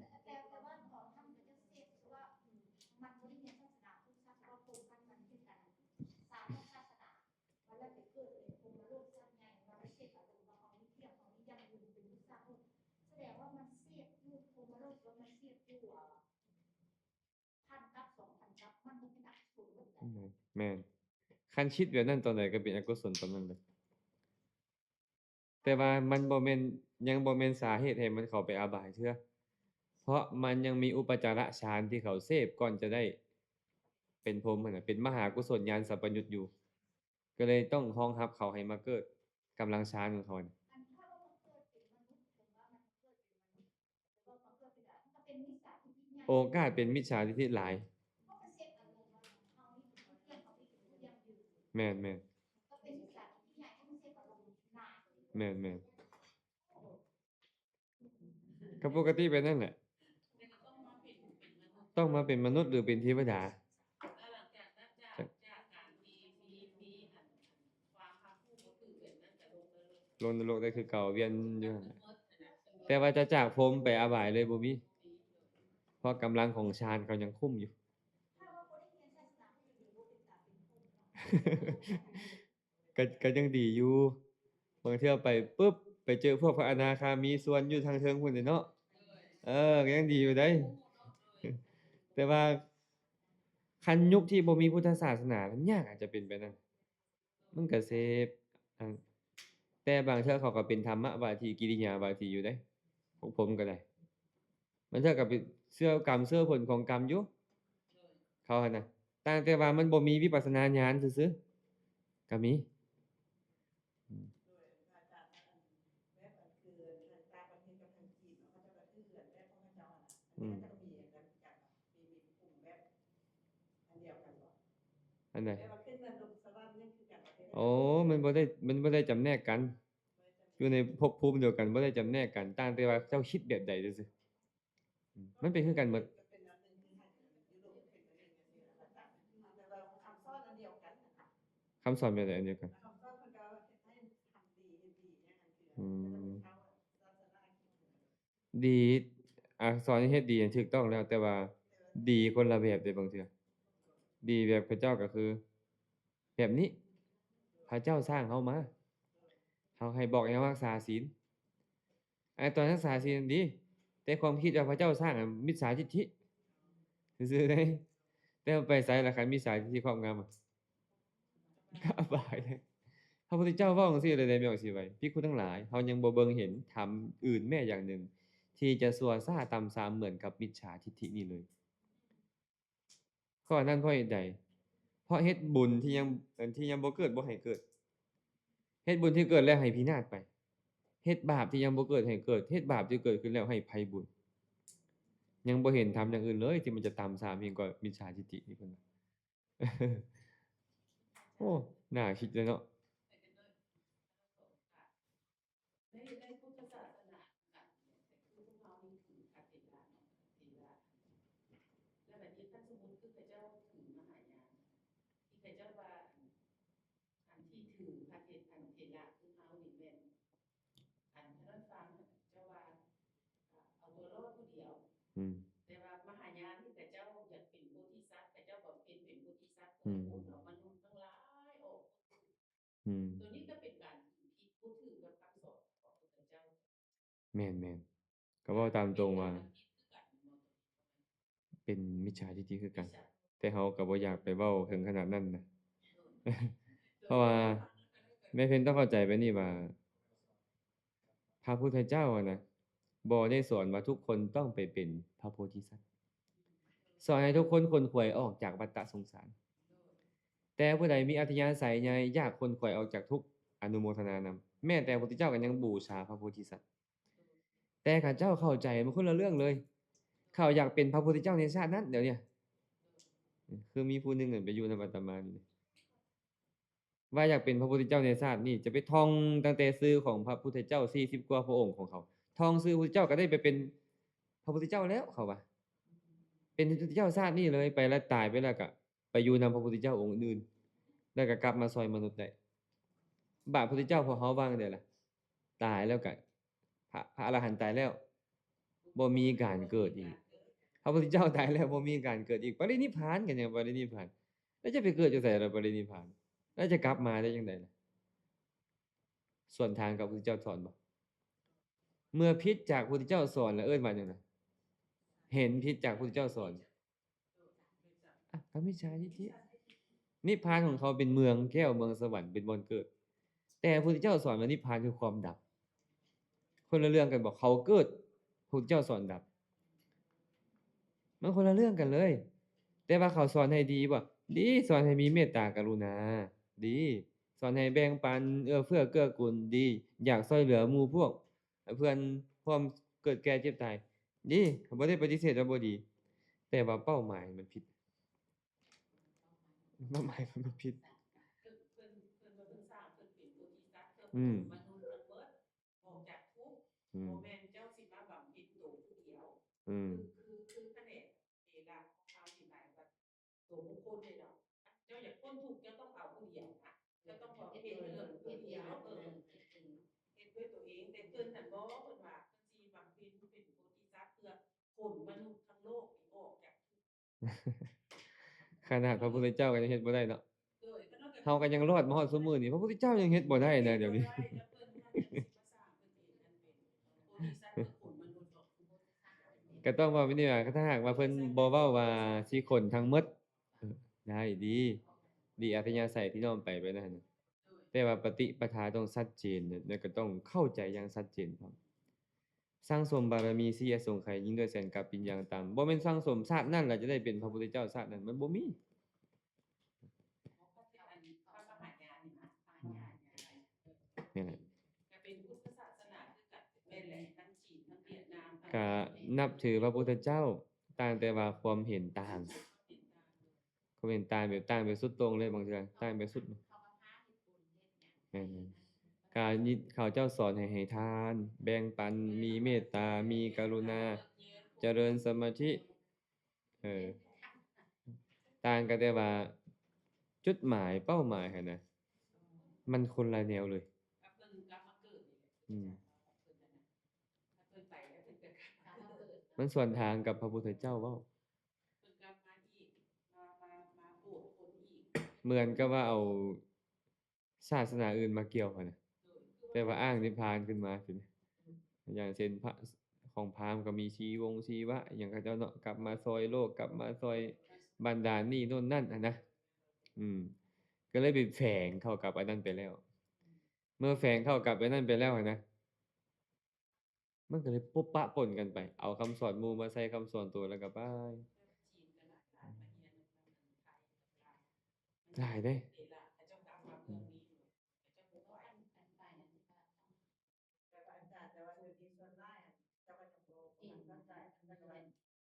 ແມ່ນ ແມ່ນ ຄັນຄິດແບບນັ້ນຕອນໃດກໍເປັນອະກຸສົນຕອນນັ້ນເລີຍ. ແຕ່ວ່າມັນບໍ່ແມ່ນ ຍັງບໍ່ແມ່ນສາເຫດໃຫ້ມັນເຂົ້າໄປອະບາຍເທື່ອ ເພາະມັນຍັງມີອຸປະຈາລະຊານທີ່ເຂົາເສບກ່ອນຈະໄດ້ເປັນພົມຫັ້ນນະ ເປັນມະຫາກຸສົນຍານສັມປະຍຸດຢູ່ ກໍເລີຍຕ້ອງຮອງຮັບເຂົາໃຫ້ມາເກີດກຳລັງຊານຂອງເຂົາຫັ້ນ. ໂອກາດເປັນມິດສາທິດຖິຫຼາຍ. ແມ່ນໆ ແມ່ນໆ ກໍປົກກະຕິແບບນັ້ນແຫຼະ ຕ້ອງມາເປັນມະນຸດ ຫຼື ເປັນເທວະດາ. ລົງນະລົກໄດ້ຄືເກົ່າ ວຽນຢູ່ຫັ້ນແຫຼະ ແຕ່ວ່າຈະຈາກພົມໄປອະບາຍເລີຍບໍ່ມີ ເພາະກຳລັງຂອງຊານເຂົາຍັງຄຸ້ມຢູ່. ກໍ ກໍຍັງດີຢູ່ ບາງເທື່ອໄປປຶບ ໄປເຈີພວກພະອະນາຄາມີສວນຢູ່ທາງເທິງພຸ້ນເດເນາະ ເອີ ກໍຍັງດີຢູ່ໃດ໋. ແຕ່ວ່າຄັນຍຸກທີ່ບໍ່ມີພຸດທະສາສະໜາ ມັນຍາກອາດຈະເປັນແບບນັ້ນ. ມັນກະເສບ ອັນ ແຕ່ບາງເທື່ອເຂົາກະເປັນທຳມະບາທີ ກິລິຍາບາທີຢູ່ເດ້ ພວກຜົມກະໄດ້. ບາງເທື່ອກະເປັນເຊື່ອກຳເຊື່ອຜົນຂອງກຳຢູ່ ເຂົາຫັ້ນນະ ຕ່າງແຕ່ວ່າມັນບໍ່ມີວິປັດສະນາຍານຊື່ໆ ກະມີ. ອືມ ອັນໃດ? ໂອ້ ມັນບໍ່ໄດ້ ມັນບໍ່ໄດ້ຈຳແນກກັນ ຢູ່ໃນພົບພູມດຽວກັນ ບໍ່ໄດ້ຈຳແນກກັນ ຕ່າງແຕ່ວ່າເຈົ້າຄິດແບບໃດຊື່ໆ ມັນເປັນຄືກັນໝົດ. ຄຳສອນແບບໃດອັນດຽວກັນ? ອືມ ດີ ອາ ສອນໃຫ້ເຮັດດີນັ້ນຖືກຕ້ອງແລ້ວ ແຕ່ວ່າດີຄົນລະແບບເດ້ ບາງເທື່ອ ດີແບບເຂົາເຈົ້າກະຄືແບບນີ້ ພະເຈົ້າສ້າງເຮົາມາ ເຮົາໃຫ້ບອກໃຫ້ເຮົາຮັກສາສິນ ອາ ຕອນຮັກສາສິນນັ້ນດີ ແຕ່ຄວາມຄິດວ່າພະເຈົ້າສ້າງ ອາ ມິດສາທິດຖິຊື່ໆເດ້ ແຕ່ວ່າໄປໃສລະ ຄັນມິດສາທິດຖິຄອບງຳ ອະບາຍເດ້. ພະພຸດທະເຈົ້າເວົ້າຈັ່ງຊີ້ເລີຍເດ້ ແມ່ອອກສີໄວ ພິກຂຸທັງຫຼາຍ ເຮົາຍັງບໍ່ເບິ່ງເຫັນທຳອື່ນແມ້ຢ່າງໜຶ່ງ ທີ່ຈະຊົ່ວຊ້າຕ່ຳຊາມເໝືອນກັບມິດສາທິດຖິນີ້ເລີຍ. ຂໍ້ນັ້ນເພາະເຫດໃດ? ເພາະເຮັດບຸນທີ່ຍັງ ທີ່ຍັງບໍ່ເກີດບໍ່ໃຫ້ເກີດ ເຮັດບຸນທີ່ເກີດແລ້ວໃຫ້ພິນາດໄປ ເຮັດບາບທີ່ຍັງບໍ່ເກີດໃຫ້ເກີດ ເຮັດບາບທີ່ເກີດຂຶ້ນແລ້ວໃຫ້ໄພບຸນ. ຍັງບໍ່ເຫັນທຳຢ່າງອື່ນເລີຍທີ່ມັນຈະຕ່ຳຊາມຍິ່ງກວ່າມິດສາທິດຖິນີ້ ເພິ່ນວ່າ. ໂອ້ ໜ້າຄິດເລີຍເນາະ. ໃນ ໃນພຸດທະສາສະໜາ ຄືພວກເຮົານີ້ຖືພະເຖລະເນາະ ເຖລະ ແລ້ວບັດນີ້ຄັນສົມມຸດຄືເຂົາເຈົ້າຖືມະຫາຍານ ທີ່ເຂົາເຈົ້າວ່າ ອືມ ແຕ່ວ່າມະຫາຍານທີ່ເຂົາເຈົ້າຢາກເປັນໂພທິສັດ ເຂົາເຈົ້າບຳເພັນເປັນໂພທິສັດ ອືມ ເພື່ອໂອນເອົາມະນຸດທັງຫຼາຍອອກ. ອືມ ໂຕນີ້ກໍເປັນການທີ່ບໍ່ຖືກກັບຄຳສອນຂອງພະພຸດທະເຈົ້າ. ແມ່ນໆ ກໍເວົ້າຕາມຕົງວ່າ ເປັນມິດສາທິດຖິຄືກັນ ແຕ່ເຮົາກໍບໍ່ຢາກໄປເວົ້າເຖິງຂະໜາດນັ້ນນະ ເພາະວ່າແມ່ເພັນຕ້ອງເຂົ້າໃຈແບບນີ້ວ່າ ພະພຸດທະເຈົ້າຫັ້ນນະ ບໍ່ໄດ້ສອນວ່າທຸກຄົນຕ້ອງໄປເປັນພະໂພທິສັດ, ສອນໃຫ້ທຸກຄົນຂົນຂວາຍອອກຈາກວັດຕະສົງສານ. ແຕ່ຜູ້ໃດມີອັດທະຍາໄສໃຫຍ່ ຢາກຂົນຂວາຍອອກຈາກທຸກ ອະນຸໂມທະນານຳ. ແມ້ແຕ່ພະພຸດທະເຈົ້າກໍຍັງບູຊາພະໂພທິສັດ. ແຕ່ເຂົາເຈົ້າເຂົ້າໃຈມັນຄົນລະເລື່ອງເລີຍ. ເຂົາຢາກເປັນພະພຸດທະເຈົ້າໃນຊາດນັ້ນ ດຽວນີ້ ຄືມີຜູ້ໜຶ່ງໄປຢູ່ນຳອາດຕະມານີ້ ວ່າຢາກເປັນພະພຸດທະເຈົ້າໃນຊາດນີ້ ຈະໄປທ່ອງຕັ້ງແຕ່ຊື່ຂອງພະພຸດທະເຈົ້າສີ່ສິບກວ່າພະອົງຂອງເຂົາ, ທ່ອງຊື່ພຸດທະເຈົ້າກໍໄດ້ໄປເປັນພະພຸດທະເຈົ້າແລ້ວ ເຂົາວ່າ ເປັນພະພຸດທະເຈົ້າຊາດນີ້ເລີຍ ໄປແລ້ວຕາຍໄປແລ້ວກໍໄປຢູ່ນຳພະພຸດທະເຈົ້າອົງອື່ນໆ ແລ້ວກໍກັບມາຊ່ອຍມະນຸດໄດ້. ບາດພຸດທະເຈົ້າພວກເຮົາວ່າຈັ່ງໃດລະ? ຕາຍແລ້ວກໍ ພະ ພະອະລະຫັນຕາຍແລ້ວ ບໍ່ມີການເກີດອີກ. ພະພຸດທະເຈົ້າຕາຍແລ້ວບໍ່ມີການເກີດອີກ. ປະລິນິບພານກໍຍັງປະລິນິບພານ. ແລ້ວຈະໄປເກີດຢູ່ໃສລະປະລິນິບພານ? ແລ້ວຈະກັບມາໄດ້ຈັ່ງໃດລະ? ສວນທາງກັບພຸດທະເຈົ້າສອນບໍ່? ເມື່ອຜິດຈາກພຸດທະເຈົ້າສອນລະເອີ້ນວ່າຫຍັງນະ? ເຫັນຜິດຈາກພຸດທະເຈົ້າສອນ. ອະ ກໍມິດສາທິດຖິ. ນິບພານຂອງເຂົາເປັນເມືອງແກ້ວ ເມືອງສະຫວັນ ເປັນບ່ອນເກີດ. ແຕ່ພຸດທະເຈົ້າສອນວ່ານິບພານຄືຄວາມດັບ. ຄົນລະເລື່ອງກັນບໍ່? ເຂົາເກີດ ພຸດທະເຈົ້າສອນດັບ. ມັນຄົນລະເລື່ອງກັນເລີຍ. ແຕ່ວ່າເຂົາສອນໃຫ້ດີບໍ່? ດີ. ສອນໃຫ້ມີເມດຕາກະລຸນາ ດີ. ສອນໃຫ້ແບ່ງປັນ ເອື້ອເຟື້ອເກື້ອກູນ ດີ. ຢາກຊ່ວຍເຫຼືອໝູ່ພວກ ເພື່ອນພ້ອມເກີດແກ່ເຈັບຕາຍ ດີ. ບໍ່ໄດ້ປະຕິເສດວ່າບໍ່ດີ ແຕ່ວ່າເປົ້າໝາຍມັນຜິດ. ເປົ້າໝາຍມັນຜິດ. ອືມ ອືມ ອືມ ເຈົ້າຢາກພົ້ນທຸກ ເຈົ້າຕ້ອງເອົາຜູ້ດຽວນະ ເຈົ້າຕ້ອງບຳເພັນເລື່ອງຜູ້ດຽວ ເອີ ເຮັດດ້ວຍຕົວເອງ. ແຕ່ເພິ່ນຫັ້ນບໍ່ ເພິ່ນວ່າເພິ່ນຊິບຳເພັນເປັນໂພທິສັດ ເພື່ອຂົນມະນຸດທັງໂລກນີ້ອອກຈາກທຸກ. ຂະໜາດພະພຸດທະເຈົ້າກໍຍັງເຮັດບໍ່ໄດ້ເນາະ. ໂດຍ ເຮົາກໍຍັງລອດມາຮອດຊຸມື້ນີ້ ພະພຸດທະເຈົ້າຍັງເຮັດບໍ່ໄດ້ນະ ດຽວນີ້. ກໍຕ້ອງເວົ້າແບບນີ້ວ່າ ຖ້າຫາກວ່າເພິ່ນບໍ່ເວົ້າວ່າຊິຂົນທັງໝົດ ເອີ ໄດ້ ດີ ດີອັດທະຍາໄສທີ່ນ້ອມໄປ ໄປນັ້ນ. ແຕ່ວ່າປະຕິປະທາຕ້ອງຊັດເຈນ ແລ້ວກໍຕ້ອງເຂົ້າໃຈຢ່າງຊັດເຈນພ້ອມ. ສັ່ງສົມບາລະມີສີ່ອະສົງໄຂ ຍິ່ງດ້ວຍແສນກັບປິນຍາຕ່າງໆ ບໍ່ແມ່ນສັ່ງສົມຊາດນັ້ນແລ້ວຈະໄດ້ເປັນພະພຸດທະເຈົ້າຊາດນັ້ນ ມັນບໍ່ມີ. ແມ່ນແຫຼະ ກໍນັບຖືພະພຸດທະເຈົ້າ ຕ່າງແຕ່ວ່າຄວາມເຫັນຕ່າງ ຄວາມເຫັນຕ່າງແບບ ຕ່າງແບບສຸດໂຕ່ງເລີຍ ບາງເທື່ອຕ່າງແບບສຸດ. ແມ່ນໆ ການ ເຂົາເຈົ້າສອນໃຫ້ໃຫ້ທານ ແບ່ງປັນ ມີເມດຕາ ມີກະລຸນາ ຈະເລີນສະມາທິ ເອີ ຕ່າງກັນແຕ່ວ່າຈຸດໝາຍ ເປົ້າໝາຍຫັ້ນນະ ມັນຄົນລະແນວເລີຍ. ອືມ ມັນສວນທາງກັບພະພຸດທະເຈົ້າເວົ້າ. ເໝືອນກັບວ່າເອົາສາສະໜາອື່ນມາກ່ຽວຫັ້ນນະ ແຕ່ວ່າອ້າງນິບພານຂຶ້ນມາ ເປັນ ຢ່າງເຊັ່ນ ພະ ຂອງພາມກໍມີຊີວົງຊີວະ ອີ່ຫຍັງເຂົາເຈົ້າເນາະ ກັບມາຊ່ອຍໂລກ ກັບມາຊ່ອຍບັນດານນີ້ໂນ່ນນັ້ນຫັ້ນນະ. ອືມ ກໍເລີຍໄປແຝງເຂົ້າກັບອັນນັ້ນໄປແລ້ວ. ເມື່ອແຝງເຂົ້າກັບອັນນັ້ນໄປແລ້ວຫັ້ນນະ ມັນກໍເລີຍປົບປະປົນກັນໄປ ເອົາຄຳສອນໝູ່ມາໃສ່ຄຳສອນໂຕ ແລ້ວກໍໄປ ຫຼາຍເດ້.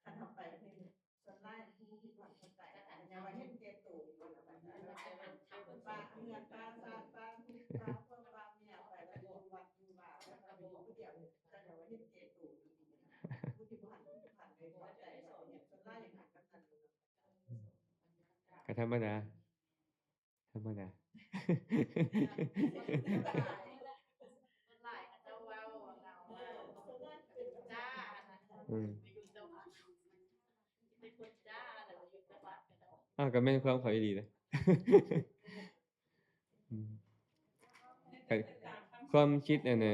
ຄັນເຮົາໄປນີ້ ສ່ວນຫຼາຍຜູ້ທີ່ຄວາມເຂົ້າໃຈ ແນວວ່າເຫັນແກ່ໂຕຢູ່ ແລ້ວບັດນີ້ ປະເຮືອນປະຊາດ ປະ ປະຜົວປະເມຍໄປ ແລ້ວຢູ່ວັດຢູ່ວາ ແລ້ວກໍຢູ່ຜູ້ດຽວ ສະແດງວ່າເຫັນແກ່ໂຕຢູ່. ຜູ້ທີ່ບໍ່ຫັນ ຜູ້ທີ່ຜ່ານໄປພໍໃຈ ສ່ວນຫຼາຍຢ່າງນັ້ນກັບນັ້ນ. ກໍທຳມະດາ ທຳມະດາ. ອືມ. ອ້າວ ກໍແມ່ນຄວາມເຂົາອີ່ຫຼີເດ້. ອືມ ຄວາມຄິດອັນນ່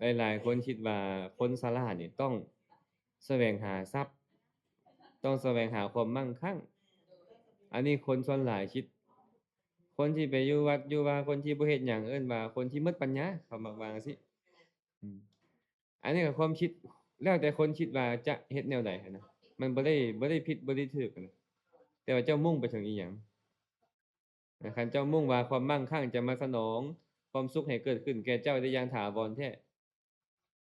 າ ຫຼາຍໆຄົນຄິດວ່າຄົນສະຫຼາດນີ້ຕ້ອງສະແຫວງຫາຊັບ, ຕ້ອງສະແຫວງຫາຄວາມມັ່ງຄັ່ງ. ອັນນີ້ຄົນສ່ວນຫຼາຍຄິດ. ຄົນທີ່ໄປຢູ່ວັດຢູ່ວາ ຄົນທີ່ບໍ່ເຮັດຫຍັງ ເອີ້ນວ່າຄົນທີ່ໝົດປັນຍາ, ເຂົາມັກວ່າຈັ່ງຊີ້. ອືມ ອັນນີ້ກໍຄວາມຄິດ ແລ້ວແຕ່ຄົນຄິດວ່າຈະເຮັດແນວໃດຫັ້ນນະ. ມັນບໍ່ໄດ້ ບໍ່ໄດ້ຜິດ ບໍ່ໄດ້ຖືກຫັ້ນນະ, ແຕ່ວ່າເຈົ້າມຸ່ງໄປເຖິງອີ່ຫຍັງ? ຄັນເຈົ້າມຸ່ງວ່າຄວາມມັ່ງຄັ່ງຈະມາສະໜອງຄວາມສຸກໃຫ້ເກີດຂຶ້ນແກ່ເຈົ້າໄດ້ຢ່າງຖາວອນແທ້,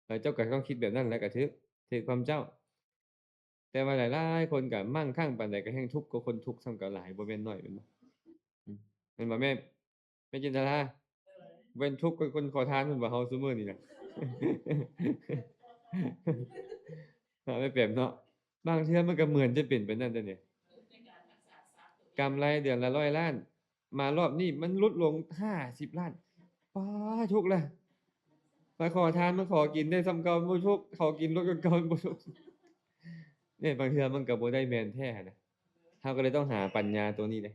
ແລ້ວເຈົ້າກໍຕ້ອງຄິດແບບນັ້ນ ແລ້ວກໍຖືກ ຖືກຄວາມເຈົ້າ. ແຕ່ວ່າຫຼາຍໆຄົນກໍມັ່ງຄັ່ງປານໃດກໍແຮ່ງທຸກກວ່າຄົນທຸກຊ້ຳກໍຫຼາຍ ບໍ່ແມ່ນໜ້ອຍ ແມ່ນບໍ່? ອືມ ແມ່ນບໍ່ແມ່? ແມ່ຈິນດາລາ ເອີ ເປັນທຸກກວ່າຄົນຂໍທານແມ່ນບໍ່ ເຮົາຊຸມື້ນີ້ນະ? ເນາະ ແມ່ແປມເນາະ, ບາງເທື່ອມັນກໍເໝືອນຈະເປັນໄປນັ້ນເດ້ນີ້. ກຳໄລເດືອນລະຮ້ອຍລ້ານ ມາລອບນີ້ມັນຫຼຸດລົງຫ້າສິບລ້ານ. ປ້າ ທຸກລະ. ມາຂໍທານ ມາຂໍກິນໄດ້ສ່ຳເກົ່າບໍ່ທຸກ, ຂໍກິນລົດກວ່າເກົ່າບໍ່ທຸກ. ເອີ ບາງເທື່ອມັນກໍບໍ່ໄດ້ແມ່ນແທ້ຫັ້ນນະ. ເຮົາກໍເລີຍຕ້ອງຫາປັນຍາຕົວນີ້ເດ້.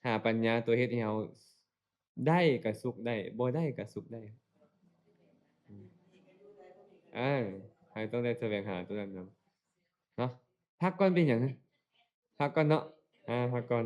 ຫາປັນຍາຕົວເຮັດໃຫ້ເຮົາໄດ້ກໍສຸກໄດ້ ບໍ່ໄດ້ກໍສຸກໄດ້. ອືມ ເຮົາຕ້ອງໄດ້ສະແຫວງຫາຕົວນັ້ນນຳເນາະ. ພັກກ່ອນເປັນຫຍັງ? ພັກກ່ອນເນາະ. ອາ ພັກກ່ອນ.